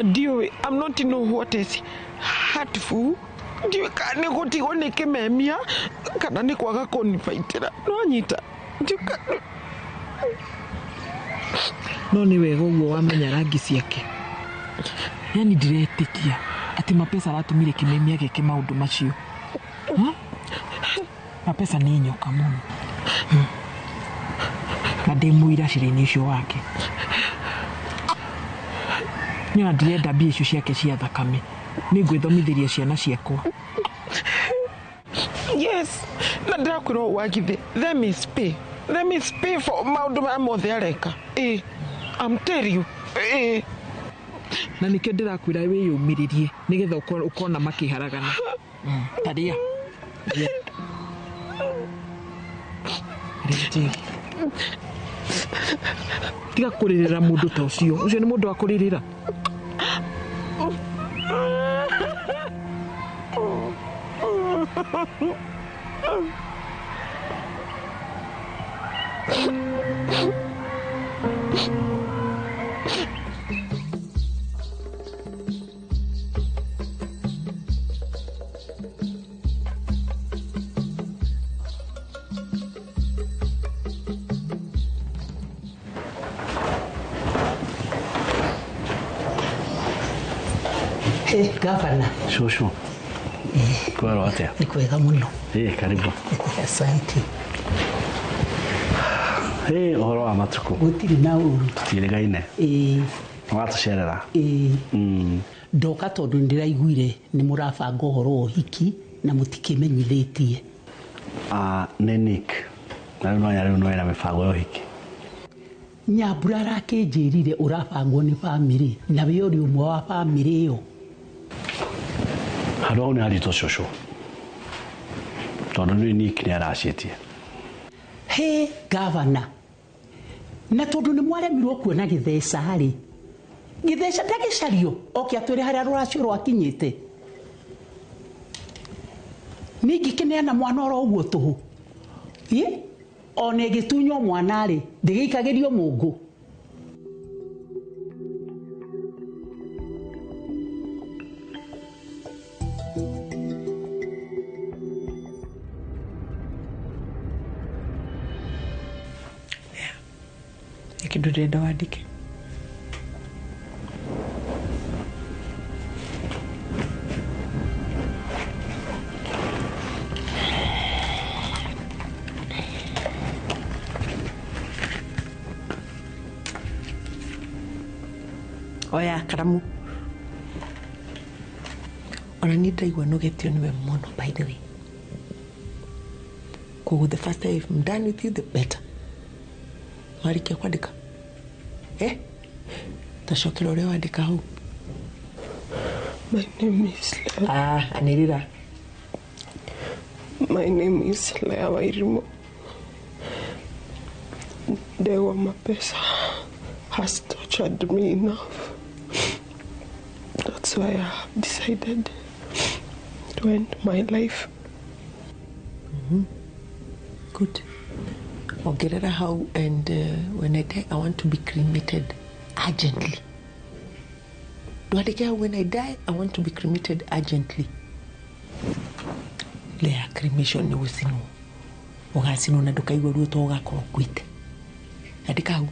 Ndiũĩ, I'm not know what is hurtful. Ndiũĩ kana nĩ gũtigwo nĩ kĩmemia kana nĩ kwaga kũnibaitĩra. No nyita. No nĩ wega ũguo wamenya rangi ciake. Yani ndiretĩkia atĩ Mapesa aratũmire kĩmemia gĩke maũndũ macio. Mapesa nĩ nyoka mũno. Na ndĩ mũira cira-inĩ ũcio wake. Nĩ ndirenda mbia icio ciake cia thakame. Nĩ ngwĩthomithĩria ciana ciakwa. Yes, na ndĩrakwĩra wagithe. Them is pay. Them is pay for maũndũ maya mothe areka. I'm tell you. Na nĩkĩo ndĩrakwĩra wĩyũmĩrĩrie nĩgetha ũkona makĩharagana. Tarĩa. Rĩngĩ. Tiga kũrĩrĩra mũndũ ta ũcio. Ũcio nĩ mũndũ wa kũrĩrĩra. Gavana. Shosho. Kwero atia? Ni kwega muno. Karibu. Asante. Ũhoro wa matukũ. Gũtirĩ na ũru. Tũtiĩrĩgaine. Watũcerera. Ndoka tondũ nĩndĩraiguire nĩ mũrabanga ũhoro wa ũhiki na mũtikĩmenyithĩtie. Nĩ Nick. Na rĩu nonya rĩu no ena mĩbango ya ũhiki. Nyambura arakĩnjĩrire ũrabangwo nĩ bamĩrĩ na we ũrĩ ũmwe wa bamĩrĩ ĩyo. Handũ hau nĩ haritũ cũcũ tondũ nĩ Nick nĩ araciĩtie. Hĩ gavana, na tondũ nĩ mwaremirwo kuona gĩtheca rĩ, gĩtheca ndagĩcario oke atwĩre harĩa rũracio rwakinyĩte. Ningĩkĩneana mwana oro ũguo tũhũ, ona ĩgĩtunywo mwana rĩ, ndĩgĩikagĩrio mũngũ. Kĩndũ ndĩrenda wandĩke. Oya karamu. Ona niĩ ndĩraigua nogetio nĩwe mũno by the way. Koguo the faster I'm done with you the better. Warĩkia kwandĩka? Tacokera ũrĩa wandĩka hau. My name is Leah. Anĩrĩra. My name is Leah Wairimu. Ndewa Mapesa has tortured me enough. That's why I have decided to end my life. Good. Ongerera hau, and when I die, I want to be cremated urgently. Ndwandĩke hau, when I die, I want to be cremated urgently. Lea, cremation nĩ gũcinwo. Ũgacinwo na ndũkaigua ruo to ũgakorwo ũkuĩte. Andĩka hau.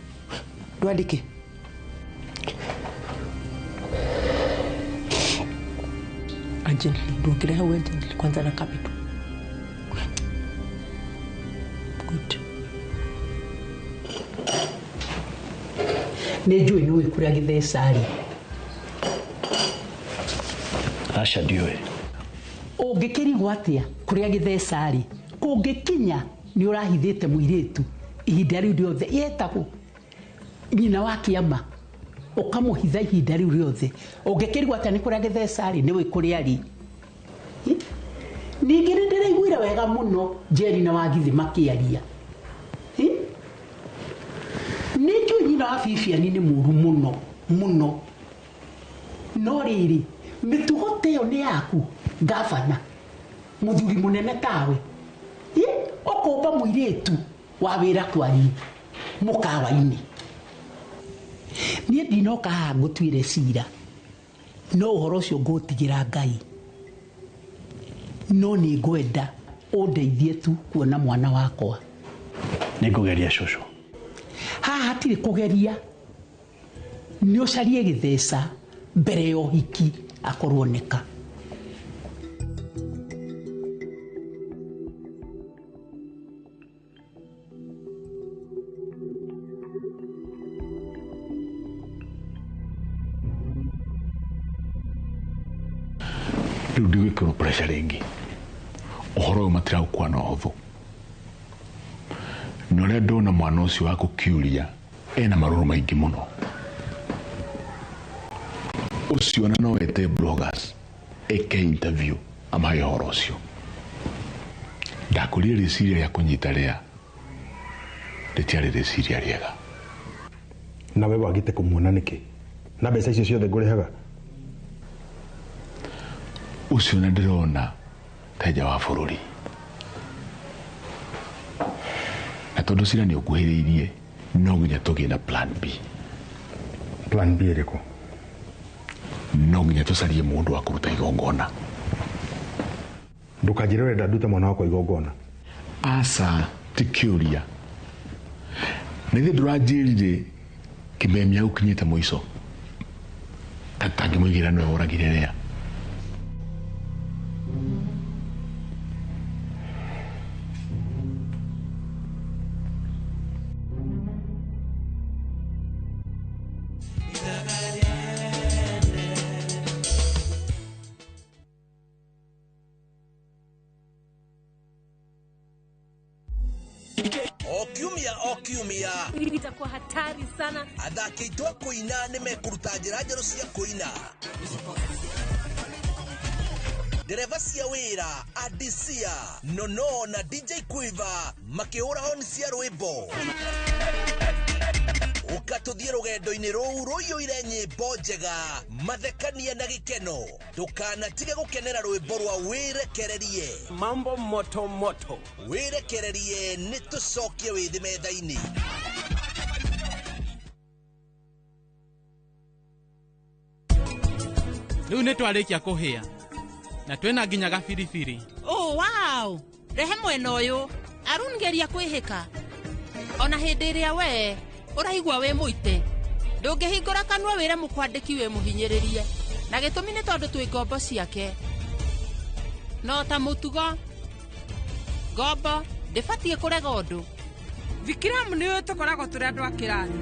Ndwandĩke. Urgently. Ndwongerere hau urgently kwanza na capital. Good. Nĩ njũĩ nĩũĩ kũrĩa gĩtheca rĩ. Aca ndiũĩ. Ũngĩkĩrigwo atĩa kũrĩa gĩtheca rĩ, kũngĩkinya nĩ ũrahithĩte mũirĩtu ihinda rĩu rĩothe yetagwo nyina wa kĩama, ũkamũhitha ihinda rĩu rĩothe. Ũngĩkĩrigwo atĩa nĩ kũrĩa gĩtheca rĩ, nĩũĩ kũrĩa rĩ. Ningĩ nĩ ndĩraiguire wega mũno Njeri na Wagithi makĩaria. Nĩ njũĩ nyina wa Bibiani nĩ mũru mũno mũno, no rĩrĩ mĩtugo ta ĩyo nĩ yaku gavana, mũthuri mũnene tawe, ũkomba mũirĩtu wa wĩra kwanyu mũkawa-inĩ. Niĩ ndinoka haha ngũtuĩre cira, no ũhoro ũcio ngũũtigĩra Ngai. No nĩ ngwenda ũndeithie tu kuona mwana wakwa. Nĩ ngũgeria cũcũ. Haha hatirĩ kũgeria, nĩ ũcarie gĩtheca mbere ya ũhiki akorwo nĩka. Rĩu ndigwĩkĩrwo pressure rĩngĩ. Ũhoro ũyũ matiraũkua na ũhũthũ. Na ũrĩa ndona mwana ũcio wa gũkiuria ena marũrũ maingĩ mũno. Ũcio ona no ete bloggers eke interview amahe ũhoro ũcio. Ndakũrire rĩciria rĩa kũnyita rĩa rĩtiarĩ rĩciria rĩega. Nawe wagĩte kũmuona nĩkĩ? Na mbeca icio ciothe ngũrĩhaga? Ũcio na ndĩrona Teja wa bũrũri. Na tondũ cira nĩ ũkuhĩrĩirie no nginya tũgĩe na plan B. Plan B ĩrĩkũ? No nginya tũcarie mũndũ wa kũruta igongona. Ndũkanjĩre ũrenda ndute mwana wakwa igongona. Aca, ti kĩũria. Na ithe ndũranjĩrire kĩmemia gũkinyĩte mũico. Tangĩmũigĩra nĩwe woragire Lea. O kiumia itakuwa hatari sana. Athaki aitũ a kũina nĩ mekũruta njĩra njerũ cia kũina. Ndereba cia wĩra Adisia Nono na DJ Quiver makĩhũra honi cia rwĩmbo. Ũka tũthiĩ rũgendo-inĩ rũu rũiyũire nyĩmbo njega, mathekania na gĩkeno. Ndũkanatige gũkenera rwĩmbo rwa wĩrekererie. Mambo moto moto. Wĩrekererie nĩ tũcokie wĩthĩ metha-inĩ. Rĩu nĩ twarĩkia kũhĩa na twĩna nginya gabiribiri. Oh, wow! Rehe mwena ũyũ. Arun geria kwĩhĩka. Ona hĩndĩ ĩrĩa we ũraigua wĩ mũite, ndũngĩhingũra kanua wĩre mũkwandĩki wĩ mũhinyĩrĩrie. Na gĩtũmi nĩ tondũ twĩ ngombo ciake. No ta mũtugo, ngombo ndĩbatiĩ kũrega ũndũ. Vikram nĩũĩ tũkoragwo tũrĩ andũ a kĩrathi.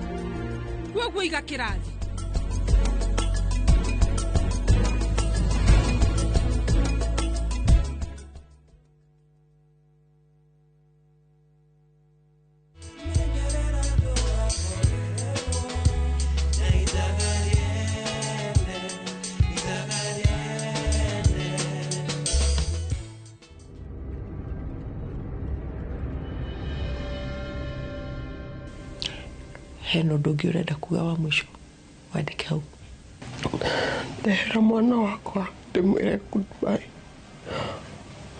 Kwoguo iga kĩrathi. Hena ũndũ ũngĩ ũrenda kuga wa mũico wandĩke hau. Ndehera mwana wakwa ndĩmwĩre goodbye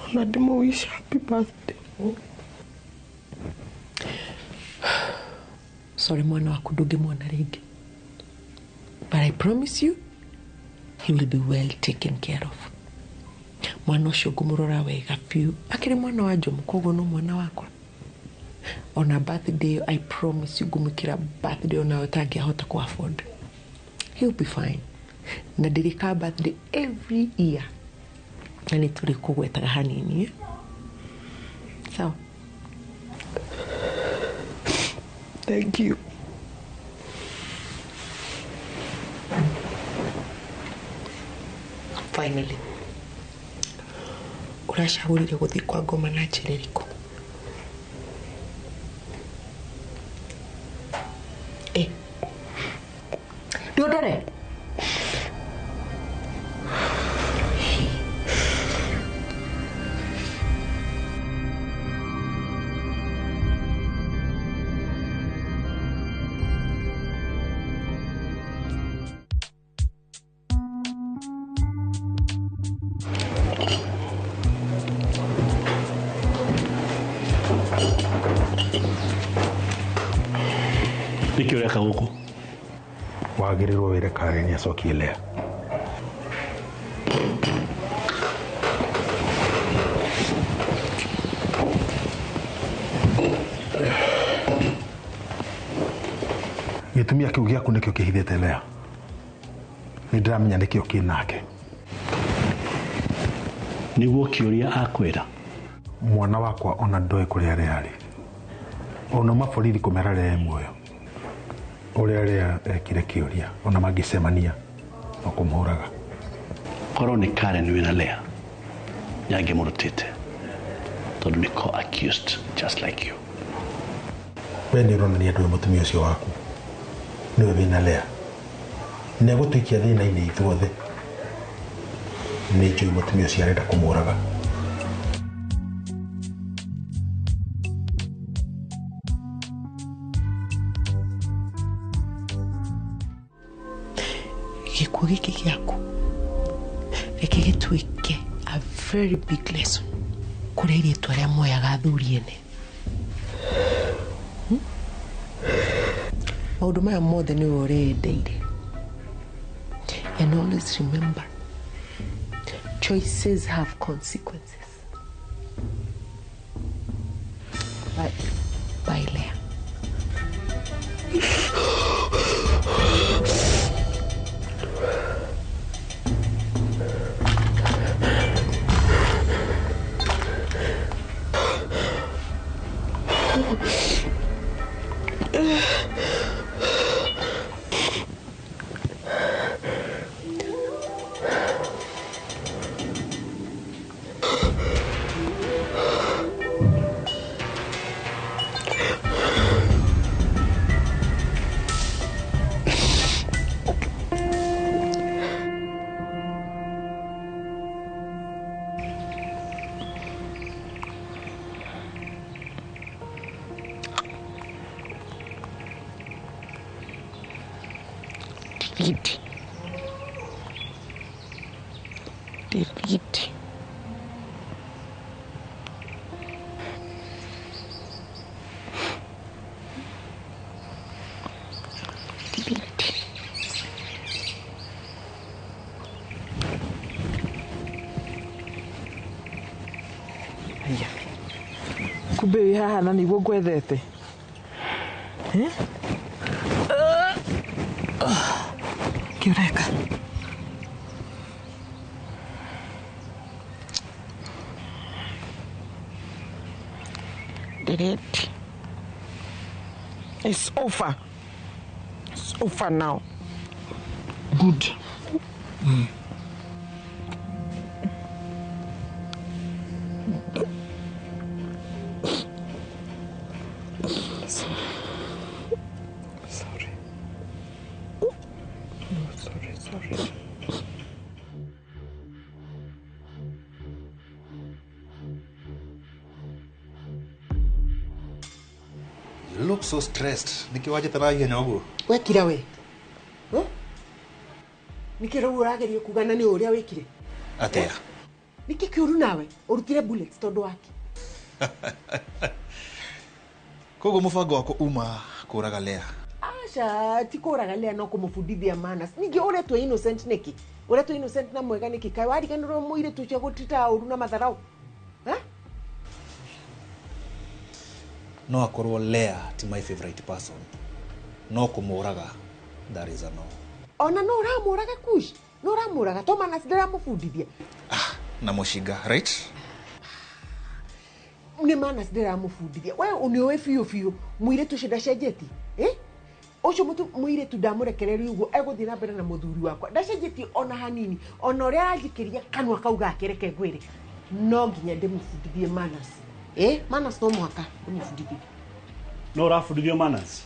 ona ndĩmũwish happy birthday. Sorry mwana waku ndũngĩmuona rĩngĩ, but I promise you he will be well taken care of. Mwana ũcio ngũmũrora wega biũ, akĩrĩ mwana wa Jomo, koguo no mwana wakwa. Ona birthday, I promise you ngũmwĩkĩra birthday onawe ũtangĩahota kũ afford. He'll be fine. Na ndĩrĩkaga birthday every year. Na nĩ tũrĩkũgwetaga hanini. Eh? Sawa. Thank you. Finally. Ũracagũrire gũthiĩ kwa ngoma na njĩra ĩrĩkũ? Ndũndore. Nĩkĩ ũreka gũkũ? Wagĩrĩirwo wĩre Karen acokie Lea. Gĩtumia kĩu gĩaku nĩkĩo kĩhithĩte Lea. Nĩ ndĩramenya nĩkĩo kĩ nake. Nĩguo kĩũria akwĩra. Mwana wakwa ona ndoĩ kũrĩa Lea arĩ. Ona maborithi kũmera Lea e muoyo. Ũrĩa Lea ekire kĩũria ona mangĩcemania no kũmũraga. Korwo nĩ Karen wĩna Lea nĩangĩmũrutĩte tondũ nĩ co-accused just like you. We nĩ ũronania ndũĩ mũtumia ũcio waku nĩwe wĩna Lea. Nĩegũtũikia thĩna-inĩ ithuothe. Nĩ njũĩ mũtumia ũcio arenda kũmũraga. Gĩkuũ gĩkĩ gĩaku reke gĩtuĩke a a very big lesson kũrĩ airĩtu arĩa moyaga athuri ene. Maũndũ maya mothe nĩwe ũrĩendeire. And always remember, choices have consequences. Bye. Bye, Leah. Delete. Delete. Delete. Aya. Kumbe wĩ haha na nĩguo ngwethete. Eh? Kĩ ũreka? Delete. It's over. It's over now. Good. Sorry. No, sorry, sorry. You look so stressed. Niki wajĩte na ihenya ũguo? Wekira we. Nĩkĩ rĩu ũrageria kuga na nĩ ũrĩa wĩkire? Atĩa? Nĩkĩ kĩũru nawe ũrutire bullets tondũ wake? Koguo mũbango wako uma kũraga Lea? Aca, ti kũraga Lea no kũmũbundithia manners. Ningĩ ũretwo innocent nĩkĩ? Ũretwo innocent na mwega nĩkĩ? Kaĩ wariganĩrwo mũirĩtu ũcio gũtita ũru na matharau? Eh? No akorwo Lea ti my favorite person. No kũmũraga, that is a no. Ona no ũramũraga Kush. No ũramũraga to manners ndĩramũbundithia. Na mũcinga, right? Nĩ manners ndĩramũbundithia. We ũnĩũĩ biũ biũ mũirĩtu ũcio ndacenjetie. Eh? Ũcio mũirĩtu ndamũrekereria ũguo egũthiĩ na mbere na mũthuri wakwa. Ndacenjetie ona hanini. Ona ũrĩa aranjikĩria kanua kau gake reke ngwĩre. No nginya ndĩmũbundithie manners. Eh? Manners no mũhaka ndĩmũbundithie. No ũrabundithio manners?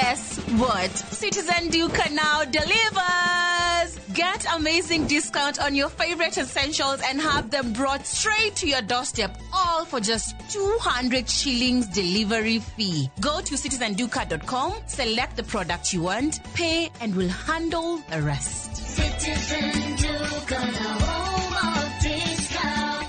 Guess what? Citizen Duka now delivers! Get amazing discount on your favorite essentials and have them brought straight to your doorstep, all for just 200 shillings delivery fee. Go to citizenduka.com, select the product you want, pay, and we'll handle the rest. Citizen Duka, the home of discount.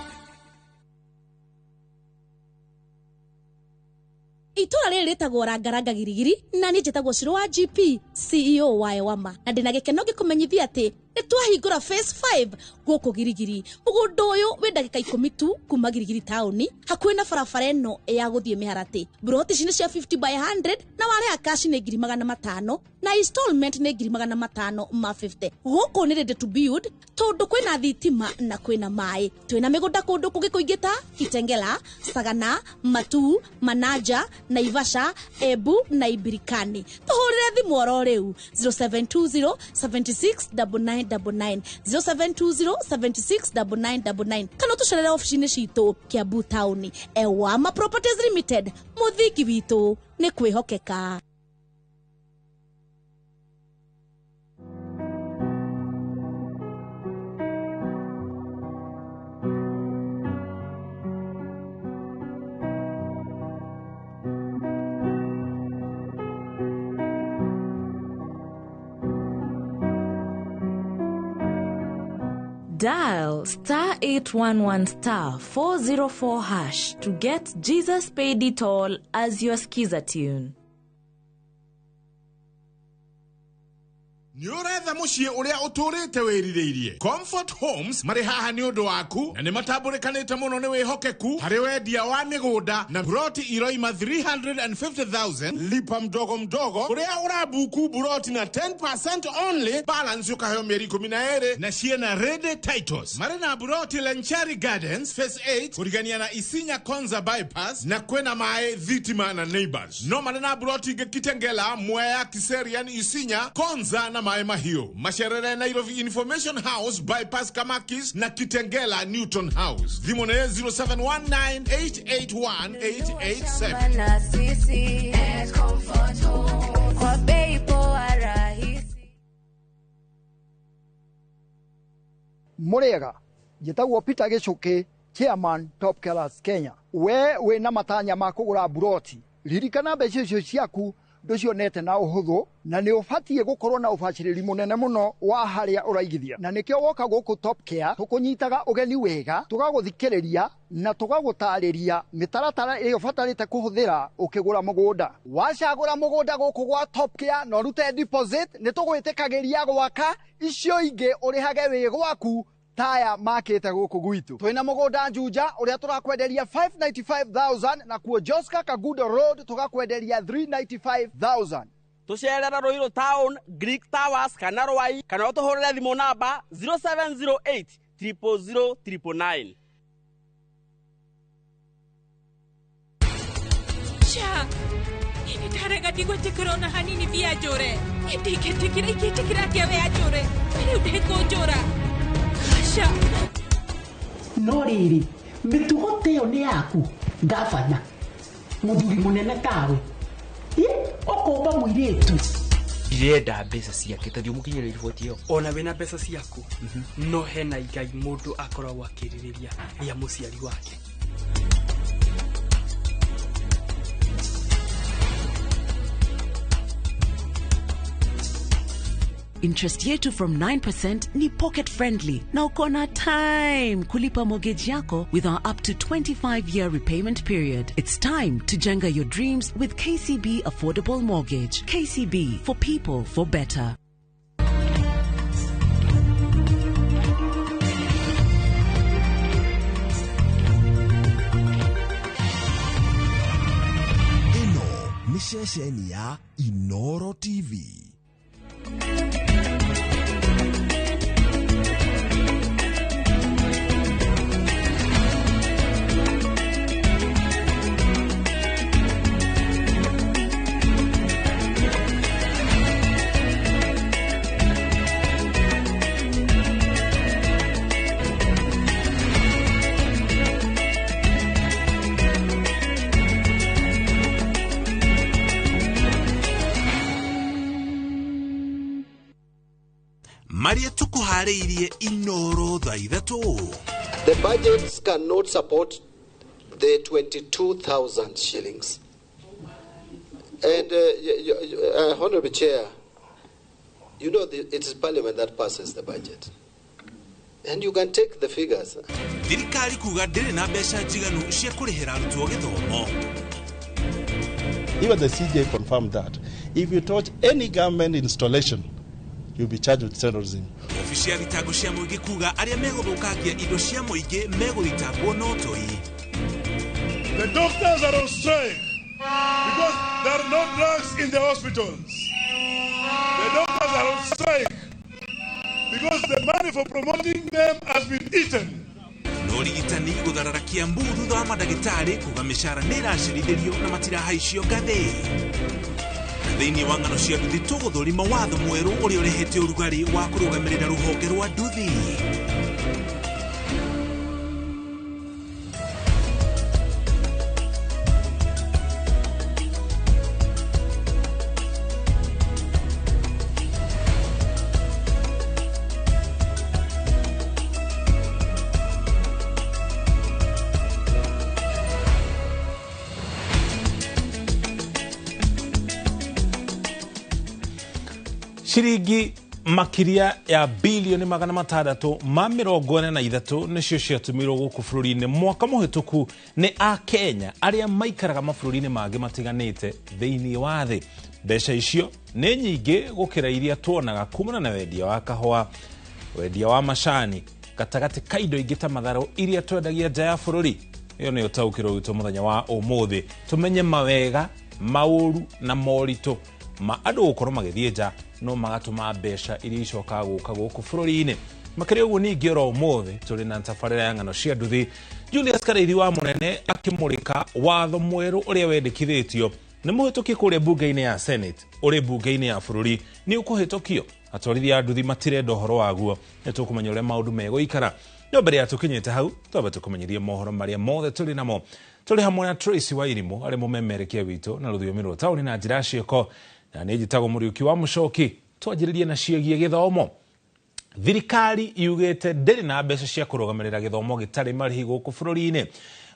Itũra rĩrĩ rĩtagwo rangaranga girigiri na niĩ njĩtagwo Ciro wa GP CEO wa Ewama na ndĩna gĩkeno ngĩkũmenyithia atĩ nĩ twahingũra phase 5 gũkũ Girigiri. Mũgũnda ũyũ wĩ ndagĩka 10 tu kuma Girigiri taũni, hakuhĩ na barabara ĩno ya gũthiĩ Mĩharatĩ. Mburoti ici nĩ cia 50 by 100 na warĩha cash nĩ 500,000 na installment nĩ 550,000. Gũkũ nĩ ready to build tondũ kwĩna thitima na kwĩna maĩ. Twĩna mĩgũnda kũndũ kũngĩ kũingĩ ta Kitengela, Sagana, Matuu, Manaja, Naivasha, Embu na Ibirikani. Tũhũrĩre thimũ oro rĩu 0720 76 9999 0720 76 9999 kana ũtũcerere obici-inĩ citũ Kiambu taũni. Ewama Properties Limited, mũthingi witũ nĩ kwĩhokeka. Dial star 811 star 404 hash to get Jesus Paid It All as your skiza tune. Nĩ ũretha mũciĩ ũrĩa ũtũrĩte wĩrirĩirie. Comfort Homes marĩ haha nĩ ũndũ waku na nĩ matambũrĩkanĩte mũno nĩ wĩhokeku harĩ wendia wa mĩgũnda na buroti iroima 350,000 lipa mdogo mdogo ũrĩa ũrabuku buroti na 10% only balance ũkaheo mĩeri 12 na ciĩna ready titles. Marĩ na buroti Lenchari Gardens phase 8 kũrigania na Isinya Konza bypass na kwĩna maĩ thitima na neighbors. No marĩ na buroti ingĩ Kitengela, Mwea, Kiserian, Isinya, Konza na Maĩ Mahiũ. Macerere Nairobi Information House bypass Kamakis na Kitengela Newton House. Thimũ nĩ 0719881887. Na sisi at Comfort Home kwa bei poa rahisi. Mũrĩega, njĩtagwo Peter Gĩcũkĩ, Chairman Top Killers Kenya. We wĩna matanya ma kũgũra buroti, ririkana mbeca icio ciaku ndũcionete na ũhũthũ na nĩ ũbatiĩ gũkorwo na ũbacĩrĩri mũnene mũno wa harĩa ũraigithia, na nĩkĩo woka gũkũ Top Care tũkũnyitaga ũgeni wega, tũgagũthikĩrĩria na tũgagũtarĩria mĩtaratara ĩrĩa ũbatarĩte kũhũthĩra ũkĩgũra mũgũnda. Wacagũra mũgũnda gũkũ gwa Top Care na ũrute deposit, nĩ tũgwĩtĩkagĩria gwaka icio ingĩ ũrĩhage wĩ gwaku taya makĩte gũkũ gwitũ. Twĩna mũgũnda Juja ũrĩa tũrakwenderia 595,000 na kuo Joska Kagudo Road tũgakwenderia 395,000. Tũcerere Ruiru Town, Greek Towers kana Ruai kana ũtũhũrĩre thimũ namba 0708 000 999. Cha, ndarega ndigwĩtĩkĩra ona hanini via njũre. Ndingĩtĩkĩra, ingĩtĩkĩra atĩa we anjũre? Rĩu ndĩkũnjũra. No rĩrĩ, mĩtugo ta ĩyo nĩ yaku ngabana, mũthuri mũnene tawe ũkomba mũirĩtu. Ndirenda mbeca ciake ta thiĩ ũmũkinyĩre riboti ĩyo. Ona wĩna mbeca ciaku no hena igai mũndũ akoragwo akĩrirĩria rĩa mũciari wake. Interest yetu from 9% ni pocket friendly na uko na time kulipa mortgage yako with our up to 25-year repayment period. It's time to jenga your dreams with KCB Affordable Mortgage. KCB, for people, for better. Ĩno nĩ ceceni ya Inoro TV. Atarĩirie Inoro thaa 3. The budgets cannot support the 22,000 shillings. And Honorable Chair, you know it is Parliament that passes the budget. And you can take the figures. Thirikari kuga ndĩrĩ na mbeca njiganu cia kũrĩhĩra arutwo gĩthomo. Even the CJ confirmed that. If you touch any government installation, you'll be charged with terrorism. Obici ya thitango cia mũingĩ kuga arĩa megũthũkangia indo cia mũingĩ megũthitangwo na ũtoi. The doctors are on strike because there are no drugs in the hospitals. The doctors are on strike because the money for promoting them has been eaten. No ũrigitani gũtharara Kiambu thutha wa mandagĩtarĩ kuga mĩcara nĩ ĩracerithĩrio na matirahaicio ngathĩ. Na thĩinĩ wa ng'ano cia nduthi tũgũthũrima watho mwerũ ũrĩa ũrehete ũrugarĩ wa kũrũgamĩrĩra rũhonge rwa nduthi. Ciringi makiria ya bilioni 643 nĩcio ciatũmirwo gũkũ bũrũri-inĩ mwaka mũhĩtũku nĩ Akenya arĩa maikaraga mabũrũri-inĩ mangĩ matiganĩte thĩinĩ wa thĩ. Mbeca icio nĩ nyingĩ gũkĩra iria tuonaga kumana na wendia wa kahũa, wendia wa macani, gatagatĩ ka indo ingĩ ta matharũ iria twendagia nja ya bũrũri. Ĩyo nĩyo taũkĩrwo witũ mũthenya wa ũmũthĩ, tũmenye mawega, maũru na moritũ ma andũ gũkorwo magĩthiĩ nja no magatũma mbeca iria icokaga gũka gũkũ bũrũri-inĩ. Makĩria ũguo ningĩ oro ũmũthĩ tũrĩ na tabarĩra ya ng'ano cia nduthi. Julius Karaithi wa Mũnene akĩmũrĩka watho mwerũ ũrĩa wendekithĩtio nĩ mũhĩtũkie kũrĩa mbunge-inĩ ya Senate, ũrĩ mbunge-inĩ ya bũrũri nĩ ũkũhĩtũkio. Atwarithia a nduthi matirenda ũhoro waguo, nĩ tũkũmenya ũrĩa maũndũ megũikara. No mbere ya tũkinyĩte hau, twambe tũkũmenyerie mohoro marĩa mothe tũrĩ namo. Tũrĩ hamwe na Tracy Wairimu arĩ mũmemerekia witũ na rũthiomi rwa taũni na njĩra ciĩko, na nĩ njĩtagwo Mũriũki wa Mũcoki. Twanjĩrĩrie na ciĩgiĩ gĩthomo. Thirikari yugĩte ndĩrĩ na mbeca cia kũrũgamĩrĩra gĩthomo gĩtarĩ marĩhi gũkũ bũrũri-inĩ.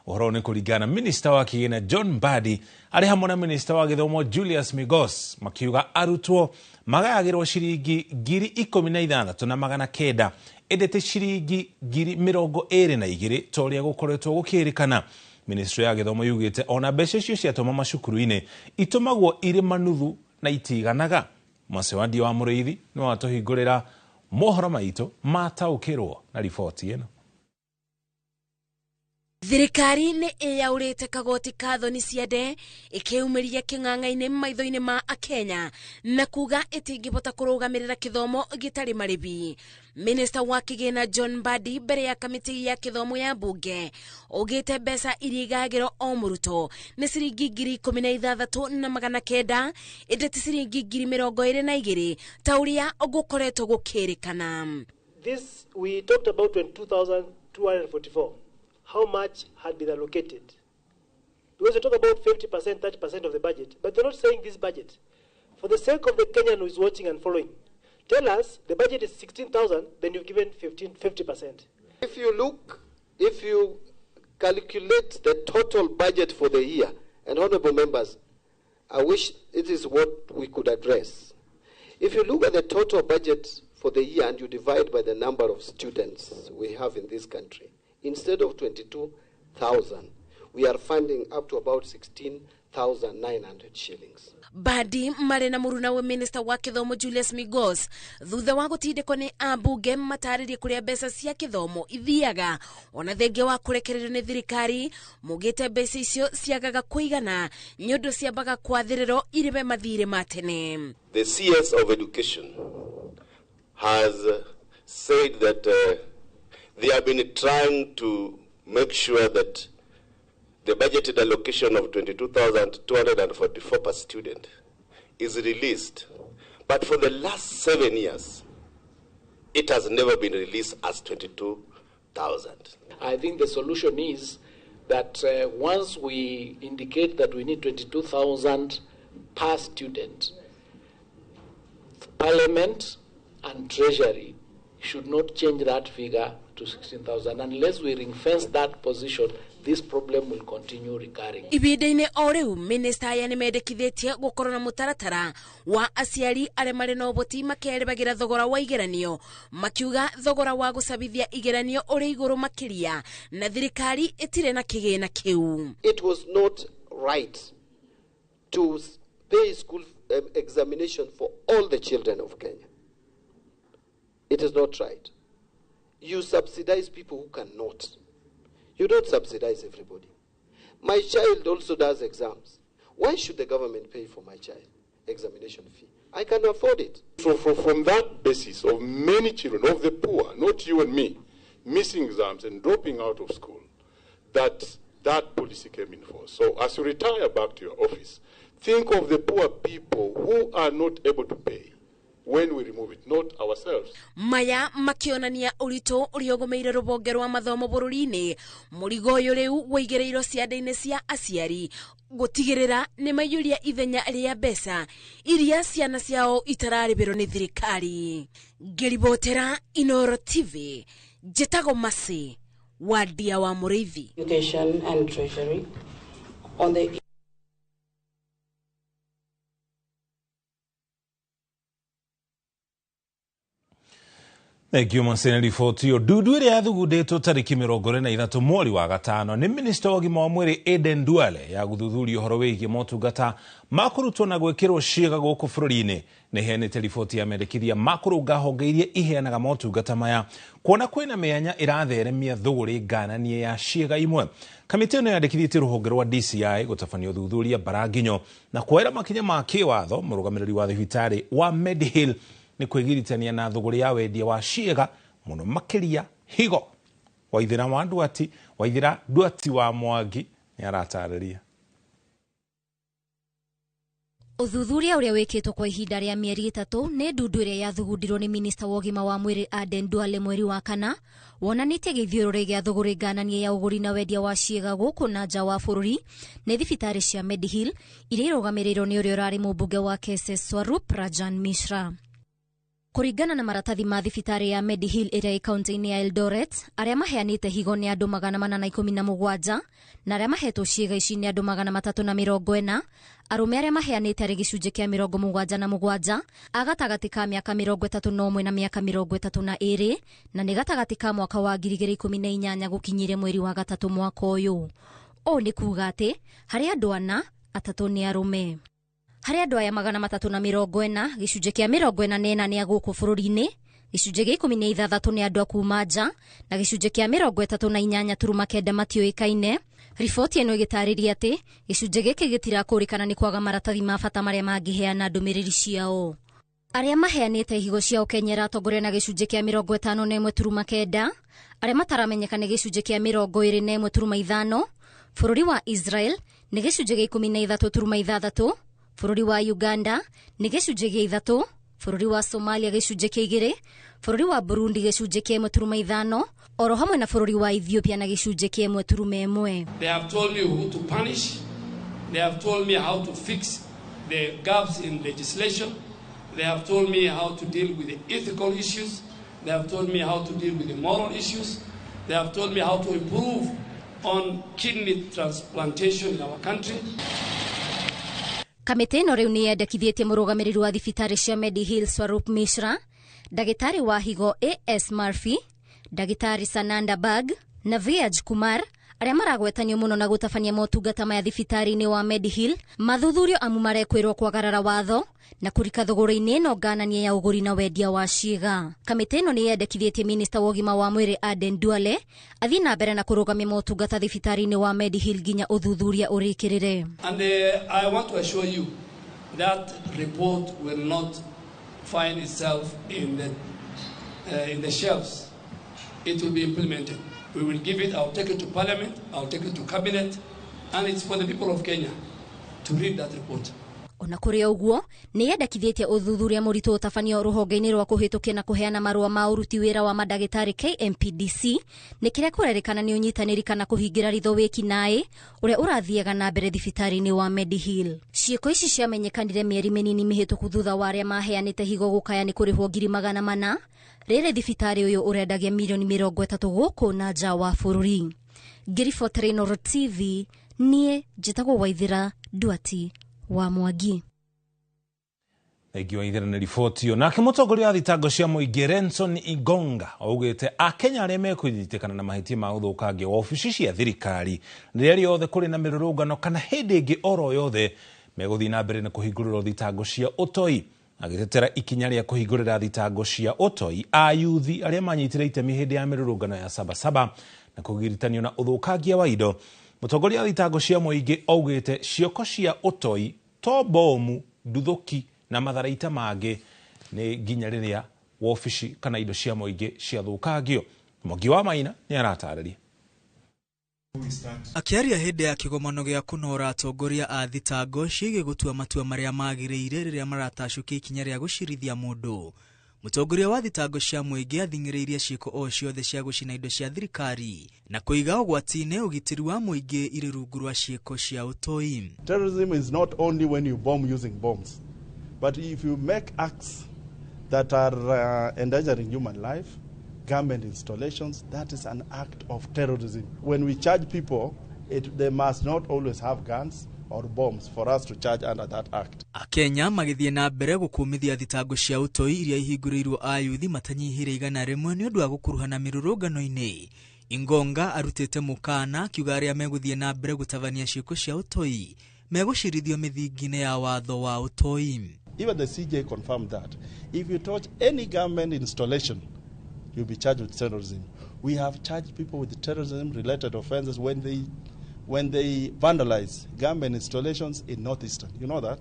Ũhoro nĩ kũringana na Minista wa Kĩgĩna John Mbadi arĩ hamwe na Minista wa Gĩthomo Julius Migos makiuga arutwo magayagĩrwo ciringi 16,900 ĩndĩ ti ciringi 22,000 ta ũrĩa gũkoretwo gũkĩrĩkana. Ministry ya Gĩthomo yugĩte ona mbeca icio ciatũma macukuru-inĩ itũmagwo irĩ manuthu na itiganaga. Mwasewandi wa Mũrĩithi nĩ watũhingũrĩra mohoro maitũ mataũkĩrwo na riboti ĩno. Thirikari nĩ ĩyaũrĩte kagoti ka thoni ciande ĩkĩumĩria kĩng'ang'a-inĩ maitho-inĩ ma Akenya na kuga ĩtingĩhota kũrũgamĩrĩra kĩthomo gĩtarĩ marĩhi. Minista wa Kĩgĩna John Mbadi mbere ya kamĩtĩ ya kĩthomo ya mbunge augĩte mbeca iria igagĩrwo o mũrutwo nĩ ciringi 16,900 ĩndĩ ti ciringi 22,000 ta ũrĩa gũkoretwo gũkĩrĩkana. This we talked about 22,244. How much had been allocated? Because you talk about 50%, 30% of the budget, but they're not saying this budget. For the sake of the Kenyan who is watching and following, tell us the budget is 16,000, then you've given 50%. If you look, if you calculate the total budget for the year, and honorable members, I wish it is what we could address. If you look at the total budget for the year and you divide by the number of students we have in this country, instead of 22,000, we are funding up to about 16,900 shillings. Mbadi marĩ na mũrunawe Minista wa Kĩthomo Julius Migos thutha wa gũtindĩkwo nĩ ambunge matarĩrie kũrĩa mbeca cia kĩthomo ithiaga ona thengia wa kũrekererio nĩ thirikari mugĩte mbeca icio ciagaga kũigana nĩ ũndũ ciambaga kwathĩrĩrwo irĩbe mathirĩ ma tene. The CS of Education has said that they have been trying to make sure that the budgeted allocation of 22,244 per student is released. But for the last 7 years, it has never been released as 22,000. I think the solution is that once we indicate that we need 22,000 per student, Parliament and Treasury should not change that figure to 16,000. Unless we ring fence that position, this problem will continue recurring. Ihinda-inĩ o rĩu minista aya nĩmendekithĩtie gũkorwo na mũtaratara wa aciari arĩa marĩ na ũhoti makerĩbagĩra thogora wa igeranio, makiuga thogora wa gũcabithia igeranio ũrĩ igũrũ makĩria na thirikari ĩtirĩ na kĩgĩna kĩu. It was not right to pay school examination for all the children of Kenya. It is not right. You subsidize people who cannot. You don't subsidize everybody. My child also does exams. Why should the government pay for my child examination fee? I can afford it. So from that basis of many children, of the poor, not you and me, missing exams and dropping out of school, that policy came in force. So as you retire back to your office, think of the poor people who are not able to pay when we remove it, not ourselves. Maya makĩonania ũritũ ũrĩa ũgũmĩire rũhonge rwa mathomo bũrũri-inĩ. Mũrigo ũyũ rĩu wũigĩrĩirwo ciande-inĩ cia aciari gũtigĩrĩra nĩ maiyũria ithenya rĩa mbeca iria ciana ciao itararĩbĩrwo nĩ thirikari. Ngĩribotera Inoro TV, njĩtagwo Mercy Wandia wa Mũrĩithi. Education and Treasury on the Thengio Monsignor riboti ĩyo ndundu ĩrĩa yathugundĩtwo tarĩki 23 mweri wa gatano nĩ minista wa ũgima wa mwĩrĩ Aden Duale ya gũthuthuria ũhoro wĩgiĩ motungata ma kũrutwo na gwĩkĩrwo ciĩga gũkũ bũrũri-inĩ nĩ ĩheanĩte riboti ya mendekithia ma kũrũnga honge iria iheanaga motungata maya kuona kwĩna mĩanya ĩratheremia thũgũrĩ ngananie ya ciĩga imwe. Kamĩtĩ ĩno yandĩkithĩtie rũhonge rwa DCI gũtabania ũthuthuria mbaranginyo na kuoera makinya ma kĩwatho mũrũgamĩrĩri wa thibitarĩ wa Medihill nĩ kwĩgiritania na thũgũrĩ ya wendia wa ciĩga mũno makĩria higo. Waithĩra Nduati wa Mwangi nĩ aratarĩria. Ũthuthuria ũrĩa wĩkĩtwo kwa ihinda rĩa mĩeri 3 nĩ ndundu ĩrĩa yathugundirwo nĩ minista wa ũgima wa mwĩrĩ Aden Duale mweri wa kana wonanĩtie gĩthiũrũrĩ gĩa thũgũrĩ ngananie ya ũgũri na wendia wa ciĩga gũkũ na nja wa bũrũri nĩ thibitarĩ cia Medihill iria irũgamĩrĩirwo nĩ ũrĩa ũrarĩ mũmbunge wa Keses Swarup Rajan Mishra. Kũringana na maratathi ma thibitarĩ ya Medihill ĩrĩa ĩ kaunti-inĩ ya Eldoret, arĩa maheanĩte higo nĩ andũ 417 na arĩa mahetwo ciĩga ici nĩ andũ 340. Arũme arĩa maheanĩte arĩ gĩcunjĩ kĩa 77 a gatagatĩ ka mĩaka 31 na mĩaka 32 na nĩ gatagatĩ ka mwaka wa 2018 gũkinyire mweri wa gatatũ mwaka ũyũ. Ũũ nĩ kuuga atĩ harĩ andũ ana, atatũ nĩ arũme. Harĩ andũ aya 340, gĩcunjĩ kĩa 44 nĩ a gũkũ bũrũri-inĩ, gĩcunjĩ gĩa 16 nĩ andũ a kuma nja na gĩcunjĩ kĩa 38.9 matiũĩkaine. Riboti ĩno ĩgĩtarĩria atĩ gĩcunjĩ gĩkĩ gĩtirakũrĩkana nĩ kwaga maratathi ma bata marĩa mangĩheana ndũmĩrĩri ciao. Arĩa maheanĩte higo ciao Kenya ĩratongoria na gĩcunjĩ kĩa 51.9, arĩa mataramenyeka nĩ gĩcunjĩ kĩa 21.5, bũrũri wa Israel nĩ gĩcunjĩ gĩa 13.6, bũrũri wa Uganda nĩ gĩcunjĩ gĩa 3, bũrũri wa Somalia gĩcunjĩ kĩa 2, bũrũri wa Burundi gĩcunjĩ kĩa 1.5, oro hamwe na bũrũri wa Ethiopia na gĩcunjĩ kĩa 1.1. They have told me who to punish. They have told me how to fix the gaps in legislation. They have told me how to deal with the ethical issues. They have told me how to deal with the moral issues. They have told me how to improve on kidney transplantation in our country. Kamĩtĩ ĩno rĩu nĩ yendekithĩtie mũrũgamĩrĩri wa thibitarĩ cia Medihill Swarup Mishra, ndagĩtarĩ wa higo A.S. Murphy, ndagĩtarĩ Sananda Bag na Viraj Kumar arĩa maragwetanio mũno na gũtabania motungata maya thibitarĩ-inĩ wa Medihill mathuthurio amu marekwĩrwo kwagarara watho na kũrika thũgũrĩ-inĩ ĩno ngananie ya ũgũri na wendia wa ciĩga. Kamĩtĩ ĩno nĩ yendekithĩtie minista wa ũgima wa mwĩrĩ Aden Duale athiĩ na mbere na kũrũgamia motungata thibitarĩ-inĩ wa Medihill nginya ũthuthuria ũrĩkĩrĩre. And I want to assure you that report will not find itself in the shelves. It will be implemented. We will give it, I'll take it to Parliament, I'll take it to Cabinet, and it's for the people of Kenya to read that report. Ona kũrĩ ũguo, nĩ yendekithĩtie ũthuthuria mũritũ ũtabanio rũhonge-inĩ rwa kũhĩtũkia na kũheana marũa ma ũruti wĩra wa mandagĩtarĩ KMPDC, nĩ kĩrĩa kũrerĩkana nĩ ũnyitanĩri kana kũhingĩra ritho wĩki-naĩ ũrĩa ũrathiaga na mbere thibitarĩ-inĩ wa Mediheal. Ciĩko ici ciamenyekanire mĩeri mĩnini mĩhĩtũku thutha wa arĩa maheanĩte higo gũkaya nĩ kũrĩhwo 400,000 rĩrĩ thibitarĩ ũyũ ũrendagia mirioni 30 gũkũ na nja wa bũrũri. Ngĩribotera Inooro TV, niĩ njĩtagwo Waithĩra Nduati wa Mwangi. Thengiũ Waithĩra nĩ riboti ĩyo. Nake mũtongoria wa thitango cia mũingĩ Renson Ingonga augĩte akenya arĩa mekũnyitĩkana na mahĩtia ma ũthũkangia wa obici cia thirikari rĩrĩa rĩothe kũrĩ na mĩrũrũngano kana hĩndĩ ĩngĩ oro yothe megũthiĩ na mbere na kũhingũrĩrwo thitango cia ũtoi. Agĩtetera ikinya rĩa kũhingũrĩra thitango cia ũtoi ayuthi arĩa manyitire itemi hĩndĩ ya mĩrũrũngano ya Sabasaba na kũgiritanio na ũthũkangia wa indo, mũtongoria wa thitango cia mũingĩ augĩte cioko cia ũtoi to bomu, nduthũki na matharaita mangĩ nĩ nginya rĩrĩa wobici kana indo cia mũingĩ ciathũkangio. Mwangi wa Maina nĩ aratarĩria. Akĩaria hĩndĩ ya kĩgomano gĩa kũnora atongoria a thitango ciĩgiĩ gũtua matua marĩa magĩrĩire rĩrĩa maratacũkia ikinya rĩa gũcirithia mũndũ, mũtongoria wa thitango cia mũingĩ athing'ĩrĩirie ciĩko o ciothe cia gũcina indo cia thirikari na kũiga ũgwati-inĩ ũgitĩri wa mũingĩ irĩ rungu rwa ciĩko cia ũtoi. Terrorism is not only when you bomb using bombs, but if you make acts that are endangering human life, government installations, that is an act of terrorism. When we charge people, they must not always have guns or bombs for us to charge under that act. Akenya magĩthiĩ na mbere gũkũmithia thitango cia ũtoi iria ihingũrĩirwo ayuthi matanyihĩire 100 nĩ ũndũ wa gũkuruhana mĩrũrũngano-inĩ. Ingonga arutĩte mũkana akiuga arĩa megũthiĩ na mbere gũtabania ciĩko cia ũtoi megũcirithio mĩthingi-inĩ ya watho wa ũtoi. Even the CJ confirmed that. If you touch any government installation, you'll be charged with terrorism. We have charged people with terrorism-related offenses when they vandalize government installations in Northeastern. You know that?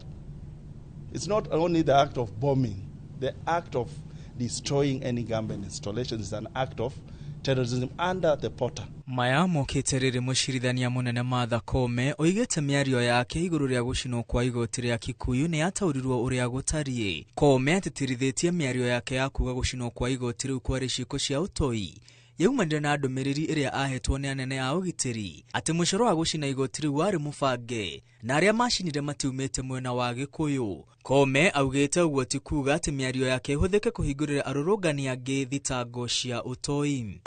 It's not only the act of bombing. The act of destroying any government installation is an act of terrorism under the Porter. Maya mokĩte rĩrĩ mũcirithania mũnene Martha Koome oigĩte mĩario yake igũrũ rĩa gũcinwo kwa igoti rĩa Kikuyu nĩ yataũrirwo ũrĩa gũtariĩ. Koome atĩtĩrithĩtie mĩario yake ya kuga gũcinwo kwa igoti rĩu kwarĩ ciĩko cia ũtoi yaumanire na ndũmĩrĩri ĩrĩa ahetwo nĩ anene a ũgitĩri atĩ mũcoro wa gũcina igoti rĩu warĩ mũbange na arĩa macinire matiumĩte mwena wa Gĩkũyũ. Koome augĩte ũguo ti kuga atĩ mĩario yake ĩhũthĩke kũhingũrĩra arũrũngani angĩ thitango cia ũtoi.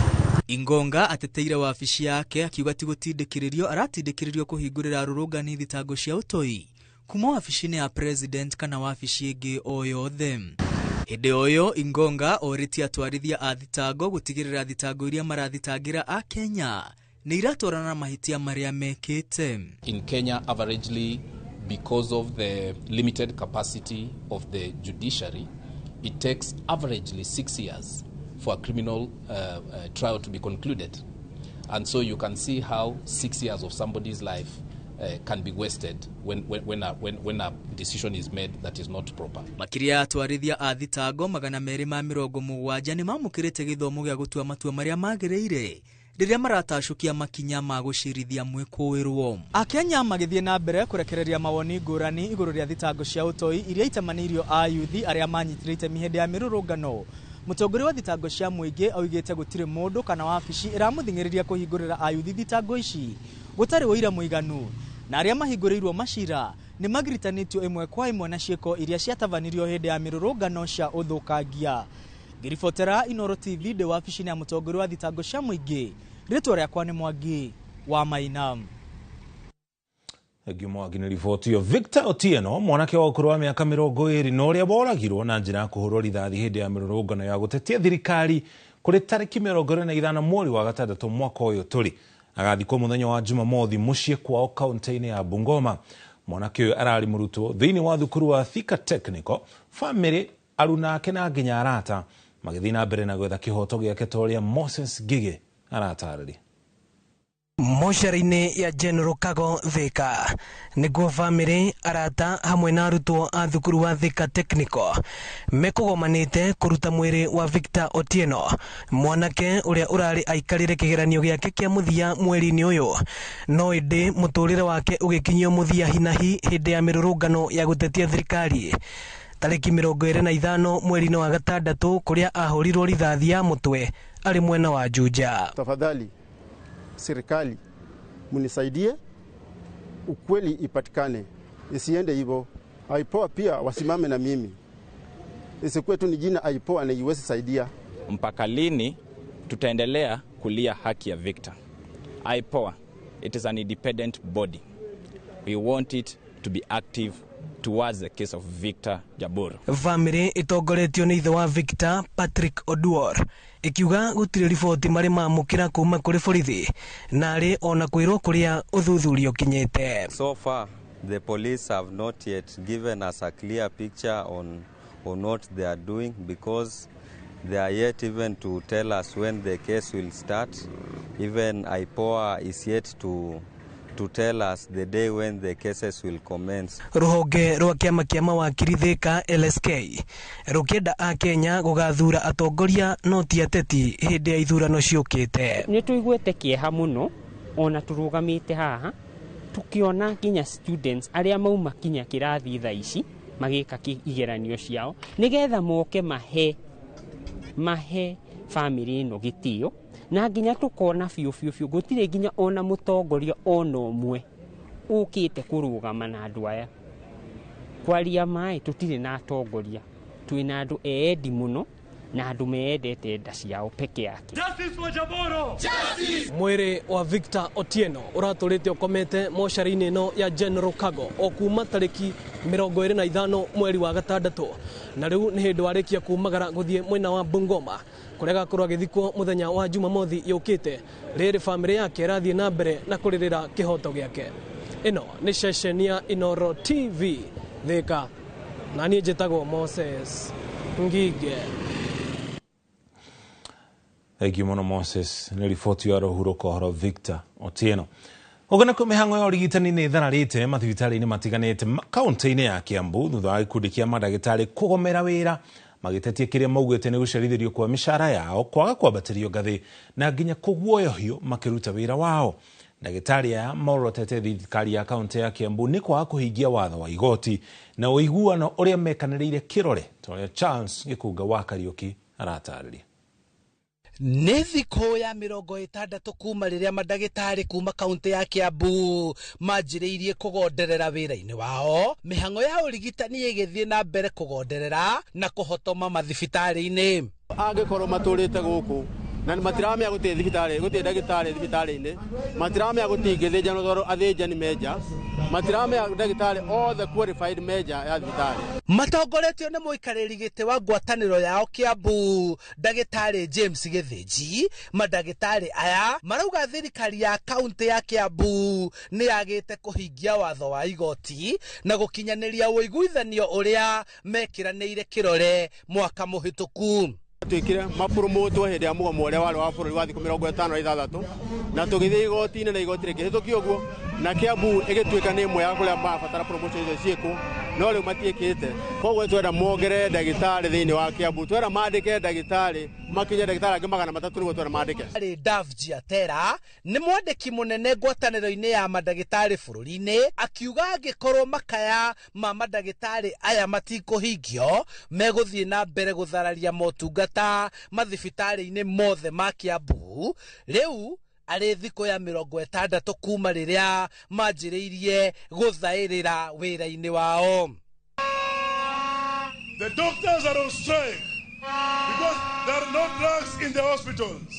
Ingonga ateteire wabici yake akiuga ti gũtindĩkĩrĩrio aratindĩkĩrĩrio kũhingũrĩra arũrũngani thitango cia ũtoi kuma wabici-inĩ ya president kana wabici ĩngĩ o yothe. Hĩndĩ o ĩyo Ingonga orĩtie atwarithia a thitango gũtigĩrĩra thitango iria marathitangĩra a Kenya nĩ iratwarana na mahĩtia marĩa mekĩte. In Kenya, averagely, because of the limited capacity of the judiciary, it takes averagely 6 years for a criminal trial to be concluded. And so you can see how 6 years of somebody's life can be wasted when a decision is made that is not proper. Makĩria ya atwarithia a thitango 270 nĩ mamũkĩrĩte gĩthomo gĩa gũtua matua marĩa magĩrĩire rĩrĩa maratacũkia makinya ma gũcirithia mwĩkũĩrwo. Akenya magĩthiĩ na mbere kũrekereria mawoni ngũrani igũrũ rĩa thitango cia ũtoi iria itamanĩirio ayuthi arĩa manyitire itemi hĩndĩ ya mĩrũrũngano. Mũtongoria wa thitango cia mũingĩ augĩte gũtirĩ mũndũ kana wabici ĩramũthing'ĩrĩria kũhingũrĩra ayuthi thitango ici gũtarĩ ũira mũiganu, na arĩa mahingũrĩirwo macira nĩ magiritanĩtio ĩmwe kwa ĩmwe na ciĩko iria ciatabanirio hĩndĩ ya mĩrũrũngano cia ũthũkangia. Ngĩribotera Inooro TV ndĩ wabici-inĩ ya mũtongoria wa thitango cia mũingĩ, rĩtwa rĩakwa nĩ Mwangi wa Maina. Thengiũ Mwangi nĩ riboti ĩyo. Victor Otieno, mwanake wa ũkũrũ wa mĩaka 20 na ũrĩa woragirwo na njĩra ya kũhũrwo rithathi hĩndĩ ya mĩrũrũngano ya gũtetia thirikari kũrĩ tarĩki 25 mweri wa gatandatũ mwaka ũyũ tũrĩ, agathikwo mũthenya wa Jumamothi mũciĩ kwao kaunti-inĩ ya Bungoma. Mwanake ũyũ ararĩ mũrutwo thĩinĩ wa thukuru wa Thika Technical. Famĩlĩ, aruna ake na nginya arata magĩthiĩ na mbere na gwetha kĩhoto gĩake ta ũrĩa Moses Ngige aratarĩria. Mocarĩ-inĩ ya General Kago Thika nĩguo bamĩrĩ, arata hamwe na arutwo a thukuru wa Thika Technical mekũgomanĩte kũruta mwĩrĩ wa Victor Otieno, mwanake ũrĩa ũrarĩ aikarĩre kĩgeranio gĩake kĩa mũthia mweri-inĩ ũyũ, no ĩndĩ mũtũrĩre wake ũgĩkinyio mũthia hinahi hĩndĩ ya mĩrũrũngano ya gũtetia thirikari tarĩki 25 mweri-inĩ wa gatandatũ, kũrĩa ahũrirwo rithathi ya mũtwe arĩ mwena wa Juja. Tafadhali serikali munisaidie, ukweli ipatikane, isiende hivyo. IPOA pia wasimame na mimi, isikuwe tu ni jina IPOA na iwezi saidia. Mpaka lini tutaendelea kulia haki ya Victor? IPOA, it is an independent body. We want it to be active towards the case of Victor Jaburu. Bamĩrĩ ĩtongoretio nĩ ithe wa Victor, Patrick Oduor, ĩkiuga gũtirĩ riboti marĩ mamũkĩra kuma kũrĩ borithi na arĩ ona kwĩrwo kũrĩa ũthuthuria ũkinyĩte. So far, the police have not yet given us a clear picture on what they are doing, because they are yet even to tell us when the case will start. Even IPOA is yet to tell us the day when the cases will commence. Rũhonge rwa kĩama kĩa mawakiri Thika LSK rũkĩenda akenya gũgathura atongoria no ti ateti hĩndĩ ya ithurano ciũkĩte. Nĩ tũiguĩte kĩeha mũno ona tũrũgamĩte haha tukiona nginya students arĩa mauma kinya kĩrathi thaa ici magĩka igeranio ciao nĩgetha moke mahe bamĩrĩ ĩno gĩtĩo, na nginya tũkona biũ biũ biũ gũtirĩ nginya ona mũtongoria ona ũmwe ũkĩte kũrũgama na andũ aya. Kwaria maĩ tũtirĩ na atongoria, twĩna andũ eendi mũno na andũ meendete nda ciao peke yake. Justice for Jaboro! Justice! Mwĩrĩ wa Victor Otieno ũratũrĩte ũkomete mocarĩ-inĩ ĩno ya General Kago o kuma tarĩki 25 mweri wa gatandatũ, na rĩu nĩ hĩndĩ warĩkia kumagara gũthiĩ mwena wa Bungoma kũrĩa agakorwo agĩthikwo mũthenya wa Jumamothi yũkĩte. Rĩrĩ bamĩrĩ yake ĩrathiĩ na mbere na kũrĩrĩra kĩhoto gĩake. Ĩno nĩ ceceni ya Inoro TV Thika, na niĩ njĩtagwo Moses Ngige. Thank you muno Moses nĩ riboti ya rũhurũko ũhoro Victor Otieno. Ũguo nĩkuo mĩhang'o ya ũrigitani nĩ ĩthararĩte mathibitarĩ-inĩ matiganĩte kaunti-inĩ ya Kiambu thutha wa gĩkundi kĩa mandagĩtarĩ kũgomera wĩra magĩtetia kĩrĩa maugĩte nĩ gũcerithĩrio kwa mĩcara yao, kwaga kwambatĩrio ngathĩ na nginya kũguoyohio makĩruta wĩra wao. Ndagĩtarĩ aya morotete thirikari ya kaunti ya Kiambu nĩ kwaga kũhingia watho wa igoti na ũiguano ũrĩa mekanĩrĩire kĩrore ta ũrĩa Charles Gĩkũnga wa Kariũki aratarĩria. Nĩ thikũ ya 60 kuma rĩrĩa mandagĩtarĩ kuma kaunti ya Kiambu manjĩrĩirie kũgonderera wĩra-inĩ wao, mĩhang'o ya ũrigitani ĩgĩthiĩ na mbere kũgonderera na kũhotoma mathibitarĩ-inĩ. Angĩkorwo matũrĩte gũkũ na matiramenya gũtirĩ thibitarĩ, gũtirĩ ndagĩtarĩ thibitarĩ-inĩ, matiramenya gũtingĩthĩnjanwo tondũ athĩnjani menja, matiramenya ndagĩtarĩ othe qualified menja ya thibitarĩ. Matongoretio nĩ mũikarĩri gĩtĩ wa ngwatanĩro yao Kiambu, ndagĩtarĩ James Gĩthĩnji, mandagĩtarĩ aya marauga thirikari ya kaunti ya Kiambu nĩ yagĩte kũhingia watho wa igoti na gũkinyanĩria ũiguithanio ũrĩa mekĩranĩire kĩrore mwaka mũhĩtũku. Twikire mapromotwo hĩndĩ ya mũgomo ũrĩa warĩ wa bũrũri wa thikũ 56 na tũgĩthiĩ igoti-inĩ na igoti rĩkĩhĩtũkio ũguo, na Kiambu ĩgĩtuĩka nĩ ĩmwe ya kũrĩa marabatara promotion icio ciĩkwo, no rĩu matiĩkĩte. Koguo twenda mongerere ndagĩtarĩ thĩinĩ wa Kiambu, twenda mandĩke ndagĩtarĩ makinye ndagĩtarĩ angĩ 300 nĩguo twenda mandĩke. Arĩ Davji Atera nĩ mwandĩki mũnene ngwatanĩro-inĩ ya mandagĩtarĩ bũrũri-inĩ, akiuga angĩkorwo makaya ma mandagĩtarĩ aya matikũhingio megũthiĩ na mbere gũthararia motungata mathibitarĩ-inĩ mothe ma Kiambu. Rĩu arĩ thikũ ya 60 kuma rĩrĩa manjĩrĩirie gũthaĩrĩra wĩra-inĩ wao. The doctors are on strike because there are no drugs in the hospitals.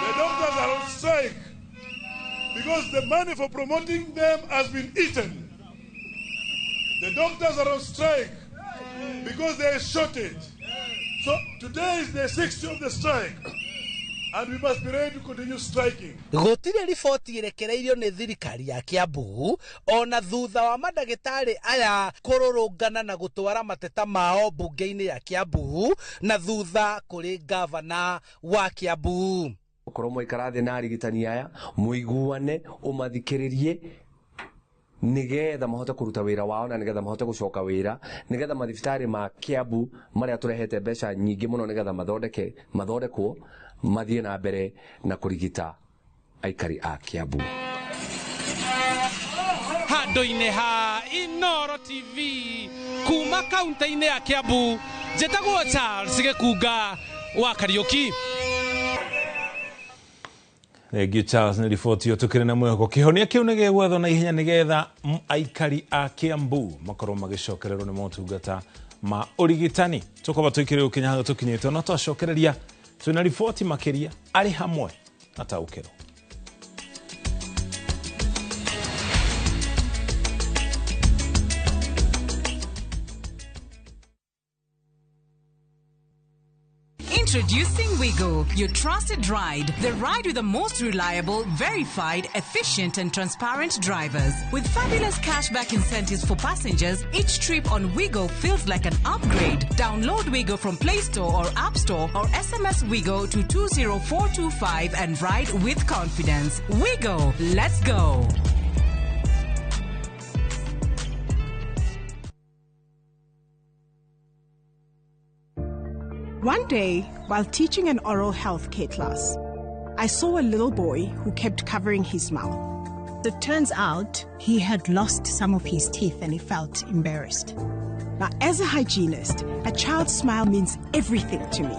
The doctors are on strike because the money for promoting them has been eaten. The doctors are on strike because there is shortage. So today is the 6th of the strike, and we must be ready to continue striking. Gũtirĩ riboti ĩrekereirio nĩ thirikari ya Kiambu ona thutha wa mandagĩtarĩ aya kũrũrũngana na gũtwara mateta mao mbunge-inĩ ya Kiambu na thutha kũrĩ gavana wa Kiambu. Korwo mwaikara thĩ na arigitani aya mũiguane, ũmathikĩrĩrie nigetha mahote kũruta wĩra wao na nigetha mahote gũcoka wĩra, nigetha mathibitarĩ ma Kiambu marĩa tũrehete mbeca nyingĩ mũno nigetha mathondekwo mathiĩ na mbere na kũrigita aikari a Kiambu. Handũ-inĩ ha Inoro TV kuma kaunti-inĩ ya Kiambu, njĩtagwo Charles Gĩkunga wa Kariũki. Thengiũ Charles nĩ riboti ĩyo tũkĩrĩ na mwĩhoko kĩhonia kĩu nĩ gĩgwethwo na ihenya nĩgetha aikari a Kiambu makorwo magĩcokererwo nĩ motungata ma ũrigitani. Tũkorwo tũikĩrĩ gũkinya hau tũkinyĩte no twacokereria twĩna riboti makĩria arĩ hamwe na taũkĩrwo. Introducing Wigo, your trusted ride. The ride with the most reliable, verified, efficient and transparent drivers. With fabulous cashback incentives for passengers, each trip on Wigo feels like an upgrade. Download Wigo from Play Store or App Store or SMS Wigo to 20425 and ride with confidence. Wigo, let's go. One day, while teaching an oral health care class, I saw a little boy who kept covering his mouth. It turns out he had lost some of his teeth and he felt embarrassed. Now, as a hygienist, a child's smile means everything to me.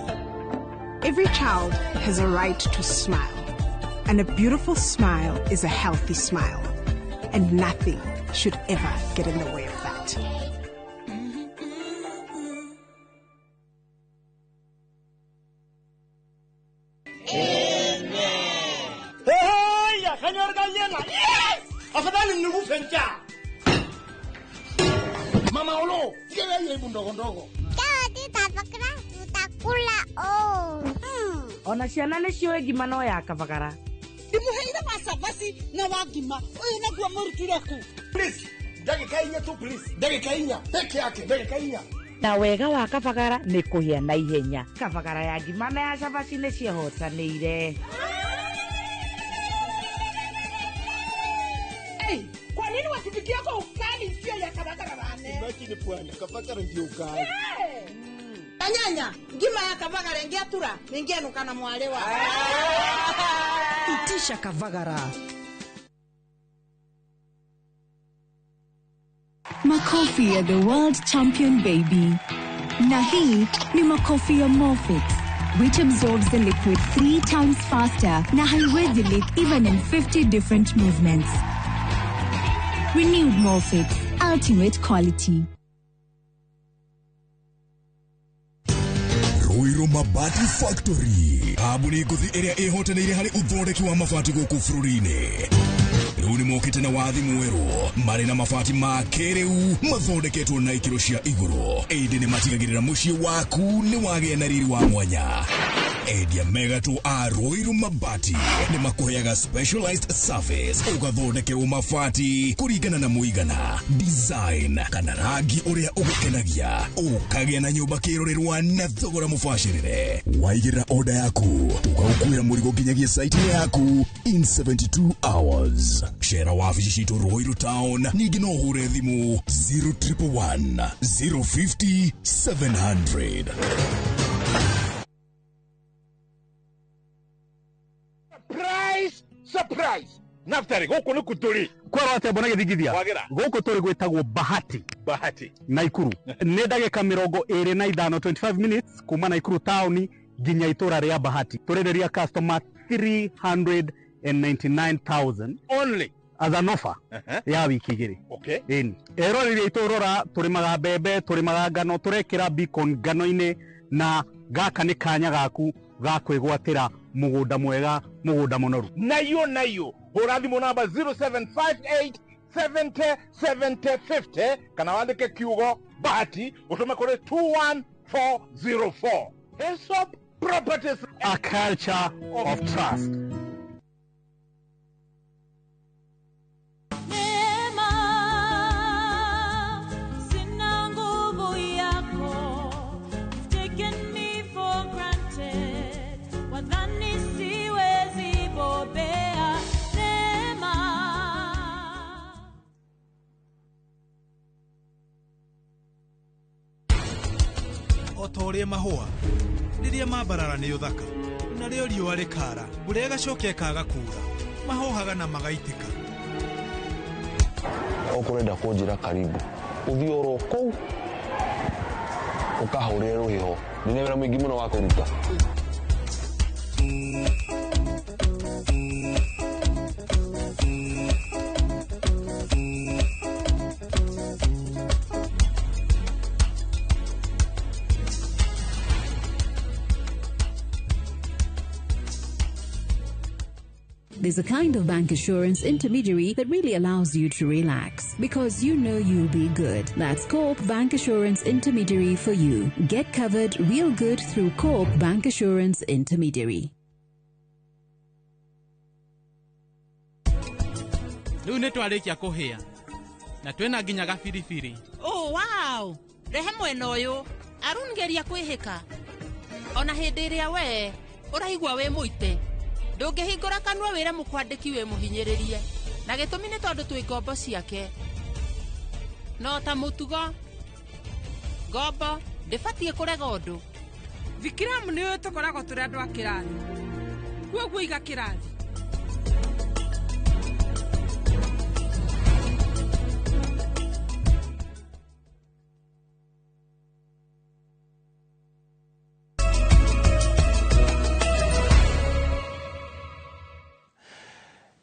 Every child has a right to smile, and a beautiful smile is a healthy smile, and nothing should ever get in the way of that. Mama olo, tiga yeye ndogo ndogo. Tutakula oh. Ona ciana nĩ ciũĩ ngima no ya kabagara. Ndimuheire wa cabaci na wa ngima. Ũyũ naguo mũrutire kũ? Please, ndagĩka inya tu please. Ndagĩka inya, peke yake, ndagĩka inya. Na wega wa kabagara nĩ kũhĩa na ihenya. Kabagara ya ngima na ya cabaci nĩ ciehotanĩire. Hey, kwa nini watupikia kwa ukali sio ya kabagara bane? Imagine bwana, kabagara ndio ukali. Hey. Anyanya, ngima ya kabagara ingiatura, ningenuka na mwalewa. Itisha kabagara. Makofi ya the world champion baby. Na hii ni makofi ya Morfix, which absorbs the liquid 3 times faster na haiwezi leak even in 50 different movements. Renewed Morfix, ultimate quality. Ruiru Mabati Factory kambuni ngũthi ĩrĩa ĩhotanĩire harĩ ũthondeki wa mabati gũkũ bũrũri-inĩ. Rĩu nĩ mokĩte na wathi mwerũ marĩ na mabati ma kĩrĩu mathondeketwo na ikĩro cia igũrũ, ĩndĩ nĩ matigagĩrĩra mũciĩ waku nĩ wagĩa na riri wa mwanya. Endia megatũ a Ruiru Mabati nĩ makũheaga specialized service ũgathondekerwo mabati kũringana na mũigana, design kana rangi ũrĩa ũgũkenagia, ũkagĩa na nyũmba kĩrorerwa na thogora mũbacĩrĩre. Waigĩrĩra order yaku tũgagũkuĩra mũrigo nginyagia site yaku in 72 hours. Cera wabici citũ Ruiru Town, ningĩ no ũhũre thimũ 0111 050 700. Surprise! Naftari, gũkũ nĩ kũtũrĩ. Kwerwo atĩa mbona gĩthingithia? Gũkũ tũrĩ gwĩtagwo Bahati. Bahati. Naikuru. Nĩ ndagĩka 25, 25 minutes kuma Naikuru town nginya itũra rĩa Bahati. Tũrenderia customer 399,000 only as an offer ya wiki igĩrĩ. Okay. Ĩni. Eroreri aitũ rora tũrĩmaga mbembe, tũrĩmaga ngano, tũrekĩra beacon ngano-inĩ na gaka nĩ kanya gaku ga kwĩgwatĩra mũgũnda mwega, mũgũnda mũnoru. Nayo nayo hũra thimũ namba 0758 70 70 50 kana wandĩke kiugo Bahati ũtũme kũrĩ 21404. Hesop Properties, a culture of trust. ta ũrĩa mahũa rĩrĩa mambarara nĩ ũthaka narĩo riũa rĩkara mbura ĩgacoka ĩkaga kuura mahohaga na magaitĩka. Ũkũrenda kũnjĩra karibu ũthiĩ oro kũu ũkahũrĩre rũhĩho ndĩna wĩra mũingĩ mũno wa kũruta. There's a kind of bank assurance intermediary that really allows you to relax because you know you'll be good. That's Co-op Bank Assurance Intermediary for you. Get covered real good through Co-op Bank Assurance Intermediary. Rĩu nĩ twarĩkia kũhĩa na twĩna nginya gabiribiri. Oh, wow! Rehe mwena ũyũ Arun geria kwĩhĩka ona hĩndĩ ĩrĩa we ũraigua wĩ mũite ndũngĩhingũra kanua wĩre mũkwandĩki wĩ mũhinyĩrĩrie na gĩtũmi nĩ tondũ twĩ ngombo ciake no ta mũtugo ngombo ndĩbatiĩ kũrega ũndũ. Vikram nĩũĩ tũkoragwo tũrĩ andũ a kĩrathi kwoguo iga kĩrathi.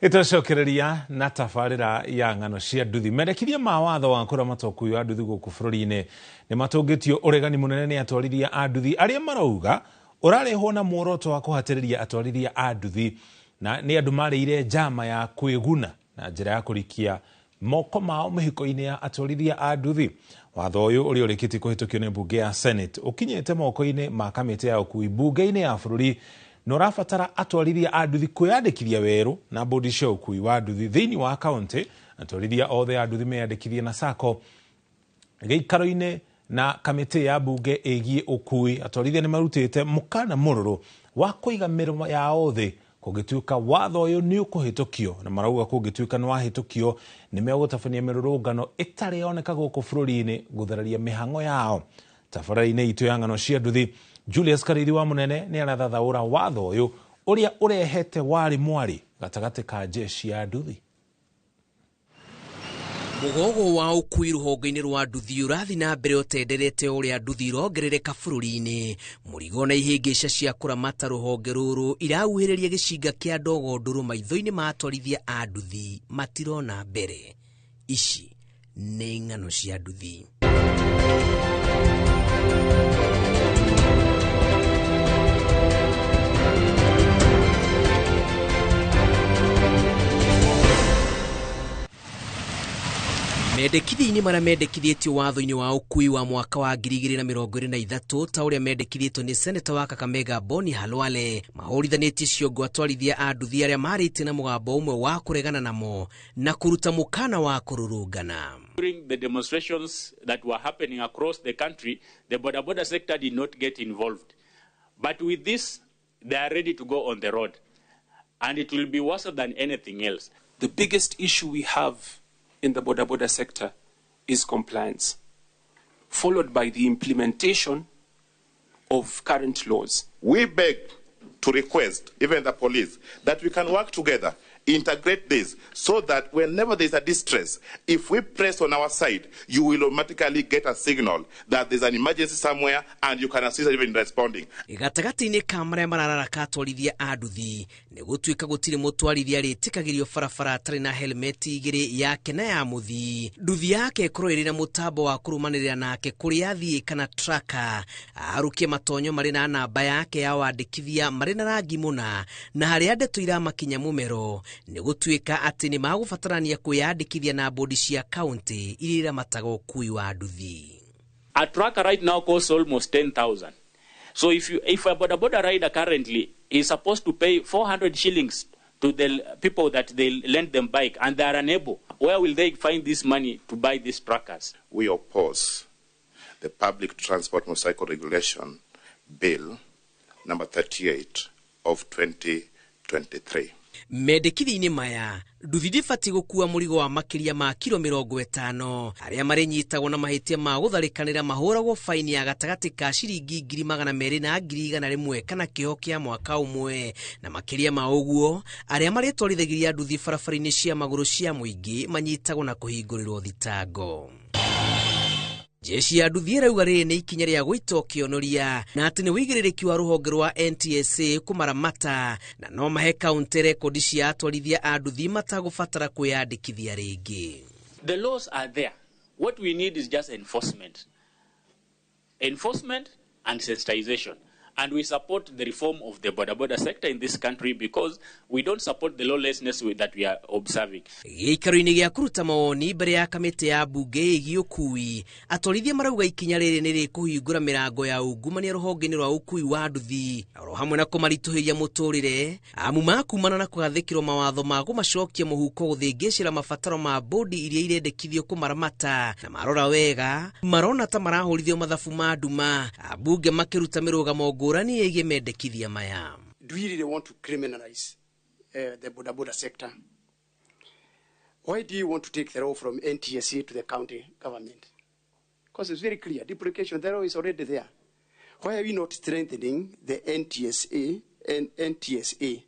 Ĩtũcokereria na tabarĩra ya ng'ano cia nduthi. Mendekithia ma watho wa kũramata ũkui wa nduthi gũkũ bũrũri-inĩ nĩ matũngĩtio ũregani mũnene nĩ atwarithia a nduthi arĩa marauga ũrarehwo na muoroto wa kũhatĩrĩria atwarithia a nduthi na nĩ andũ marĩire njama ya kwĩguna na njĩra ya kũrikia moko mao mĩhiko-inĩ ya atwarithia a nduthi. Watho ũyũ ũrĩa ũrĩkĩtie kũhĩtũkio nĩ mbunge ya Senate ũkinyĩte moko-inĩ ma kamĩtĩ ya ũkui mbunge-inĩ ya bũrũri na ũrabatara atwarithia a nduthi kwĩyandĩkithia werũ na bodi cia ũkui wa nduthi thĩinĩ wa kaũntĩ. Atwarithia othe a nduthi meyandĩkithie na SACCO gĩikaro-inĩ na kamĩtĩ ya mbunge ĩgiĩ ũkui. Atwarithia nĩ marutĩte mũkana mũrũrũ wa kũiga mĩromo yao thĩ kũngĩtuĩka watho ũyũ nĩ ũkũhĩtũkio, na marauga kũngĩtuĩka nĩ wahĩtũkio nĩ megũtabania mĩrũrũngano ĩtarĩ yoneka gũkũ bũrũri-inĩ gũthararia mĩhang'o yao. Tabarĩra-inĩ itũ ya ng'ano cia nduthi, Julius Kariri wa Munene nĩ arathathaũra watho ũyũ ũrĩa ũrehete warĩ mwarĩ gatagatĩ ka jeshi ya nduthi. Mũgogo wa ũkui rũhonge-inĩ rwa nduthi ũrathiĩ na mbere ũtenderete ũrĩa nduthi irongerereka bũrũri-inĩ. Mũrigo na ihĩngĩca cia kũramata rũhonge rũrũ irauhĩrĩria gĩcinga kĩa ndogo ndũrũ maitho-inĩ ma atwarithia a nduthi matirona mbere. Ici nĩ ng'ano cia nduthi. Mendekithia-inĩ marĩa mendekithĩtio watho-inĩ wa ũkui wa mwaka wa 2023 ta ũrĩa mendekithĩtio nĩ seneta wa Kakamega Boni Halwale mahũrithanĩtie ciongo atwarithia a nduthi arĩa marĩtie na mũgambo ũmwe wa kũregana namo na kũruta mũkana wa kũrũrũngana. During the demonstrations that were happening across the country, the boda boda sector did not get involved. But with this, they are ready to go on the road. And it will be worse than anything else. The biggest issue we have in the boda boda sector is compliance, followed by the implementation of current laws. We beg to request, even the police, that we can work together, integrate this, so that whenever there's a distress, if we press on our side, you will automatically get a signal that there's an emergency somewhere and you can assist even in responding. Gatagatĩ-inĩ ka marĩa marararaka atwarithia a nduthi nĩ gũtuĩka gũtirĩ mũtwarithia arĩtĩkagĩrio barabara atarĩ na helmeti igĩrĩ yake na ya mũthii. Nduthi yake ĩkorwo ĩrĩ na mũtambo wa kũrũmanĩrĩra nake kũrĩa athiĩ kana tracker, arũkie matonyo marĩ na namba yake ya wandĩkithia marĩ na rangi mũna na harĩa ndeto iramakinya mũmero nĩ gũtuĩka atĩ nĩ magũbatarania kwĩyandĩkithia na bodi cia kaũntĩ iria iramataga ũkui wa nduthi. A tracker right now costs almost 10,000. So if a boda boda rider currently is supposed to pay 400 shillings to the people that they lend them bike and they are unable, where will they find this money to buy these trackers? We oppose the Public Transport Motorcycle Regulation Bill number 38 of 2023. Mendekithia-inĩ maya nduthi ndĩbatiĩ gũkua mũrigo wa makĩria ma kiro 50. Arĩa marĩnyitagwo na mahĩtia ma gũtharĩkanĩra mahũragwo faini ya gatagatĩ ka ciringi 200,000 na 100,000 kana kĩoho kĩa mwaka ũmwe. Na makĩria ma ũguo, arĩa marĩtwarithagia nduthi barabara-inĩ cia magũrũ cia mũingĩ manyitagwo na kũhingũrĩrwo thitango. Jeshi ya nduthi ĩrauga rĩrĩ nĩ ikinya rĩa gũita ũkĩonoria na atĩ nĩ wĩigĩrĩrĩki wa rũhonge rwa NTSA kũmaramata na no mahe kaunti rekondi cia atwarithia a nduthi matagũbatara kwĩyandĩkithia rĩngĩ. The laws are there. What we need is just enforcement. Enforcement and sensitization. And we support the reform of the boda boda sector in this country because we don't support the lawlessness that we are observing. Gĩikaro-inĩ gĩa kũruta mawoni mbere ya kamĩtĩ ya mbunge ĩgiĩ ũkui, atwarithia marauga ikinya rĩrĩ nĩ rĩkũhingũra mĩrango ya ungumania rũhonge-inĩ rwa ũkui wa nduthi oro hamwe na kũmaritũhĩria mũtũrĩre amu makumana na kũgathĩkĩrwo mawatho ma kũmacokia mũhuko gũthĩngĩcĩra mabataro ma bodi iria irendekithio kũmaramata na marora wega marona ta marahũrithio mathabu ma nduma ambunge makĩruta mĩrũgamo ngũrani ĩgiĩ mendekithia maya. Do we really want to criminalize the boda boda sector? Why do you want to take the role from NTSA to the county government? Because it's very clear, duplication, the law is already there. Why are we not strengthening the NTSA and NTSA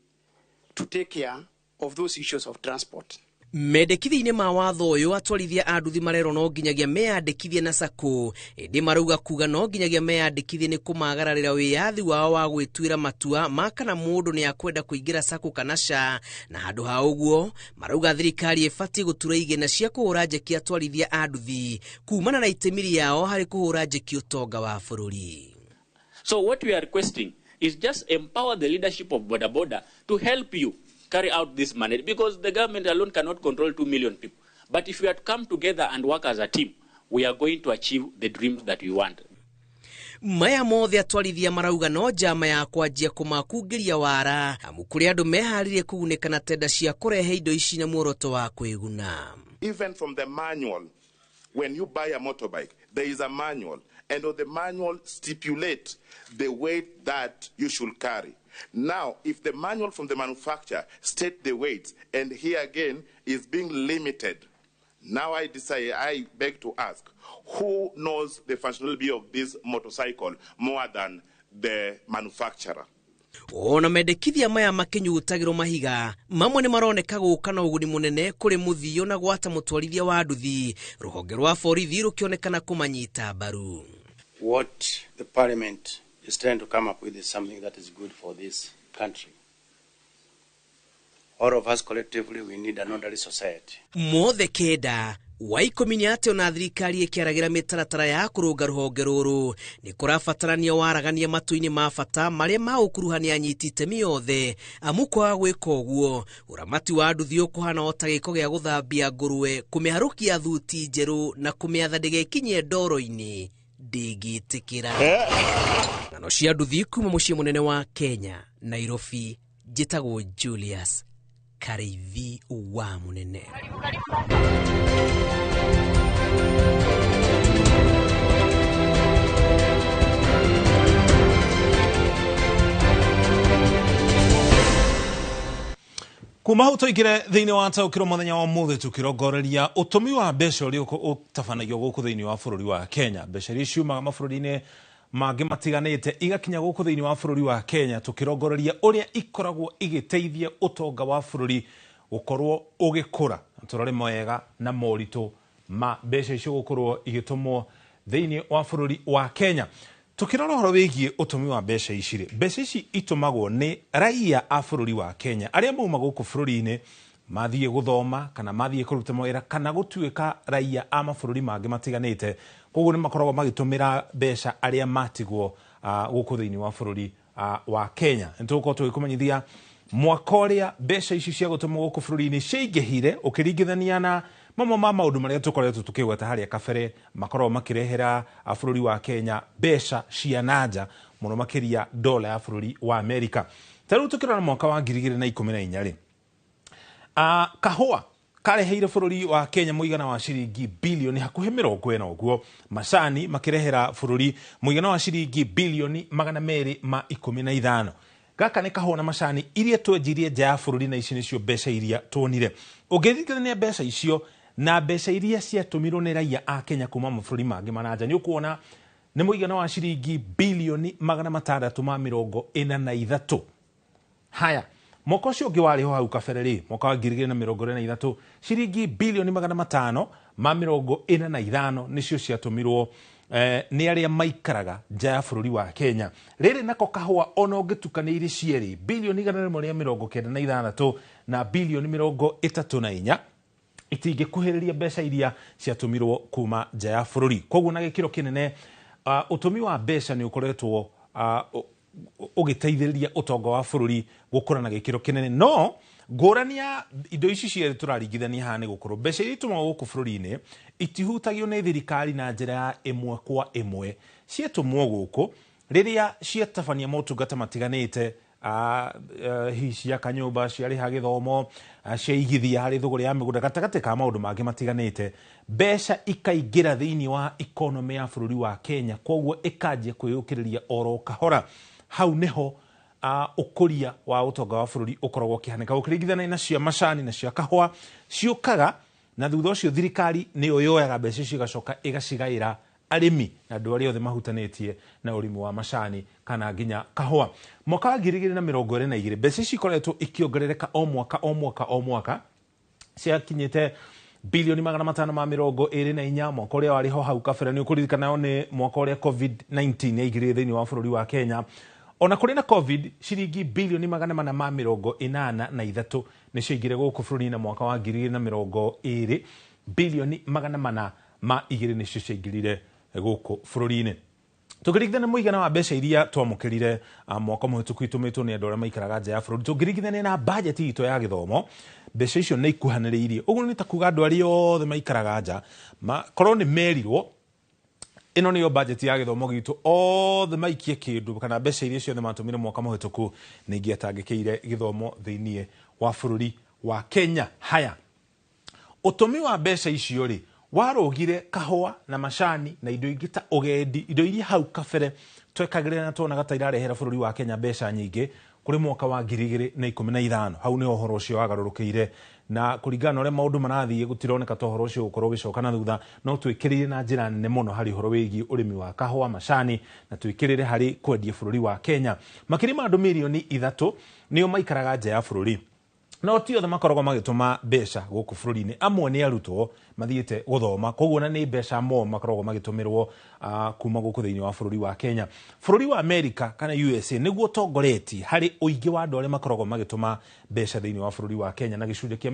to take care of those issues of transport? Mendekithia-inĩ ma watho ũyũ atwarithia a nduthi marerwo no nginyagia meyandĩkithie na SACCO, ĩndĩ marauga kuga no nginyagia meyandĩkithie nĩ kũmagararĩra wĩyathi wao wa gwĩtuĩra matua ma kana mũndũ nĩ akwenda kũingĩra SACCO kana ca, na handũ ha ũguo marauga thirikari ĩbatiĩ gũtura igĩna cia kũhũra njeki atwarithia a nduthi kumana na itemi rĩao harĩ kũhũra njeki ũtonga wa bũrũri. So what we are requesting is just empower the leadership of boda boda to help you carry out this mandate, because the government alone cannot control 2 million people. But if we are to come together and work as a team, we are going to achieve the dreams that we want. Maya mothe atwarithia marauga no njama ya kwanjia kũmakungĩria wara amu kũrĩ andũ meharĩrie kũgunĩka na tenda cia kũrehe indo ici na muoroto wa kwĩguna. Even from the manual, when you buy a motorbike, there is a manual, and the manual stipulates the weight that you should carry. Now, if the manual from the manufacturer states the weights, and here again is being limited, now I decide, I beg to ask, who knows the functionality of this motorcycle more than the manufacturer? Ona mendekithia maya makinyutagĩrwo mahiga mamwe nĩ maroneka gũka na ũguni mũnene kũrĩ mũthio na gwata mũtwarithia wa nduthi rũhonge rwa borithi rũkĩonekana kũmanyita mbaru. What the parliament is trying to come up with is something that is good for this country. All of us collectively, we need an orderly society. Mothe kenda wa 10 nĩ atĩ ona thirikari ĩkĩaragĩra mĩtaratara ya kũrũnga rũhonge rũrũ nĩ kũrabatarania waragania matũ-inĩ ma bata marĩa ma ũkuruhania anyiti itemi othe amu kwaga gwĩka ũguo ũramati wa nduthi ũkũhana o ta gĩko gĩa gũthambia ngũrwe kũmĩharũkia thuti njerũ na kũmĩatha ndĩgekinyie ndoro-inĩ ndĩngĩtĩkĩra. Ng'ano cia nduthi kuma mũciĩ mũnene wa Kenya, Nairobi, njĩtagwo Julius Karivi wa Munene. Kuma hau tũingĩre thĩinĩ wa taũkĩrwo mũthenya wa ũmũthĩ tũkĩrongoreria ũtũmi wa mbeca ũrĩa ũtabanagio gũkũ thĩinĩ wa bũrũri wa Kenya. Mbeca iria ciumaga mabũrũri-inĩ mangĩ matiganĩte igakinya gũkũ thĩinĩ wa bũrũri wa Kenya, tũkĩrongoreria ũrĩa ikoragwo igĩteithia ũtonga wa bũrũri gũkorwo ũgĩkũra. Tũrore mawega na moritũ ma mbeca icio gũkorwo igĩtũmwo thĩinĩ wa bũrũri wa Kenya. Tukirora ũhoro wĩgiĩ ũtũmi wa mbeca ici rĩ, mbeca ici itũmagwo nĩ raia a bũrũri wa Kenya arĩa mauma gũkũ bũrũri-inĩ mathiĩ gũthoma kana mathiĩ kũruta mawĩra kana gũtuĩka raia a mabũrũri mangĩ matiganĩte. Koguo nĩ makoragwo magĩtũmĩra mbeca arĩa matigwo gũkũ thĩinĩ wa bũrũri wa Kenya. Nĩ tũgũkorwo tũgĩkũmenyithia mwaka ũrĩa mbeca ici cia gũtũmwo gũkũ bũrũri-inĩ ciaingĩhire ũkĩringithania na mamwe ma maũndũ marĩa tũkoretwo tũkĩgweta harĩa kabere makoragwo makĩrehera bũrũri wa Kenya mbeca cia nanja mũno makĩria dola ya bũrũri wa Amerika. Ta rĩu tũkĩrora mwaka wa 2014 rĩ, kahũa kareheire bũrũri wa Kenya mũigana wa ciringi bilioni hakuhĩ 40 ũguo, macani makĩrehera bũrũri mũigana wa ciringi bilioni 215. Gaka nĩ kahũa na macani iria twenjirie nja ya bũrũri, na ici nĩcio mbeca iria tuonire. Ũngĩringithania mbeca icio na mbeca iria ciatũmirwo nĩ raia a Kenya kuma mabũrũri mangĩ ma nanja, nĩ ũkuona nĩ mũigana wa ciringi bilioni 643. Haya, mwaka ũcio ũngĩ warĩ ho hau kabere rĩ, mwaka wa 2023, ciringi bilioni 545 nĩcio ciatũmirwo nĩ arĩa maikaraga nja ya bũrũri wa Kenya. Rĩrĩ nako kahũa ona ũngĩtukania irĩ cierĩ, bilioni 196 na bilioni 34 itingĩkuhĩrĩria mbeca iria ciatũmirwo kuma nja ya bũrũri. Koguo na gĩkĩro kĩnene ũtũmi wa mbeca nĩ ũkoretwo ũgĩteithĩrĩria ũtonga wa bũrũri gũkũra na gĩkĩro kĩnene. No ngũrani ya indo ici cierĩ tũraringithania haha nĩ gũkorwo mbeca iria itũmagwo gũkũ bũrũri-inĩ itihutagio nĩ thirikari na njĩra ya ĩmwe kwa ĩmwe. Ciatũmwo gũkũ rĩrĩa ciatabania motungata matiganĩte, hihi ciaka nyũmba, ciarĩha gĩthomo, ciaigithia harĩ thũgũrĩ ya mĩgũnda, gatagatĩ ka maũndũ mangĩ matiganĩte, mbeca ikaingĩra thĩinĩ wa economy ya bũrũri wa Kenya, koguo ĩkanjia kwĩyũkĩrĩria oro kahora. Hau nĩho ũkũria wa ũtonga wa bũrũri ũkoragwo ũkĩhanĩka. Ũkĩringithania na cia macani na cia kahũa, ciũkaga na thutha ũcio thirikari nĩyo yoyaga mbeca icio ĩgacoka ĩgacigaĩra arĩmi na andũ arĩa othe mahutanĩtie na ũrĩmi wa macani kana nginya kahũa. Mwaka wa 2022 mbeca ici ikoretwo ikĩongerereka o mwaka o mwaka o mwaka, ciakinyĩte bilioni 524. Mwaka ũrĩa warĩ ho hau kabere nĩ ũkũririkana nĩ mwaka ũrĩa COVID-19 yaingĩrire thĩinĩ wa bũrũri wa Kenya. Ona kũrĩ na COVID, ciringi bilioni 483 nĩcio ingĩre gũkũ bũrũri-inĩ mwaka wa 2020, bilioni 402 nĩcio ciaingĩrire gũkũ bũrũri-inĩ. Tũkĩringithania mũigana wa mbeca iria twamũkĩrire mwaka mũhĩtũku itũmĩtwo nĩ andũ arĩa maikaraga nja ya bũrũri, tũngĩringithania na bajeti itũ ya gĩthomo, mbeca icio nĩ ikuhanĩrĩirie. Ũguo nĩ ta kuga andũ arĩa othe maikaraga nja korwo nĩ merirwo ĩno nĩyo bajeti ya gĩthomo gitũ, othe maikie kĩndũ kana mbeca iria ciothe matũmire mwaka mũhĩtũku nĩ ingĩatangĩkĩire gĩthomo thĩinĩ wa bũrũri wa Kenya. Haya, ũtũmi wa mbeca icio rĩ warũgire kahũa na macani na indo ingĩ ta ũgendi, indo iria hau kabere twekagĩrĩra na tuonaga ta irarehera bũrũri wa Kenya mbeca nyingĩ kũrĩ mwaka wa 2015. Hau nĩho ũhoro ũcio wagarũrũkĩire, na kũringana na ũrĩa maũndũ marathiĩ gũtironeka ta ũhoro ũcio ũgũkorwo ũgĩcoka na thutha. No twĩkĩrĩire na njĩra nene mũno harĩ ũhoro wĩgiĩ ũrĩmi wa kahũa, macani, na twĩkĩrĩre harĩ kwendia bũrũri wa Kenya. Makĩria ma andũ mirioni 3 nĩo maikaraga nja ya bũrũri, no ti othe makoragwo magĩtũma mbeca gũkũ bũrũri-inĩ. Amwe nĩ arutwo mathiĩte gũthoma, koguo na nĩ mbeca mo makoragwo magĩtũmĩrwo kuma gũkũ thĩinĩ wa bũrũri wa Kenya. Bũrũri wa America kana USA nĩguo ũtongoretie harĩ ũingĩ wa andũ arĩa makoragwo magĩtũma mbeca thĩinĩ wa bũrũri wa Kenya na gĩcunjĩ kĩa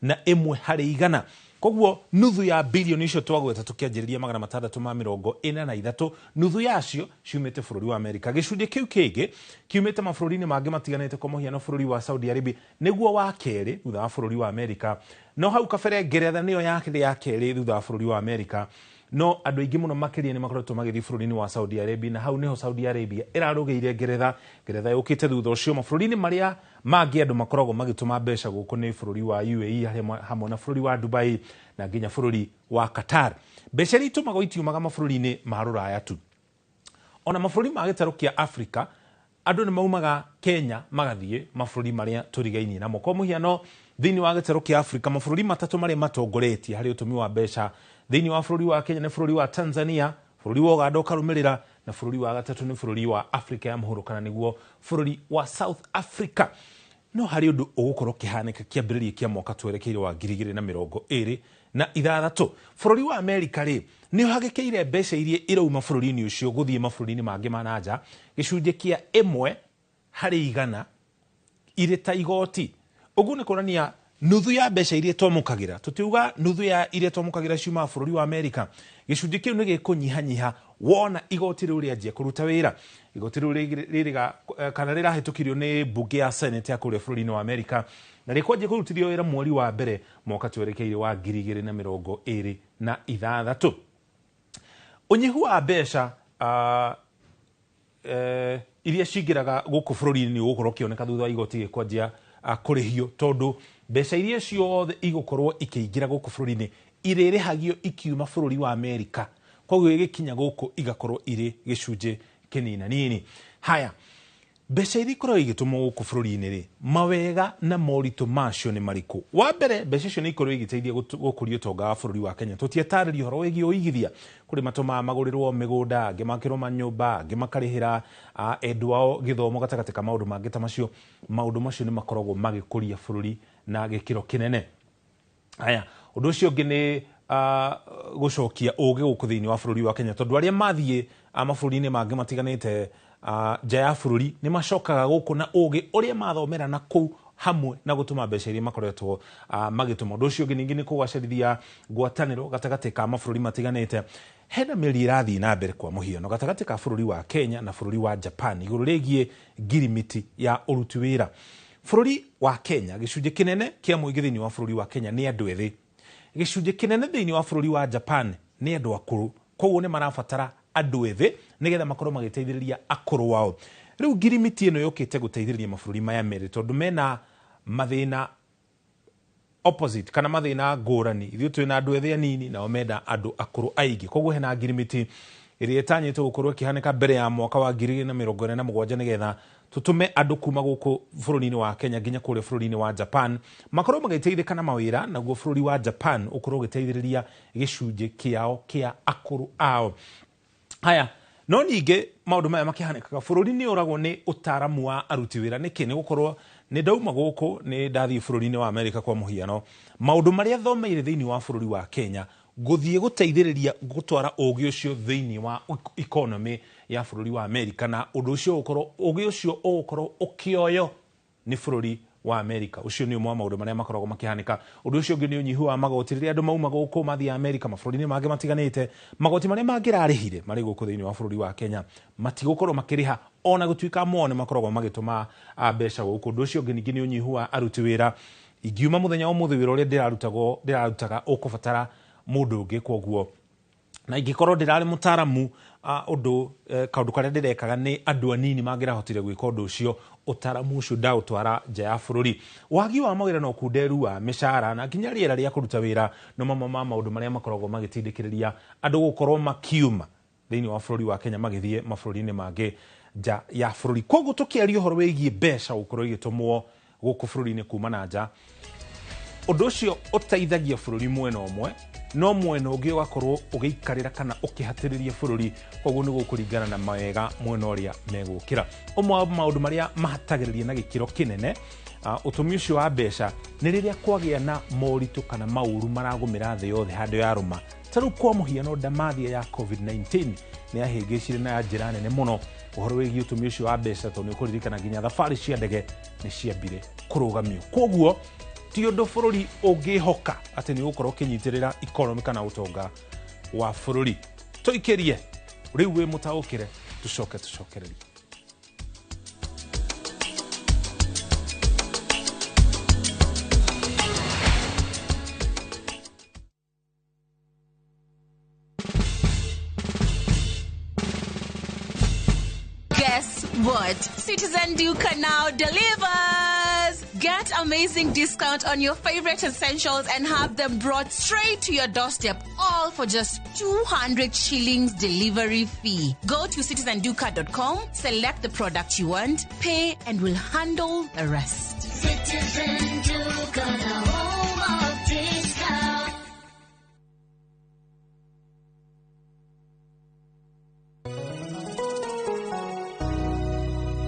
51 harĩ igana. Koguo nuthu ya bilioni icio twagweta tũkĩanjĩrĩria 643, nuthu yacio ciumĩte bũrũri wa Amerika. Gĩcunjĩ kĩu kĩngĩ kiumĩte mabũrũri-inĩ mangĩ matiganĩte, kwa mũhiano bũrũri wa Saudi Arabia nĩguo wa kerĩ thutha wa bũrũri wa Amerika. No hau kabere Ngeretha nĩyo yarĩ ya kerĩ thutha wa bũrũri wa Amerika. No andũ aingĩ mũno makĩria nĩ makoretwo magĩthiĩ bũrũri-inĩ wa Saudi Arabia, na hau nĩho Saudi Arabia ĩrarũgĩire Ngeretha. Ngeretha yũkĩte thutha ũcio. Mabũrũri-inĩ marĩa mangĩ andũ makoragwo magĩtũma mbeca gũkũ nĩ bũrũri wa UAE hamwe na bũrũri wa Dubai na nginya bũrũri wa Qatar. Mbeca iria itũmagwo itiumaga mabũrũri-inĩ ma rũraya tu, ona mabũrũri ma gĩtarũ kĩa Afrika andũ nĩ maumaga Kenya magathiĩ mabũrũri marĩa tũrigainie namo. Kwa mũhiano thĩinĩ wa gĩtarũ kĩa Afrika mabũrũri matatũ marĩa matongoretie harĩ ũtũmi wa mbeca thĩinĩ wa bũrũri wa Kenya nĩ bũrũri wa Tanzania, bũrũri wa Uganda ũkarũmĩrĩra, na bũrũri wa gatatũ nĩ bũrũri wa Afrika ya mũhuro kana nĩguo bũrũri wa South Africa. No harĩ ũndũ ũgũkorwo ũkĩhanĩka kĩambĩrĩria kĩa mwaka twerekeire wa 2026. Bũrũri wa Amerika rĩ nĩ ũhagĩkĩire mbeca iria irauma bũrũri-inĩ ũcio gũthiĩ mabũrũri-inĩ mangĩ ma nanja gĩcunjĩ kĩa 1 harĩ igana irĩ ta igoti. Ũguo nĩ kuonania nuthu ya mbeca iria twamũkagĩra, tũtiuga nuthu ya iria twamũkagĩra ciumaga bũrũri wa Amerika, gĩcunjĩ kĩu nĩ gĩkũnyihanyiha wona igoti rĩu rĩanjia kũruta wĩra. Igoti rĩu rĩrĩga kana rĩrahĩtũkirio nĩ mbunge ya Senate ya kũrĩa bũrũri-inĩ wa Amerika na rĩkwanjia kũrutithio wĩra mweri wa mbere mwaka twerekeire wa 2026. Ũnyihu wa mbeca iria cingĩraga gũkũ bũrũri-inĩ nĩ ũgũkorwo ũkĩoneka thutha wa igoti gĩkwanjia kũrĩhio, tondũ mbeca iria ciothe igũkorwo ikĩingĩra gũkũ bũrũri-inĩ irĩrĩhagio ikiuma bũrũri wa Amerika, koguo igĩkinya gũkũ igakorwo irĩ gĩcunjĩ kĩnina nini. Haya, Mbeca iria ikoragwo igĩtũmwo gũkũ bũrũri-inĩ rĩ, mawega na moritũ macio nĩ marĩkũ? Wa mbere, mbeca icio nĩ ikoragwo igĩteithia gũkũria ũtonga wa bũrũri wa Kenya. Tũtiatarĩria ũhoro wĩgiĩ ũigithia, kũrĩ matũmaga magũrĩrwo mĩgũnda, angĩ makĩrwo manyũmba, angĩ makarĩhĩra endwa ao gĩthomo gatagatĩ ka maũndũ mangĩ ta macio. Maũndũ macio nĩ makoragwo magĩkũria bũrũri na gĩkĩro kĩnene. Haya, ũndũ ũcio ũngĩ nĩ gũcokia ũgĩ gũkũ thĩinĩ wa bũrũri wa Kenya, tondũ arĩa mathiĩ mabũrũri-inĩ mangĩ matiganĩte nja ya bũrũri nĩ macokaga gũkũ na ũgĩ ũrĩa mathomera na kũu, hamwe na gũtũma mbeca iria makoretwo magĩtũma. Ũndũ ũcio ũngĩ ningĩ nĩ kũgacĩrithia ngwatanĩro gatagatĩ ka mabũrũri matiganĩte. Hena mĩario ĩrathiĩ na mbere kwa mũhiano gatagatĩ ka bũrũri wa Kenya na bũrũri wa Japan igũrũ rĩgiĩ ngirimiti ya ũruti wĩra. Bũrũri wa Kenya, gĩcunjĩ kĩnene kĩa mũingĩ thĩinĩ wa bũrũri wa Kenya nĩ andũ ethĩ. Gĩcunjĩ kĩnene thĩinĩ wa bũrũri wa Japan nĩ andũ akũrũ, koguo nĩ marabatara andũ ethĩ nĩgetha makorwo magĩteithĩrĩria akũrũ wao. Rĩu ngirimiti ĩno yũkĩte gũteithĩrĩria mabũrũri maya merĩ tondũ mena mathĩna opposite kana mathĩna ngũrani. Ithuĩ twĩna andũ ethĩ anini, nao menda andũ akũrũ aingĩ. Koguo hena ngirimiti ĩrĩa ĩtanyĩtwo gũkorwo ĩkĩhanĩka mbere ya mwaka wa 2047 nĩgetha tũtũme andũ kuma gũkũ bũrũri-inĩ wa Kenya nginya kũrĩa bũrũri-inĩ wa Japan makorwo magĩteithĩka na mawĩra, naguo bũrũri wa Japan ũkorwo ũgĩteithĩrĩria gĩcunjĩ kĩao kĩa akũrũ ao. Haya, no ningĩ maũndũ maya makĩhanĩkaga bũrũri nĩ ũragwo nĩ ũtaaramu wa aruti wĩra. Nĩkĩ? Nĩ gũkorwo nĩ ndauma gũkũ nĩ ndathiĩ bũrũri-inĩ wa Amerika kwa mũhiano, maũndũ marĩa thomeire thĩinĩ wa bũrũri wa Kenya gũthiĩ gũteithĩrĩria gũtwara ũgĩ ũcio thĩinĩ wa economy ya bũrũri wa Amerika, na ũndũ ũcio ũgũkorwo ũgĩ ũcio ũgũkorwo ũkĩoyo nĩ bũrũri wa Amerika. Ũcio nĩ ũmwe wa maũndũ marĩa makoragwo makĩhanĩka. Ũndũ ũcio ũngĩ nĩ ũnyihu wa magoti. Rĩrĩa andũ mauma gũkũ mathiĩ Amerika, mabũrũri-inĩ mangĩ matiganĩte, magoti marĩa mangĩrarĩhire marĩ gũkũ thĩinĩ wa bũrũri wa Kenya matigũkorwo makĩrĩha, ona gũtuĩka mo nĩ makoragwo magĩtũma mbeca gũkũ. Ũndũ ũcio ũngĩ ningĩ nĩ ũnyihu wa aruti wĩra. Ingiuma mũthenya wa ũmũthĩ wĩra ũrĩa ndĩrarutaga ũkũbatara mũndũ ũngĩ, koguo na ingĩkorwo ndĩrarĩ mũtaaramu ũndũ kaũndũ karĩa ndĩrekaga nĩ andũ anini mangĩrahotire gwĩka ũndũ ũcio, ũtaaramu ũcio ndaũtwara nja ya bũrũri. Wagi wa mawĩra na ũkunderu wa mĩcara na nginya rĩera rĩa kũruta wĩra no mamwe ma maũndũ marĩa makoragwo magĩtindĩkĩrĩria andũ gũkorwo makiuma thĩinĩ wa bũrũri wa Kenya magĩthiĩ mabũrũri-inĩ mangĩ nja ya bũrũri. Koguo tũkĩaria ũhoro wĩgiĩ mbeca gũkorwo igĩtũmwo gũkũ bũrũri-inĩ kuma na nja, ũndũ ũcio ũteithagia bũrũri mwena ũmwe, no mwena ũngĩ ũgakorwo ũgĩikarĩra kana ũkĩhatĩrĩria bũrũri. Koguo nĩ gũkũringana na mawega mwena ũrĩa megũkĩra. Ũmwe wa maũndũ marĩa mahatagĩrĩria na gĩkĩro kĩnene ũtũmi ũcio wa mbeca nĩ rĩrĩa kwagĩa na moritũ kana maũru maragũmĩra thĩ yothe handũ ya rũma. Ta rĩu kwa mũhiano ndamathia ya COVID-19 nĩ yahĩngĩcire na njĩra nene mũno ũhoro wĩgiĩ ũtũmi ũcio wa mbeca, tondũ nĩ ũkũririkana nginya thabarĩ cia ndege nĩ ciambire kũrũgamio. Koguo ti ũndũ bũrũri ũngĩhoka atĩ nĩ ũgũkorwo ũkĩnyitĩrĩra economy kana ũtonga wa bũrũri. Tũikĩrie rĩu wĩ mũtaũkĩre, tũcoke tũcokererie. Guess what? Citizen Duka now delivers! Get amazing discount on your favorite essentials and have them brought straight to your doorstep, all for just 200 shillings delivery fee. Go to citizenduka.com, select the product you want, pay, and we'll handle the rest. Citizen Duka, the home of discount.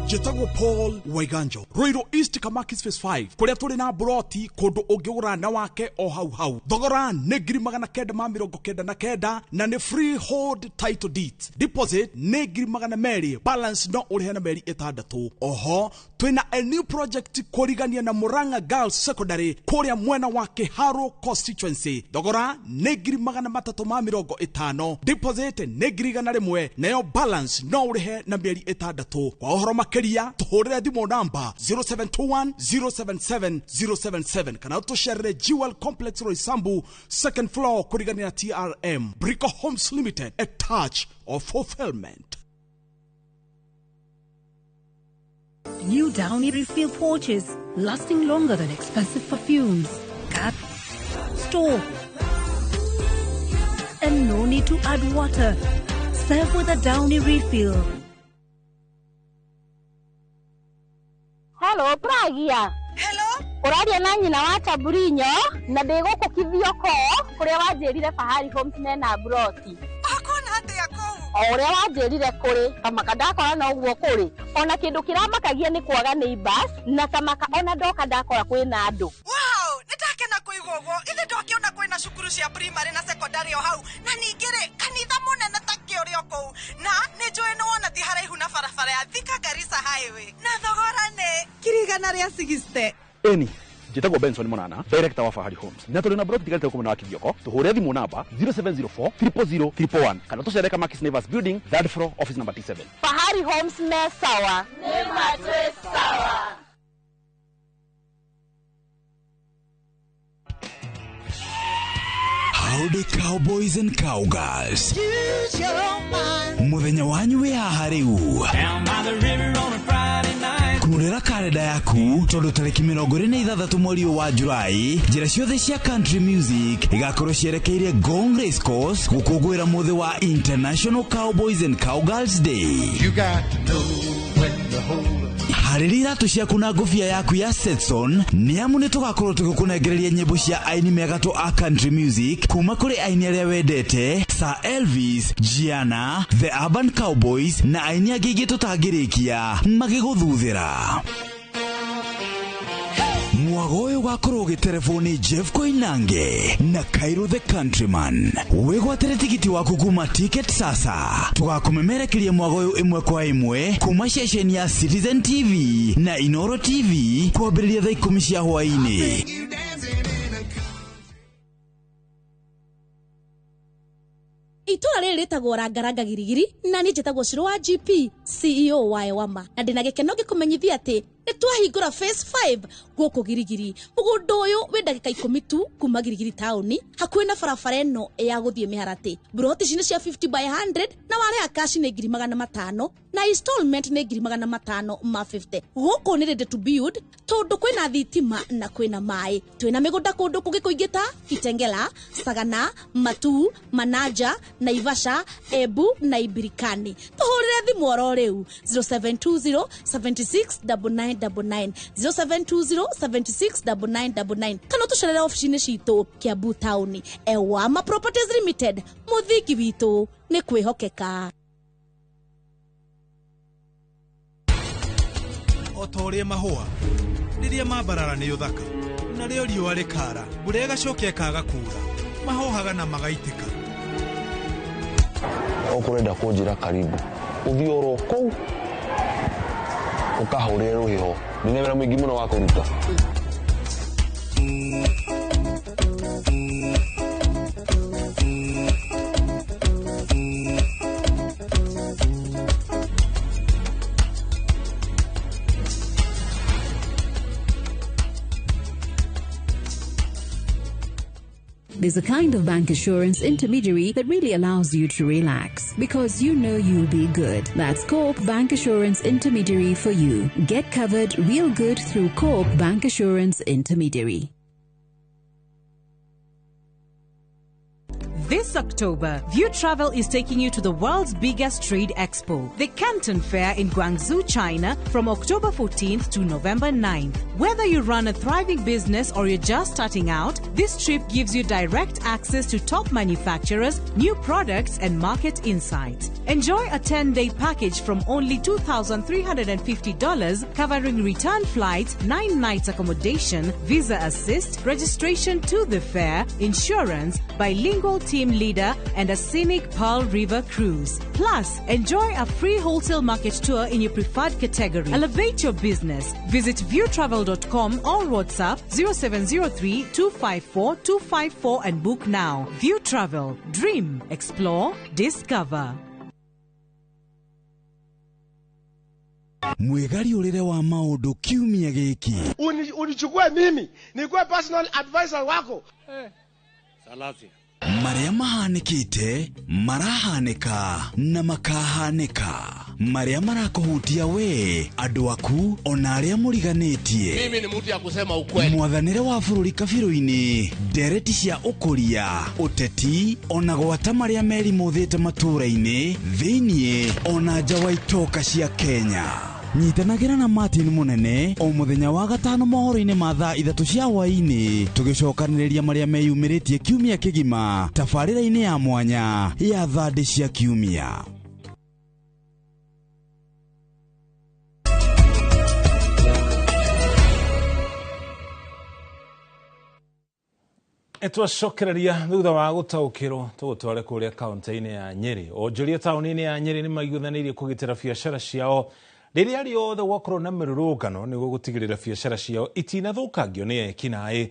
Njĩtagwo Paul Waiganjo, Ruiru East Kamakis Phase 5, kũrĩa tũrĩ na buroti kũndũ ũngĩgũra na wake o hau hau. Thogora nĩ 999 na nĩ freehold title deeds. Deposit nĩ 200,000, balance no ũrĩhe na mĩeri 6. Oho twĩna a new project kũrigania na Murang'a Girls Secondary kũrĩa mwena wa Kiharu constituency. Thogora nĩ 350,000, deposit nĩ 100,000, nayo balance no ũrĩhe na mĩeri 6. Kwa ũhoro makĩria tuhũrĩre thimũ namba 0721 077 077 kana ũtũcerere Jewel Complex Roysambu second floor kũrigania na TRM. Brico Homes Limited, a touch of fulfillment. New Downy refill pouches, lasting longer than expensive perfumes. Cap, store, and no need to add water. Serve with a Downy refill. Halo, Pragia. Hello? Ũraria na nyina wa Taburinyo na ndĩ gũkũ Kithioko kũrĩa wanjĩrire Fahari Homes mena broti. Ũkuona atĩa kũu? O ũrĩa wanjĩrire kũrĩ, kamaka ndakora no ũguo kũrĩ. Ona kĩndũ kĩramakagia nĩ kwaga neighbors na kamaka ona ndoka ndakora kwĩna andũ. Wow, nĩndakena kũigua ũguo. Ithe ndokĩona kwĩna cukuru cia primary na secondary o hau. Na ningĩ rĩ, kanitha mũnene ta kĩ ũrĩ o kũu. Na nĩnjũĩ nĩwona ti haraihu na barabara ya Thika Garissa Highway. Na thogora nĩ 160,000. Eni njĩtagwo Benson Monana, director wa Fahari Homes, na tũrĩ na broti tigarĩte gũkũ mwena wa Kithioko. Tũhũre thimũ namba 0704 000 111 kana tũcere Kamakis Neighbors Building, third floor, office number T7. Fahari Homes me sawa. Nĩ matwĩ sawa. Howdy cowboys and cowgirls. Muthenya wanyu wĩ haha rĩu. Kurĩra karenda yaku tondũ tarĩki 26 mweri ũyũ wa Julai, njĩra ciothe cia country music igakorwo cierekeire Ngong Race Course gũkũngũĩra mũthĩ wa International Cowboys and Cowgirls Day. You got to know when to hold up. Harĩria iratũ ciaku na ngũbia yaku ya Stetson nĩ amu nĩ tũgakorwo tũgĩkũnengereria nyĩmbo cia aini megatũ a country music kuma kũrĩ aini arĩa wendete Sir Elvis, Gianna, The Urban Cowboys na aini angĩ aingĩ tũtangĩrĩkia magĩgũthuthĩra. Mwago ũyũ ũgakorwo ũgĩterebwo nĩ Jeff Koinange na Cairo the Countryman. Wĩgwatĩre tigiti waku kuma Ticket Sasa. Tũgakũmemerekeria mwago ũyũ ĩmwe kwa ĩmwe kuma ceceni ya Citizen TV na Inoro TV kwambĩrĩria thaa 10 cia hwaĩ-inĩ. Itũra rĩrĩ rĩtagwo Rangaranga Girigiri na niĩ njĩtagwo Shiro wa GP CEO wa Ewama na ndĩna gĩkeno ngĩkũmenyithia atĩ nĩ twahingũra phase 5 gũkũ Girigiri. Mũgũnda ũyũ wĩ ndagĩka 10 tu kuma Girigiri taũni hakuhĩ na barabara ĩno ya gũthiĩ Mĩharatĩ. Mburoti ici nĩ cia 50 by 100 na warĩha cash nĩ 500,000 na installment nĩ 550,000. Gũkũ nĩ ready to build tondũ kwĩna thitima na kwĩna maĩ. Twĩna mĩgũnda kũndũ kũngĩ kũingĩ ta Kitengela, Sagana, Matuu, Manaja, Naivasha, Embu na Ibirikani. Tũhũrĩre thimũ oro rĩu 0720 76 9999 0720 76 9999 kana tũcerere ofici-inĩ citũ Kiambu taũni. Ewama Properties Limited, mũthingi witũ nĩ kwĩhokeka. O ta ũrĩa mahũa rĩrĩa mambarara nĩ ũthaka narĩo riũa rĩkara mbura ĩgacoka ĩkaga kuura mahohaga na magaitĩka. Ũkũrenda kũnjĩra karibu ũthiĩ oro kũu ũkahũrĩre rũhĩho ndĩna wĩra mũingĩ mũno wa kũruta. There's a kind of bank assurance intermediary that really allows you to relax because you know you'll be good. That's Co-op Bank Assurance Intermediary for you. Get covered real good through Co-op Bank Assurance Intermediary. This October, View Travel is taking you to the world's biggest trade expo, the Canton Fair in Guangzhou, China, from October 14th to November 9th. Whether you run a thriving business or you're just starting out, this trip gives you direct access to top manufacturers, new products, and market insights. Enjoy a 10-day package from only $2,350, covering return flights, 9 nights accommodation, visa assist, registration to the fair, insurance, bilingual team leader, and a scenic Pearl River cruise. Plus, enjoy a free wholesale market tour in your preferred category. Elevate your business. Visit viewtravel.com or WhatsApp 0703 254 254 and book now. View Travel. Dream, explore, discover. Mwĩgariũrĩre wa maũndũ kiumia gĩkĩ. Unichukue mimi nikuwe personal advisor wako. Salasia. Marĩa mahanĩkĩte, marahanĩka na makahanĩka. Marĩa marakũhutia we, andũ aku, ona arĩa mũriganĩtie. Mimi ni mtu ya kusema ukweli. Mwathanĩre wa bũrũri kabirũ-inĩ, ndereti cia ũkũria, ũteti, ona gwata marĩa merimũthĩte matũũra-inĩ, thĩiniĩ, ona nja wa itoka cia Kenya. Nyitanagĩra na Martin Mũnene o mũthenya wa gatano mohoro-inĩ ma thaa 3 cia hwaĩ-inĩ, tũgĩcokanĩrĩria marĩa meyumĩrĩtie kiumia kĩgima tabarĩra-inĩ ya mwanya ya thandĩ cia kiumia. Twacokereria thutha wa gũtaũkĩrwo tũgũtware kũrĩa kaunti-inĩ ya Nyeri. Onjoria taũni-inĩ ya Nyeri nĩ maiguithanĩirie kũgitĩra biacara ciao rĩrĩa rĩothe gwakorwo na mĩrũrũngano nĩguo gũtigĩrĩra biacara ciao itinathũkangio nĩ ekinaĩ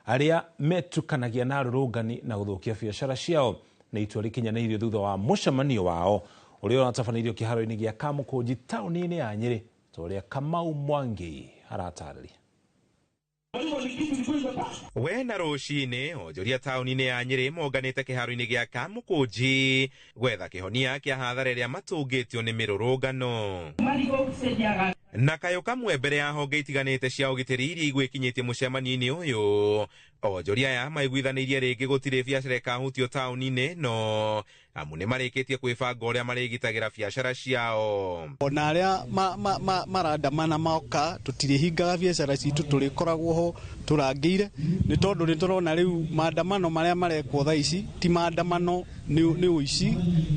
arĩa metukanagia na arũrũngani na gũthũkia biacara ciao. Nĩ itua rĩkinyanĩirio thutha wa mũcemanio wao ũrĩa ũratabanĩirio kĩharo-inĩ gĩa Kamũkũnji taũni-inĩ ya Nyeri, ta ũrĩa Kamau Mwangi aratarĩria. We na rũcinĩ onjoria taũni-inĩ ya Nyeri monganĩte kĩharo-inĩ gĩa Kamũkũnji gwetha kĩhonia kĩa hathara ĩrĩa matũngĩtio nĩ mĩrũrũngano. Na kayũ kamwe mbere ya honge itiganĩte cia ũgitĩri iria igwĩkinyĩtie mũcemanio-inĩ ũyũ, onjoria aya maiguithanĩirie rĩngĩ gũtirĩ biacara ĩkahutio taũni-inĩ ĩno, amu nĩ marĩkĩtie kwĩbanga ũrĩa marĩgitagĩra biacara ciao. Ona arĩa marandamana moka tũtirĩhingaga biacara citũ, tũrĩkoragwo ho tũrangĩire, nĩ tondũ nĩ tũrona rĩu maandamano marĩa marekwo thaa ici ti maandamano, nĩ ũici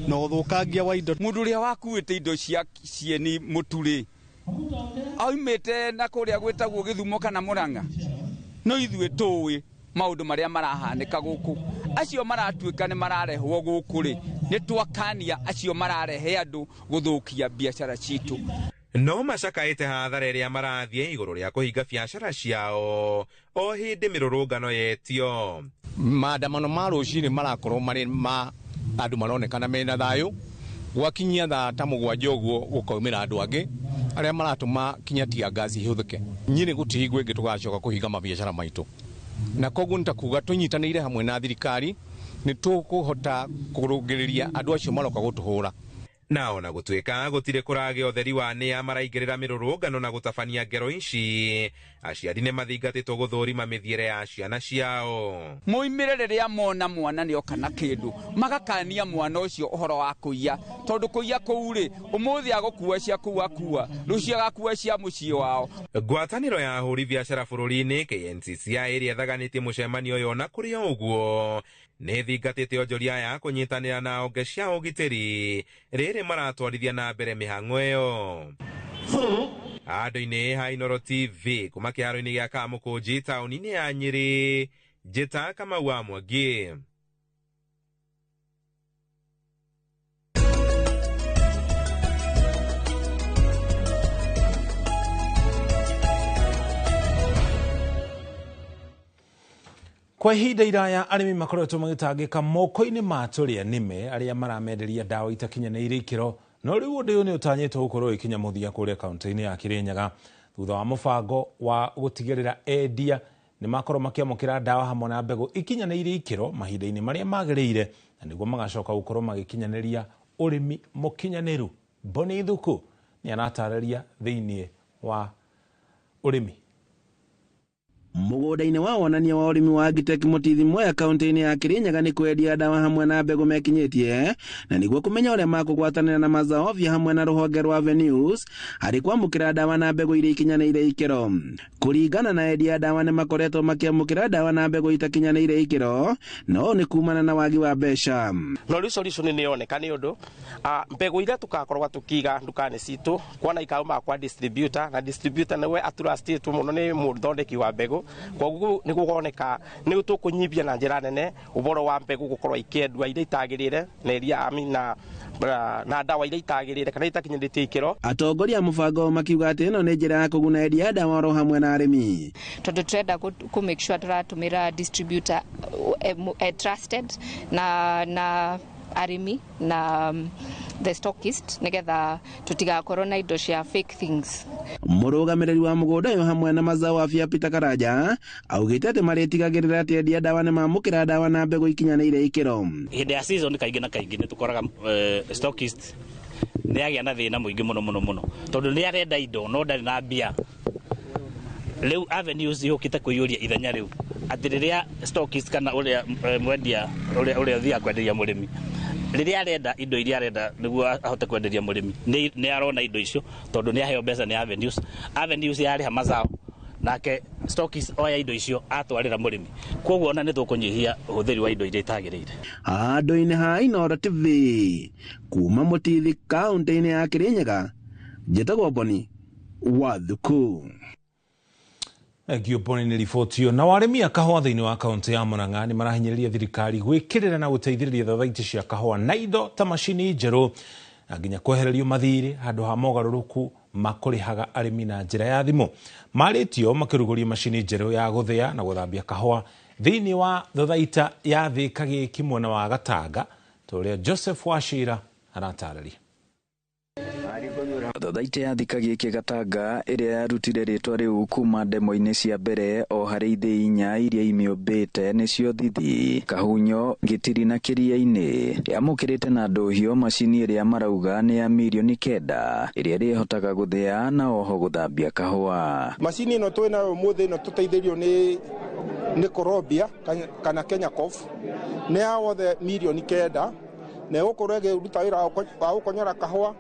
na ũthũkangia wa indo. Mũndũ ũrĩa wakuĩte indo cia cieni mũtu-rĩ, aumĩte na kũrĩa gwĩtagwo Gĩthumo kana Mũrang'a, no ithuĩ tũĩ maũndũ marĩa marahanĩka gũkũ. Acio maratuĩka nĩ mararehwo gũkũ rĩ, nĩ twakania acio mararehe andũ gũthũkia biacara citũ. No macakaĩte hathara ĩrĩa marathiĩ igũrũ rĩa kũhinga biacara ciao o hĩndĩ mĩrũrũngano yetio. Maandamano ma rũcinĩ marakorwo marĩ ma andũ maronekana mena thayũ, gwakinyia thaa ta 7 ũguo gũkaumĩra andũ angĩ arĩa maratũma kinya tia ngaci ihũthĩke. Nyeri gũtirĩ hingo ĩngĩ tũgacoka kũhinga mabiacara maitũ, na koguo nĩ ta kuga tũnyitanĩire hamwe na thirikari nĩ tũkũhota kũrũngĩrĩria andũ acio maroka gũtũhũra. Na ona gũtuĩka gũtirĩ kũragĩa ũtheri wa nĩa maraingĩrĩra mĩrũrũngano na gũtabania ngero ici, aciari nĩ mathingatĩtwo gũthũrima mĩthiĩre ya ciana ciao. Moimĩre rĩrĩa mona mwana nĩoka na kĩndũ, magakania mwana ũcio ũhoro wa kũiya, tondũ kũiya kũu rĩ, ũmũthĩ agũkua cia kũu akua, rũciũ agakua cia mũciĩ wao. Ngwatanĩro ya ahũri biacara bũrũri-inĩ KNCCI ĩrĩa ĩthaganĩtie mũcemanio ũyũ na kũrĩ o ũguo nĩ ĩthingatĩte onjoria aya kũnyitanĩra na honge cia ũgitĩri rĩrĩ maratwarithia na mbere mĩhang'o ĩyo. Andũ-inĩ ha Inooro TV kuma kĩharo-inĩ gĩa Kamũkũnji taũni-inĩ ya Nyeri, njĩta Kamau wa Mwangi. Kwa ihinda iraya arĩmi makoretwo magĩtangĩka moko-inĩ ma tũrĩa nĩme arĩa maramenderia ndawa itakinyanĩire ikĩro, no rĩu ũndũ ũyũ nĩ ũtanyĩtwo gũkorwo ũgĩkinya mũthia kũrĩa kaunti-inĩ ya Kirinyaga thutha wa mũbango wa gũtigĩrĩra endia nĩ makorwo makĩamũkĩra ndawa hamwe na mbegũ ikinyanĩire ikĩro mahinda-inĩ marĩa magĩrĩire, na nĩguo magacoka gũkorwo magĩkinyanĩria ũrĩmi mũkinyanĩru. Boni Thuku nĩ aratarĩria thĩinĩ wa ũrĩmi. Mũgũnda-inĩ wa wonania wa ũrĩmi wa Agritech Mũtithi Mwea kaunti-inĩ ya Kirinyaga nĩ kwendia ndawa hamwe na mbegũ mekinyĩtie, na nĩguo kũmenya ũrĩa makũgwatanĩra na Mazaovia hamwe na rũhonge rwa Avenues harĩ kwamũkĩra ndawa na mbegũ iria ikinyanĩire ikĩro. Kũringana na endia ndawa nĩ makoretwo makĩamũkĩra ndawa na mbegũ itakinyanĩire ikĩro, no ũũ nĩ kumana na wagi wa mbeca. No rĩu solution nĩ yoneka nĩ ũndũ mbegũ iria tũgakorwo tũkĩiga nduka-inĩ citũ kuona ikauma kwa distributor, na distributor nĩwe atrustĩtwo mũno nĩ mũthondeki wa mbegũ, koguo nĩ gũkoneka nĩ tũkũnyibia na njĩra nene ũboro wa mbegũ gũkorwo ikĩendwa iria itagĩrĩire na iria na ndawa iria itagĩrĩire kana itakinyĩrĩtie ikĩro. Atongoria a mũbango makiuga atĩ ĩno nĩ njĩra ya kũguna endia ndawa oro hamwe na arĩmi, tondũ tũrenda kũ make sure tũratũmĩra distributor trusted na arĩmi na the stockist nigetha tutigakorwo na indo cia fake things. Mũrũgamĩrĩri wa mũgũnda ũyũ hamwe na Mazao Afya Peter Karanja augĩte atĩ marĩtigagĩrĩra atĩ endia ndawa nĩ mamũkĩra ndawa na mbegũ ikinyanĩire ikĩro. Hĩndĩ ya season kaingĩ na kaingĩ nĩ tũkoraga stockist nĩ agĩa na thĩna mũingĩ mũno mũno mũno, tondũ nĩ arenda indo no ndarĩ na mbia. Rĩu Avenues yũkĩte kũiyũria ithenya rĩu atĩ rĩrĩa stockist kana ũrĩa mwendia ũrĩa ũthiaga kwenderia mũrĩmi Rĩrĩa arenda indo iria arenda nĩguo ahote kwenderia mũrĩmi, nĩ arona indo icio tondũ nĩ aheo mbeca nĩ Avenues. Avenues yarĩha mazao nake stockist oya indo icio atwarĩra mũrĩmi, koguo ona nĩ tũkũnyihia ũhũthĩri wa indo iria itagĩrĩire. Handũ-inĩ ha Inooro TV kuma Mũtithi kaũntĩ-inĩ ya Kirinyaga, njĩtagwo Boni wa Thuku. Thengio Boni nĩ riboti ĩyo. Nao arĩmi a kahũa thĩinĩ wa kaũntĩ ya Murang'a nĩ marahinyĩrĩria thirikari gwĩkĩrĩra na gũteithĩrĩria thothaitĩ cia kahũa na indo ta macini njerũ na nginya kwehererio mathirĩ handũ ha mogarũrũku makũrĩhaga arĩmi na njĩra ya thimũ. Marĩtio makĩrugũria macini njerũ ya gũthĩa na gũthambia kahũa thĩinĩ wa thothaita ya Thika Gĩki mwena wa Gatanga, ta ũrĩa Joseph Wachira aratarĩria. Thothaitĩ ya Thika Gĩki Gatanga ĩrĩa yarutire rĩtwa rĩu kuma ndemo-inĩ cia mbere o harĩ ithĩi inya iria imĩũmbĩte nĩcio Thithi, Kahunyo, Gĩtiri na Kĩria-inĩ, yamũkĩrĩte na ndũhio macini ĩrĩa marauga nĩ ya mirioni 9 ĩrĩa ĩrĩhotaga gũthĩa na oho gũthambia kahũa. Macini ĩno twĩ nayo ũmũthĩ ĩno tũteithĩrio nĩ Colombia kana Kenya Coff nĩ ya wothe mirioni 9 na ĩgũkorwo ĩkĩruta wĩra wa gũkonyora kahũa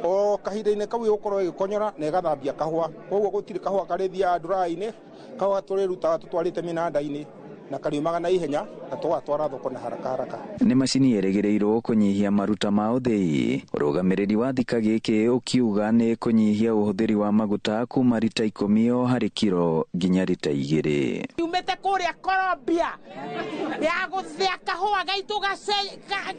o kahinda-inĩ kau ĩgũkorwo ĩgĩkonyora na ĩgathambia kahũa, koguo gũtirĩ kahũa karĩthiaga ndũra-inĩ, kahũa tũrĩrutaga tũtwarĩte mĩnanda-inĩ na kariumaga na ihenya na tũgatwara thoko na haraka haraka. Nĩ macini ĩrĩgĩrĩirwo kũnyihia maruta ma ũthĩi. Ũrũgamĩrĩri wa Thika Gĩkĩ ũkiuga nĩ kũnyihia ũhũthĩri wa maguta kuma rita 10 o harĩ kiro nginya rita 2. Yumĩte kũrĩa Colombia ya gũthĩa kahũa gaitũ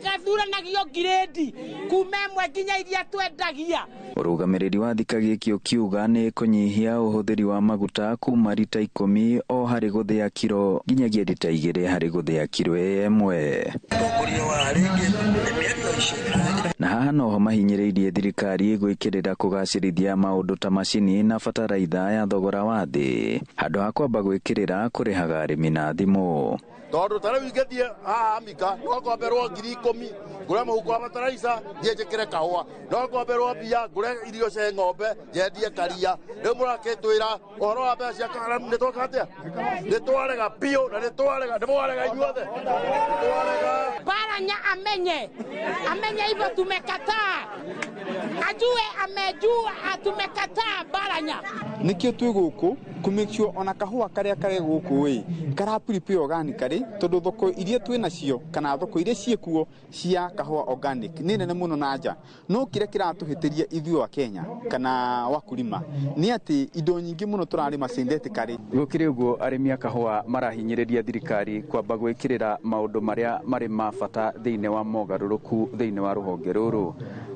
gathuranagio ngirĩndi kuma ĩmwe nginya iria twendagia. Ũrũgamĩrĩri wa Thika Gĩkĩ ũkiuga nĩ kũnyihia ũhũthĩri wa maguta kuma rita 10 o harĩ gũthĩa kiro nginyagia rita 2 harĩ gũthĩa kiro ĩmwe. Na haha noho mahinyĩrĩirie thirikari gwĩkĩrĩra kũgacĩrithia maũndũ ta macini na bataraitha ya thogora wa thĩ handũ ha kwamba gwĩkĩrĩra kũrĩhaga arĩmi na thimũ. Tondũ ta rĩu ingĩthiĩ haha Mika no ngomberwo 10,000 ngũre mũhuko wa bataraitha thiĩ njĩkĩre kahũa, no ngomberwo mbia ngũre irio cia ng'ombe njendie karia. Rĩu mũrakĩtwĩra ũhoro wa mbeca cia kahũa nĩ tweka atĩa? Nĩ twarega biũ na nĩ twarega, nĩ mwarega inyuothe, nĩ twarega. Paranya amenye hivyo tumekataa, ajue amejua tumekataa Baranya. Nikio twĩ gũkũ kũ make sure ona kahũa karĩa karĩ gũkũ ĩ kara prepare organically, tondũ thoko iria twĩ nacio kana thoko iria ciĩkuo cia kahũa organic nĩ nene mũno na nja, no kĩrĩa kĩratũhĩtĩria ithuĩ wa Kenya kana wakulima nĩ atĩ indo nyingĩ mũno tũrarĩma synthetically. Gũkĩrĩ ũguo arĩmi a kahũa marahinyĩrĩria thirikari kwamba gwĩkĩrĩra maũndũ marĩa marĩ ma bata thĩinĩ wa mogarũrũku thĩinĩ wa rũhonge rũrũ.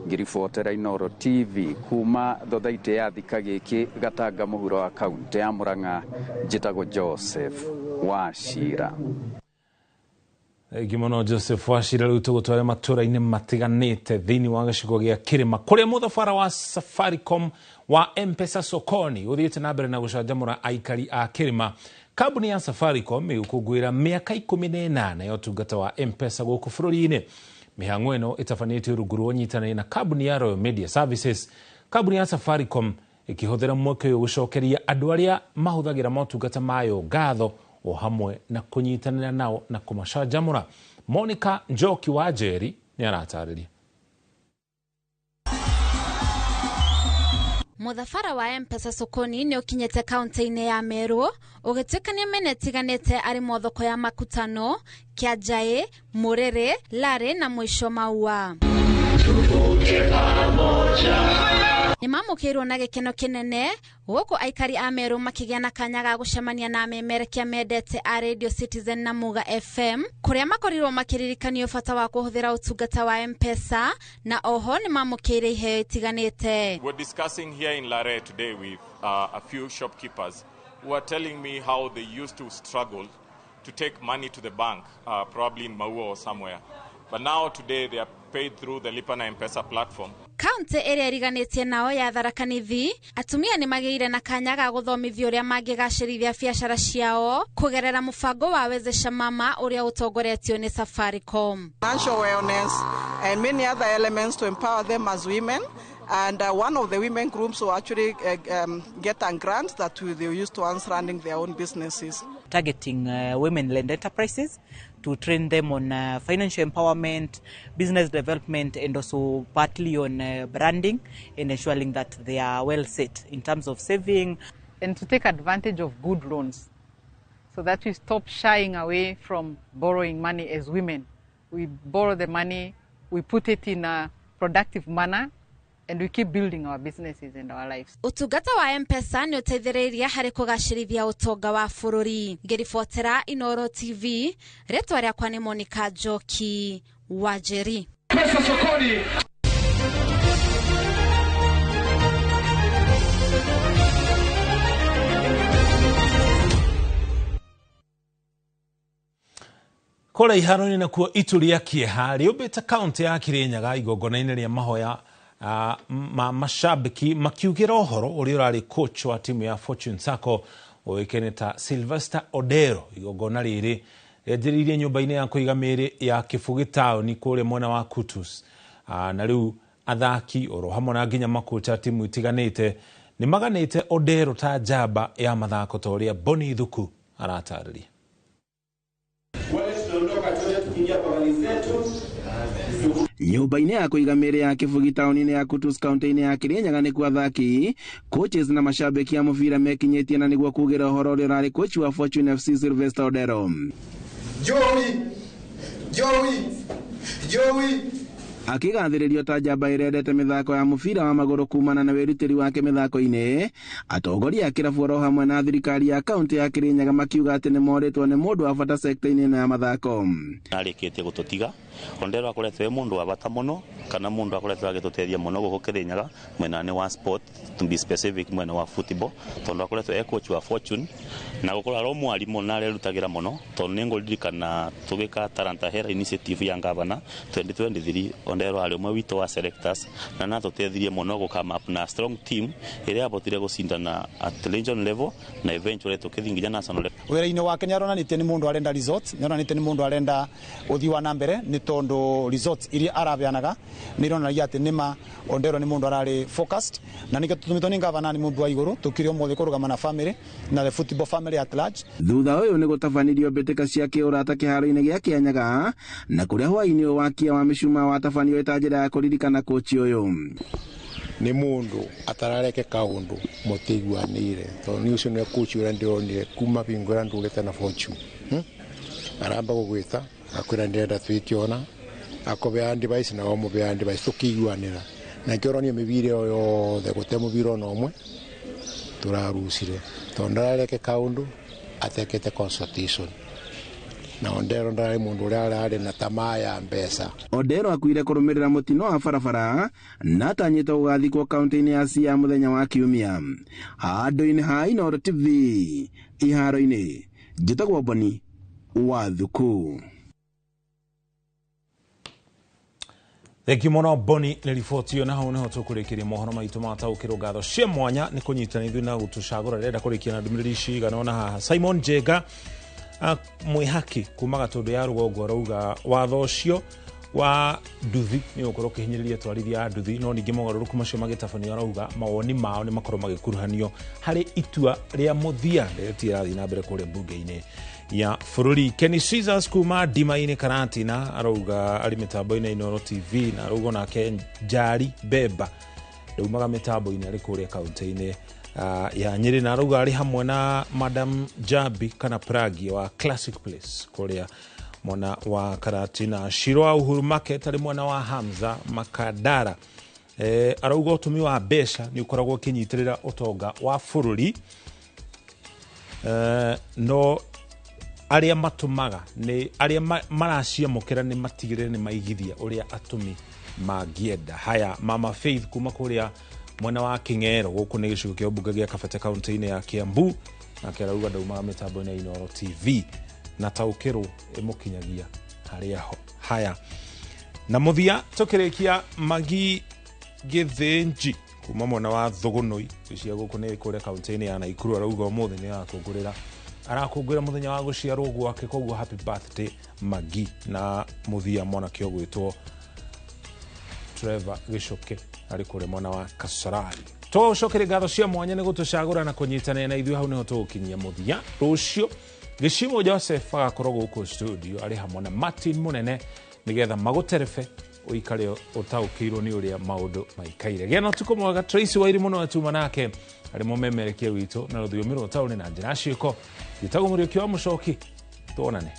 Ngĩribotera Inooro TV kuma thothaitĩ ya Thika Gĩkĩ Gatanga mũhuro wa kaũntĩ ya Murang'a, njĩtagwo Joseph Wachira. Thengi mũno Joseph Wachira. Rĩu tũgũtware matũra-inĩ matiganĩte thĩinĩ wa gĩcigo gĩa Kĩrĩma kũrĩa mũthabara wa Safaricom wa M-Pesa Sokoni ũthiĩte na mbere na gũcanjamũra aikari a Kĩrĩma. Kambuni ya Safaricom ĩgũkũngũĩra mĩaka 18 ya ũtungata wa M-Pesa gũkũ bũrũri-inĩ. Mĩhang'o ĩno ĩtabanĩtio rungu rwa ũnyitanĩri na kambuni ya Royal Media Services. Kambuni ya Safaricom ĩkĩhũthĩra mweke ũyũ gũcokeria andũ arĩa mahũthagĩra motungata mayo ngatho o hamwe na kũnyitanĩra nao na kũmacanjamũra. Monica Njoki wa Njeri nĩ aratarĩria. Mũthabara wa M-Pesa Sokoni nĩ ũkinyĩte kaunti-inĩ ya Meru ũgĩtuĩkania mĩena ĩtiganĩte arĩ mothoko ya Makutano, Kĩanjaĩ, Mũrĩrĩ, Larĩ na mũico Maua. Nĩ mamũkĩirwo na gĩkeno kĩnene gũkũ aikari a Meru makĩgĩa na kanya ga gũcemania na amemerekia mendete a Radio Citizen na Muga FM kũrĩa makorirwo makĩririkanio bata wa kũhũthĩra ũtungata wa M-Pesa na oho nĩ mamũkĩire iheo itiganĩte. We're discussing here in Lare today with a few shopkeepers who are telling me how they used to struggle to take money to the bank, probably in Maua or somewhere. But now today they are paid through the Lipa na M-Pesa platform. Kaunti ĩrĩa ĩriganĩtie nao ya Tharaka Nithi, atumia nĩ magĩire na kanya ga gũthomithio ũrĩa mangĩgacĩrithia biacara ciao kũgerera mũbango wa Wezesha Mama ũrĩa ũtongoretio nĩ Safaricom. Financial wellness and many other elements to empower them as women And one of the women groups will actually get a grant that they use towards running their own businesses. Targeting women-led enterprises to train them on financial empowerment, business development, and also partly on branding and ensuring that they are well set in terms of saving. And to take advantage of good loans so that we stop shying away from borrowing money as women. We borrow the money, we put it in a productive manner, and we keep building our businesses and our lives. Utungata wa M-Pesa nĩ ũteithĩrĩirie harĩ kũgacĩrithia ũtonga wa bũrũri. Ngĩribotera Inooro TV, rĩtwa rĩakwa nĩ Monica Njoki Wanjeri. Pesa sokoni. Kũrĩa iharo-inĩ nakuo itu rĩa kĩeha rĩũmbĩte kaũntĩ ya Kirinyaga igongona-inĩ rĩa mahoya ma mashabiki makiugĩra ũhoro ũrĩa ũrarĩ coach wa timu ya Fortune Sacco ũĩkaine ta Sylvester Odero. Igongona rĩrĩ rĩanjĩrĩirie nyũmba-inĩ ya kũiga mĩĩrĩ ya Kĩbũgĩ taũni kũrĩa mwena wa Kutus. Na rĩu athaki oro hamwe na nginya makocha timu itiganĩte nĩ maganĩte Odero ta njamba ya mathako ta ũrĩa Boni Thuku aratarĩria. Nyũmba-inĩ ya kũiga mĩĩrĩ ya Kĩbũgĩ taũni-inĩ ya Kutus kaũntĩ-inĩ ya Kirinyaga nĩkuo athaki, coaches na mashabiki a mũbira mekinyĩtie na nĩguo kugĩra ũhoro ũrĩa ũrarĩ coach wa Fortune FC Sylvester Odero. Joey! Joey! Joey! Akĩgathĩrĩrio ta njamba ĩrendete mĩthako ya mũbira wa magũrũ kumana na wĩrutĩri wake mĩthako-inĩ, atongoria a kĩrabu oro hamwe na thirikari ya kaũntĩ ya Kirinyaga makiuga atĩ nĩmorĩtwo nĩ mũndũ wa bata sekta-inĩ ĩno ya mathako. Arĩkĩtie gũtũtiga Ondero akoretwo e mũndũ wa bata mũno kana mũndũ akoretwo agĩtũteithia mũno gũkũ Kirinyaga mwena-inĩ wa sport, to be specific mwena wa football, tondũ akoretwo e coach wa Fortune na gũkorwo arĩ mwarimũ na arerutagĩra mũno, tondũ nĩngũririkana tũgĩka Talanta Hera initiative ya gavana 2023 Ondero arĩ ũmwe witũ wa selectors na natũteithirie mũno gũ come up na strong team ĩrĩa yahotire gũcindana at region level na eventually tũkĩthiĩ nginya national level. Wĩra-inĩ wake nĩaronanĩtie nĩ mũndũ arenda results, nĩaronanĩtie nĩ mũndũ arenda ũthii wa na mbere, nĩ tondũ results iria arabeanaga nĩ ironanagia atĩ nĩma Ondero nĩ mũndũ ararĩ focused, na nĩkĩo tũtũmĩtwo nĩ gavana nĩ mũndũ wa igũrũ tũkire ũmũthĩ kũrũgama na family na the football family at large. Thutha ũyũ nĩ gũtabanirio mbĩtĩka cia kĩũrata kĩharo-inĩ gĩa Kĩanyaga na kũrĩa hwaĩ-inĩ ũyũ wakia wa mĩcumaa watabanio ĩta njĩra ya kũririkana kochi ũyũ. Nĩ mũndũ atarareke kaũndũ mũtiguanĩire, tondũ nĩ ũcio nĩwe coach ũrĩa ndĩronire kuma bingo ĩrĩa ndũrĩte na Fortune. Aramba gũgwĩta akwĩra ndĩrenda twĩkĩona akũbea device na wamũbea device tũkĩiguanĩra na kĩoronio mĩbira ĩyo yothe gũte mũbira ona ũmwe tũrarucire, tondũ ndarareke kaũndũ atekete consultation. Na Ondero ndararĩ mũndũ ũrĩa ararĩ na tamaa ya mbeca. Odero akuire kũrũmĩrĩra mũtino wa barabara na atanyĩtwo gũgathikwo kaũntĩ-inĩ ya Siaya mũthenya wa Kiumia. Handũ-inĩ ha Inooro TV iharo-inĩ, njĩtagwo Boni wa Thuku. Thank you mũno Boni nĩ riboti ĩyo, na hau nĩho tũkũrĩkĩria mohoro maitũ mataũkĩrwo. Ngatho cia mwanya nĩ kũnyitana ithuĩ na gũtũcagũra. Rĩrenda kũrĩkia na ndũmĩrĩri ici igana ũna haha. Simon Njenga mwĩhaki kuma Gatũndũ ya rũgongo arauga watho ũcio wa nduthi nĩ ũgũkorwo ũkĩhinyĩrĩria atwarithia a nduthi, no ningĩ mogarũrũku macio magĩtabanio arauga mawoni mao nĩ makorwo magĩkuruhanio harĩ itua rĩa mũthia rĩrĩa rĩrathiĩ na mbere kũrĩa mbunge-inĩ ya bũrũri. Kenny Caesars kuma Ndima-inĩ Karatina arauga arĩ mĩtambo-inĩ Inooro TV, na arauga onake Njari Beba ndaumaga mĩtambo-inĩ arĩ kũrĩa kaũntĩ-inĩ ya Nyĩrĩ, na arauga arĩ hamwe na Madam Jabi kana Pragi wa Classic Place kũrĩa mwena wa Karatina. Shiro wa Uhuru Market arĩ mwena wa Hamza Makadara arauga ũtũmi wa mbeca nĩ ũkoragwo ũkĩnyitĩrĩra ũtonga wa bũrũri, no arĩa matũmaga nĩ arĩa maraciamũkĩra nĩ matigĩrĩre nĩ maigithia ũrĩa atũmi mangĩenda. Haya, Mama Faith kuma kũrĩa mwena wa King'ero gũkũ nĩ gĩcigo kĩa mbunge gĩa Kabete kaũntĩ-inĩ ya Kiambu, nake arauga ndaumaga mĩtambo-inĩ ya Inooro TV na taũkĩrwo ĩmũkinyagia harĩa ho. Haya, na mũthia tũkĩrĩkia Magi Gĩthĩnji kuma mwena wa Thũgũnũi cia gũkũ nĩ kũrĩa kaũntĩ-inĩ ya Naikuru arauga ũmũthĩ nĩ arakũngũĩra mũthenya wa gũciarwo gwake, koguo happy birthday Magi. Na mũthia mwanake ũgwĩtwo Trevor Gicuki arĩ kũrĩa mwena wa Kasarani. Tũcokerie ngatho cia mwanya nĩ gũtũcagũra na kũnyitanĩra na ithuĩ. Hau nĩho tũgũkinyia mũthia. Rũciũ Gĩcimo Joseph agakorwo gũkũ studio arĩ hamwe na Martin Mũnene nĩgetha magũterebe ũikare ũtaũkĩirwo nĩ ũrĩa maũndũ maikaire. Gĩa na ũtukũ mwega. Tracy Wairi mũno atuma nake arĩ mũmemerekia witũ na rũthiomi rwa taũni na njĩra ciĩko. Njĩtagwo Mũriũki wa Mũcoki, tuonane.